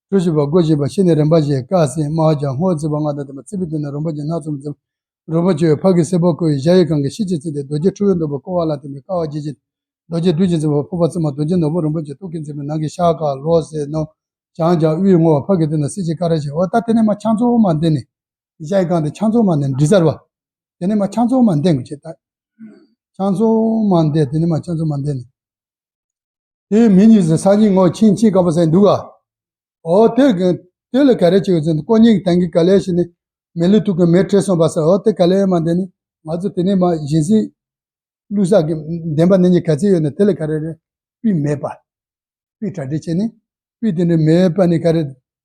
གྲུ་བཞི་པ་སྒོ་བཞི་པ་ཤི་ནས་རིམ་པ་བཞིན་དཀར་སེར་དམར་ལྗང་སྔོ་བཙིར་བ་ལྔ་དང་ལྡན་པ་བཙིར་བའི་དོན་ནི་རོང་པོ་ཆེ་སྣ་ཚོགས་བཙིར་བ། རོང་པོ་ཆེ་བའི་ཕ་གི་སེར་པོ་ཁོ་བོའི་ཞ་ཡི་གང་གི་ཤི་ཕྱིར་བཙིར་ཏེ་རྡོ་རྗེ་ཁྲོ་བོའི་སྡོང་པོ་བསྐོར་བ་ལ་བརྟེན་པའི་དཀར་བ་འབྱེད་བྱེད། རྡོ་རྗེ་བདུད་ཀྱི་འཛིན་པ་ཕུར་པ་བཙུན་མ་རྡོ་རྗེ་ནོར་བུ་རིན་པོ་ཆེ་ཐུགས་ཀྱི་མཚན་མའི་ནང་གི་ཤར་དཀར་ལོ་སེར་སྣུམ་བྱང་ལྗང་དབུས་སྔོ་བ་ཕ་གི་སྟེང་ན་སྲིད་ཞིའི་སྐ་རགས་ཤིག་འོ་ད་དེ་ནས་མ་ཆང་ཚོ་མ་འདི་ནི། ཞ་ཡི་གང་དེ་ཆང་ཚོ་མ་འདི་འདྲི་ཚར་བ། དེ་ནས་མ་ཆང་ཚོ་མ་འདི་དགོས་ཆེ་ད། ཆང་ཚོ་མ་འདི་དེ་ནས་མ་ཆང་ཚོ་མ་འདི་ནི། དེའི་མི་གཉིས་སུ་སང་ཉིན་ངོ་ཕྱིན་ཕྱིན་སྐབས་སུ་འདུག་ག་འོ་དེ་གི་དེ་ལ་ག་རེ་བྱེད་དགོས་ཟེར་ན་ཀོ་གཉིས་ཀྱི་དང་གི་ག་ལས་ཤི་ནི་མི་ལུས་ཐུག་གི་མེ་ཁྲི་སོང་བ་ས་འོ་དེ་ག་ལས་མ་འདི་ནི་ང་ཚོ་དེ་ནས་མ་གཞན་སྲིད་བླུག་ས་གི་བདེན་པ་ནི་གཉིས་ག་ཚད་ཡོད་ན་དེ་ལ་ག་རེ་རེད་པི་མེད་པ། པི་གྲ་སྒྲིག་བྱས་ནི་པི་དེ་འདྲ་མེད་པ་ནི་ག་རེ་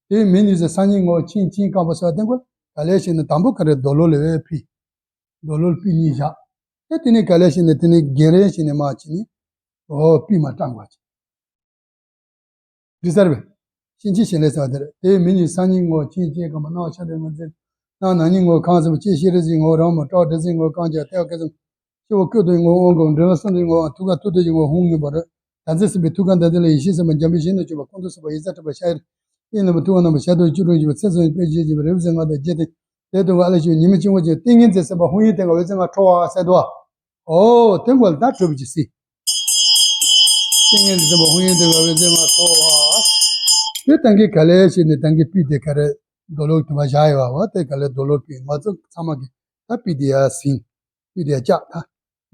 དེའི་མི་གཉིས་སུ་སང་ཉིན་ངོ་ཕྱིན་ཕྱིན་སྐབས་སུ་དེ་ཀོ་ག་ལས་ཤི་ནི་དང་པོ་ག་རེ་རྡོ་ལོ་ལ་བས་ཕི། རྡོ་ལོ་ལ་པི་གཉིས་བཞག་དེ་དེ་ནས་ག་ལས་ཤི་ནི་དེ་ནས་གན་རེ་ཤི་ནི་མ་ཕྱིན་ནི་འོ་པི་མ་སྐྲངས་པ་ཅི། འདྲི་ས་རེད་པས། གཤིན་རྗེ་གཤེད་ལས་ཟེར་བ་དེ་རེད། དེ་མི་གཉིས་སང་ཉིན་ངོ་ཆེན་སྐྱེས་གང་མ་སྣང་བ་ཤ་དོན་ངོ་འཛིན་སྣང་ན་ཉིན་ངོ་ཁང་སེམས་ཅེས་ཤེས་རེ་ཟིན་ངོ་རང་མོ་སྐྲག་འདྲེ་ཟིན་ངོ་གང་ཅག་ཐེག་སྐད་ཙམ་ཤི་བོ་ཀུན་ཏུ་ངོ་དབང་གོ་འདྲེ་བ་སུན་དུ་ངོ་ཐུགས་ཀ་ཐུགས་ཐུགས་ཀྱི་ངོ་ཧུང་ངུ་བ་རེད། ད་ཚེ་སྲིད་པའི་ཐུགས་ཀ་འདི་དེ་ལ་ཡེ་ཤེས་སེམས་དཔའ་འཇམ་པའི་ཞིང་དུ་བཅུག་པ་ཁོང་དུ་སུ་བ་ཡེ་ས་ཁྲི་པ་ཤ་ཡེར། ཨིན་ལ་མ་ཐུགས་ཀ་ནང་པ་ཤ་དོན་བཅུ་དྲུག་བཞི་པ་ཚེ་སོན་པའི་རྗེས་ཀྱི་རེ་བ་ཟེར་ང་དང་རྗེས་དེ། དེ་དུ་བ་ལ་ཞུ་ཉི་མ་ཆུང་བ་ཅན་ཏིང་ངེ་འཛིན་སེམས་དཔའ་ཧུང་ཡིན་དེ་ང་བའི་ཚེ་ང་ཁྲོ་བ་ཟེར་དུ་བ། ཨོ་དེ་ངོ་ལ་ད་གྲུབ་ཀྱི་སྲིད། ཏིང་ངེ་འཛིན་སེམས་དཔའ་ཧུང་ཡིན་དེ་ང་བའི་ཚེ་ང་ཁྲོ་བ། དེ་ཏང་གི་ག་ལས་ཤེས་ནས་ཏང་གི་པི་དེ་ག་རེ་རྡོ་ལོག་དུ་བ་བཞག་ཡོད་བ་དེ་ག་ལས་རྡོ་ལོག་པི་ང་ཚོ་ཚང་མ་གི་ད་པི་དེ་ཡ་ཟིན། པི་དེ་ཡ་ལྕགས་ད།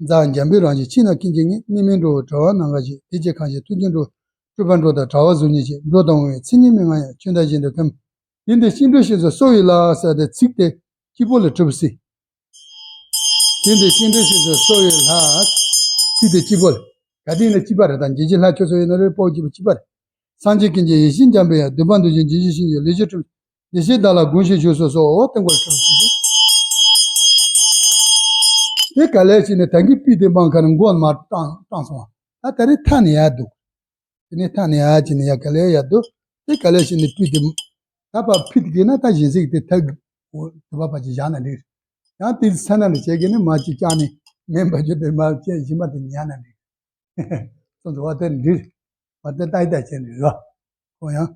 འཛག་འཇམ་པོའི་རང་བཞིན་ཕྱི་ནང་ཀུན་གྱི་ངེས། གནས་མིན་འགྲོ་བའི་གྲོལ་བ་ནམ་མཁའ་བཞིན། དེ་ཅི་གང་ཞིག་ཐུགས་རྗེ་འགྲོ། སྤྲུལ་པ་འགྲོ་དང་གྲགས་པ་གཟུགས་བརྙན་བཞིན། འགྲོ་དང་འོང་བའི་མཚན་ཉིད་མི་མངའ་ཡང་། ཆོས་འདི་ཤིང་འབྲས་བཞིན་དུ་གསོ་བའི་ལྷ་ཟེར་ཏེ་ཚིག་དེ་གཅིག་པོ་ལ་གྲུབ་སྲིད། དེ་འདི་ཤིང་འབྲས་བཞིན་དུ་གསོ་བའི་ལྷ། ཚིག་དེ་གཅིག་པོ་ལ། ག་དེ་ཡིན་ན་གཅིག་པ་རེད། ད་འཇིགས་བྱེད་ལྷ་ཁྱོད་ཚོ་ཡིན་ན་རེད། སྤོ་གཅིག་པ་གཅིག་པ་རེད། སངས་རྒྱས་ཀུན་གྱི་ཡེ་ཤེས་འཇམ་པའི་དབྱངས། འདུས་པ་འདུལ་ཞིང་འཇིགས་བྱེད་ཤིང་གི་ལས་ཀྱི་གྲུབ། བདེ་གཤེགས་བདག་ལ་དགོངས་ཤིག་ཞུ་སོ་སོ། འོ་ཏེ་མགོ་ལ་གྲུབ་ཅིག་ཅིག་དེ་ག་ལས་ཤིག་ནས་ད་གིན་པི་དེ་མང་ཁ་ར་མགོ་ལ་མར་བཏང་བཏང་སོང་བ། ད་ད་རེས་ཐ་ནས་ཡར་འདུག་དེ་ནས་ཐ་ནས་ཡར་ཅིག་ནས་ཡར་ག་ལས་ཡར་འདུག་དེ་ག་ལས་ཤིག་ནས་པི་དེ་ད་ཕར་ཕི་དེ་གིན་ན་ད་གཞན་སེག་དེ་ཐག་དུ་བ་ཕར་ཅིག་བཞག་ན་འགྲིག་ཡང་དེ་ས་ན་ལ་བྱས་གིན་ནི་མ་ཅིག་བཅག་ནས་མེན་པ་ཅིག་དེ་མ་བྱས་ཞིམ་པ་དེ་ཉར་ན་འགྲིག་སོང་ཙང་བ་དེ་འགྲིག་བ་དེ་ལྟ་ཡི་ལྟ་བྱས་ནས་རོ། ཁོ་ཡང་།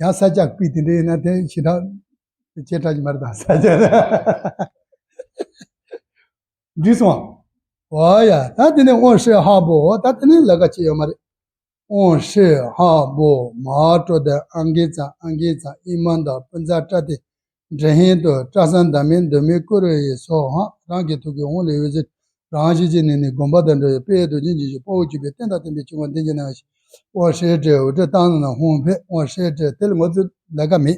ཡང་ས་ཆ་པི་དེ་འདྲ་ཡིན་ན་དེ་ཞེ་དྲག་ཆེ་དྲགས་ཀྱི་མ་རེད་ད་ས་ཆ་འགྲིག་སོང་། འོ་ཡ་ད་དེ་ནས་ཨོ་ཧྲེ་ཧ་བོ་ད་དེ་ནས་ལ་ཀ་ཅི་ཡོད་མ་རེད། ཨོ་ཧྲེ་ཧ་བོ་མ་ཀྲོ་དེ་ཨང་གེ་ཙ་ཨང་གེ་ཙ་ཨི་མ་ད་པུན་ཙ་ཏྲ་དེ། འདྲེ་ཧེན་དུ་སྐྲ་སང་འདབ་མའི་འདབ་མའི་ཀུ་རུ་ཡི་སོགས་ཧང་རང་གི་ཐུགས་ཀའི་དབང་ལས་འོད་ཟེར་རང་བཞིན་གྱིས་ནི་ནི་བསྒོམ་པ་དང་འདྲ་བའི་དཔལ་རྡོ་རྗེ་འཇིགས་བྱེད་དཔའ་བོས་བསྐྱེད་པའི་རྟེན་དང་བརྟེན་པའི་ཆོས་འཁོར་འདི་ཉིད་ནང་བཞིན་ཨོ་ཧྲེ་ཏྲེ་འོ་ཏྲེ་བཏང་ན་ཧོང་ཕེ་ཨོ་ཧྲེ་ཏྲེ་དེ་ལ་ངོ་ཚུལ་ལས་ཀ་མེད།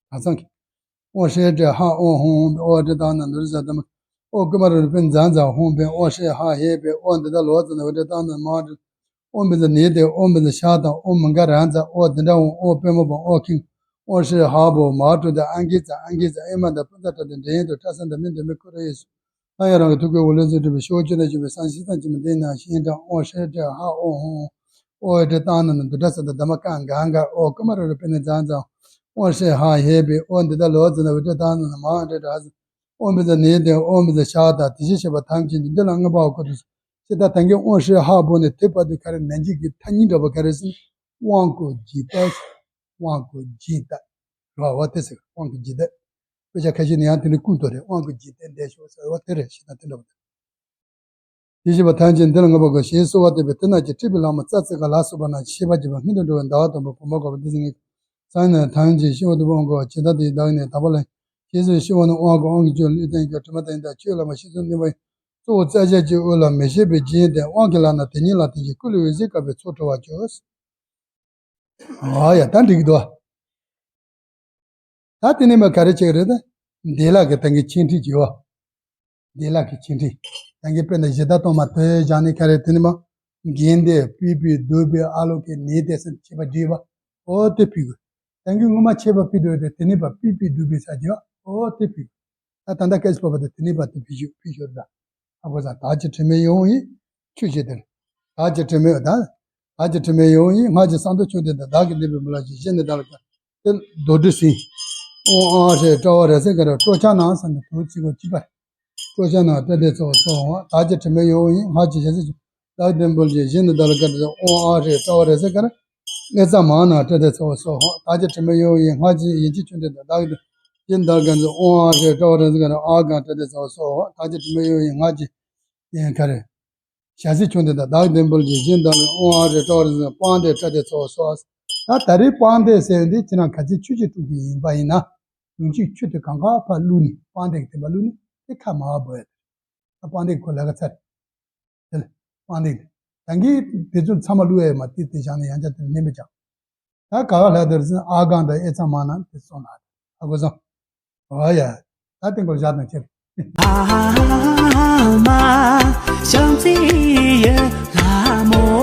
གང་ཚང་གི་ཨོ་ཧྲེ་ཏྲེ་ཧ་ཨོ་ཧོང་ཨོ་ཏྲེ་བཏང་ན་ནུ་རི་ཟ་དམ་ཨོ་ཀུ་མ་རུ་རུ་པེ་འཛང་འཛང་ཧོང་ཕེ་ཨོ་ཧྲེ་ཧ་ཧེ་ཕེ་ཨོ་འདི་དག་ལོ་ཙ་ན་འོ་ཏྲེ་བཏང་ན་མ་ཏྲེ། ཨོ་བི་ཛ་ནི་ཏེ་ཨོ་བི་ཛ་ཤ་དང་ཨོ་མི་ག་ར་ཛ་ཨོ་དི་འདྲ་འོང་ཨོ་པེ་མོ་བ་ཨོ་ཁིང་ཨོ་ཧྲི་ཧ་བོ་མ་ཏྲུ་ཏེ་ཨང་ཀི་ཛ་ཨང་ཀི་ཛ་ཨེ་མ་ད་པུ་ཛ་ཏྲ་ཏེ་འདྲེན་དུ་ཏྲ་ས་འདི་མི་འདི་མི་ཁུ་ར་ཡེ་སུ། ལྷ་ཡང་རང་གི་ཐུགས་ཀའི་འོད་ལས་ཚུར་འཕྲོས་པའི་ཤོག་ཅུ་ན་བྱུང་བའི་སང་ཞིང་སང་ཅི་མི་འདི་ན་ཤིང་དྲ་ཨོ་ཧྲི་ཏྲ་ཧ་ཨོ་ཧོ་ཨོ་ཨེ་ཏྲ་ཏང་ན་ན་དུ་ཏྲ་ས་ད་ད་མ་ཀ་ག་ག་ཨོ་ཀ་མ་ར་ར་པེ་ནེ་ཛ་ཛ་ཨོ་ཧྲི་ཧ་ཧེ་པེ་ཨོ་འདི་ད་ལོ་ཛ་ན་བི་ཏྲ་ཏང་ན་ན་མ་ཨ་ཏྲ་ཏྲ་ཧ་ཟ། ཨོམ་བི་ཛ་ནི་ཏེ་ཨོམ་བི་ཛ་ཤ་དང་དེ་བཞིན་གཤེགས་པ་ཐམས་ཅད་ཀྱིས་འདི་ལ་མངོན་པར་བཀོད་དུ་གསོལ། ཅེས་ད་ཐང་གི་ཨོ་ཧྲི་ཧ་བོ་ནས་དེ་བར་དུ་ག་རེ་ནན་གྱི་གི་ཐ་སྙད་འདྲ་བ་ག་རེ་ཟེར། དབང་བསྐུར་བགྱིས་ཏེ། དབང་བསྐུར་བགྱིས་ཏེ། ར་བ་དེ་ཟེར་དབང་བསྐུར་བགྱིས་ཏེ། དཔེ་ཆ་ཁ་ཤས་ནས་ཡང་དེ་འདྲ་བསྐུར་དོ་རེད་དབང་བསྐུར་བགྱིས་ཏེ་འདས་ཤོག་ཟེར་བ་དེ་རེད་ཞེ་ད་དེ་འདྲ་བ་དེ། དེ་བཞིན་པ་ཐམས་ཅད་འདི་ལ་མངོན་པར་བཀོད་ཞེས་གསོལ་བ་འདེབས་པའི་དེ་རྣམས་ཀྱིས་ཁྲིད་པའི་ལམ་རྩ་ཚིག་ག་ལ་སོགས་པ་རྣམས་ཤེས་པར་བགྱིས་པ་སྔོན་དུ་འགྲོ་བའི་ཟླ་བ་དང་པོ་བུམ་པ་འཁོར་བ་འདི་ཚེ་ངེས། སང་ཉིན་ཐང་ཅིག་ཤི་བ་དུ་བ་འོང་གོ་ཇི་ལྟར་དེའི་བདག་ནི་དག་པ་ལ། ཞེས་སོགས་ཤི་བ་ནི་དབང་གི་དབང་གི་ཆོས་ལུས་རྟེན་གྱི་དྲི་མ་དང་ཡི་དྭགས་ཆོས་ལ་མ་ཤི་ཚུལ་ནུས་པ་ཡིན། གཙོ་བོ་རྩ་ཆེན་གྱི་དབུ་ལ་མི་ཤེས་པའི་རྒྱན་ཏེ་དབང་གི་ལག་ན་དེ་ཉིད་ལ་བརྟེན་ཅིང་སྐུ་ལུས་འོད་ཟེར་དཀར་པོའི་ཚོགས་གྲོལ་བར་གྱུར། ཨ་ཡ་ད་འགྲིག་གི་འདུག་ད་དེ་ནས་མ་ག་རེ་བྱེད་ཀྱི་རེད་ད། འདི་ལ་གི་ད་གི་ཆེན་ཁྲིད་ཀྱི་ཡོད། འདི་ལ་གི་ཆེན་ཁྲིད། ད་གི་དཔེར་ན་གཞི་བདག་གཏོར་མ་དོད་བཞག་ནས་ག་རེ་དེ་ནས་མ། འགན་དེ་པི་པི་བསྡུ་བའི་ཨ་ལོ་ཀེ་ནི་དེ་སེམས་བྱེད་པ་བསྒྲིལ་བ། ཨོ་དེ་ཕི་གོ། ད་གི་ངོ་མ་ཆད་པ་ཕི་དོད་དེ་དེ་ནས་པ་པི་པི་བསྡུ་བའི་ས་བྱེད་བ། ཨོ་དེ་ཕི་གོ། ད་ད་ལྟ་སྐད་ཆ་པ་པ་དེ་དེ་ནས་པ་དེ་ཕི་ཤོར་ཕི་ཤོར་ད། ཨ་ཁོ་ས་བདག་གི་དྲི་མའི་ཡིད་འོང་ཡིན། ཆོས་བྱེད་དེར། བདག་གི་དྲི་མའི་ད། བདག་གི་དྲི་མའི་ཡིད་འོང་ཡིན། སྔགས་ཀྱི་གསང་དུ་ཆུང་དེ་དང་བདག་གི་ལེགས་པའི་མི་ལ་ཞིག་གཞན་ནི་བདག་ལ་དཀར། དེ་རྡོར་དྲིལ་ཟིན། ཨོང་ཨ་ཧྲེ་སྤྲ་བ་རེ་ས་ག་ར་སྤྲོ་འཆམ་ནང་ས་ནི་དུ་ཚིག་གོ་གཅིག་པར། སྤྲོ་འཆམ་ནང་སྤྲ་དེ་ཚོགས་སོགས་འོང་བདག་གི་དྲི་མའི་ཡིད་འོང་ཡིན། སྔགས་ཀྱི་ཞལ་ཟས་ཆུང་། བདག་ལྡན་པོ་ལ་ཞིག་གཞན་ནི་བདག་ལ་དཀར། དེ་ཨོང་ཨ་ཧྲེ་སྤྲ་བ་རེ་ས་ག་ར། ཨེ་ཙ་མ་ན་སྤྲ་དེ་ཚོགས་སོགས་འོང་བདག་གི་དྲི་མའི་ཡིད་འོང་ཡིན། སྔགས་ཀྱི་ཡན་ཆད་ཆུང་དེ་དང་བདག་གི་དྲི་མའི་ཡིད་འོང་ཡིན། སྔགས་ཀྱི་ཡན་ཆད་ཆུང་དེ་དང་བདག་གི་དྲི་མའི་ཡིད་འོང་ཡིན། སྔགས་ཀྱི་ཡན་ཆད་ཆུང་དེ་དང་བདག་གི་དྲི་མའི་ཡིད་འོང་ཡིན། སྔགས་ཀྱི་ཡན་ག་རེ། ཞལ་ཟས་ཆུང་དེ་དང་བདག་ལྡན་པོ་ལ་ཞིག་གཞན་བདག་ལ་ཨོང་ཨ་ཧྲེ་སྤྲ་བ་རེ་ས་ག་ར་སྤང་དེ་སྤྲ་དེ་ཚོགས་སོགས། ད་ད་རེས་སྤང་དེ་ཟེར་འདི་ཁྱེད་རང་ག་ཚོད་ཆོས་ཀྱི་སྤྲུལ་སྐུ་ཡིན་པ་ཡིན་ན། ཡུན་གཅིག་ཆུ་དེ་གང་ག་ཕར་བླུགས་ནས་སྤང་དེ་གི་དེ་པ་བླུགས་ནས་དེ་ཁ་མ་བ་འབོད་ཡ་དེ། ད་སྤང་དེ་གི་ཁོ་ལས་ཀ་ཚར། དེ་ལ་སྤང་དེ་གི་དེ། ད་གིན་དེ་ཚོ་ཚང་མ་བླུགས་ཡ་མ་དེ་དེ་བཞག་ནས་ཡང་བསྐྱར་དེ་ལ་མནན་པ་བྱ། ད་ག་ག་ལྷ་དེར་ཟིན་ཨ་གང་དང་ཨེ་ཚང་མ་ན་དེ་སོང་ལ། ཨ་གོ་སོང་། ཨོ་ཡ། ད་དེ་གོ་བཞག་དང་ཁྱེར། ཨ་མ་ཤམ་ཙི་ཡ་ལྷ་མོ།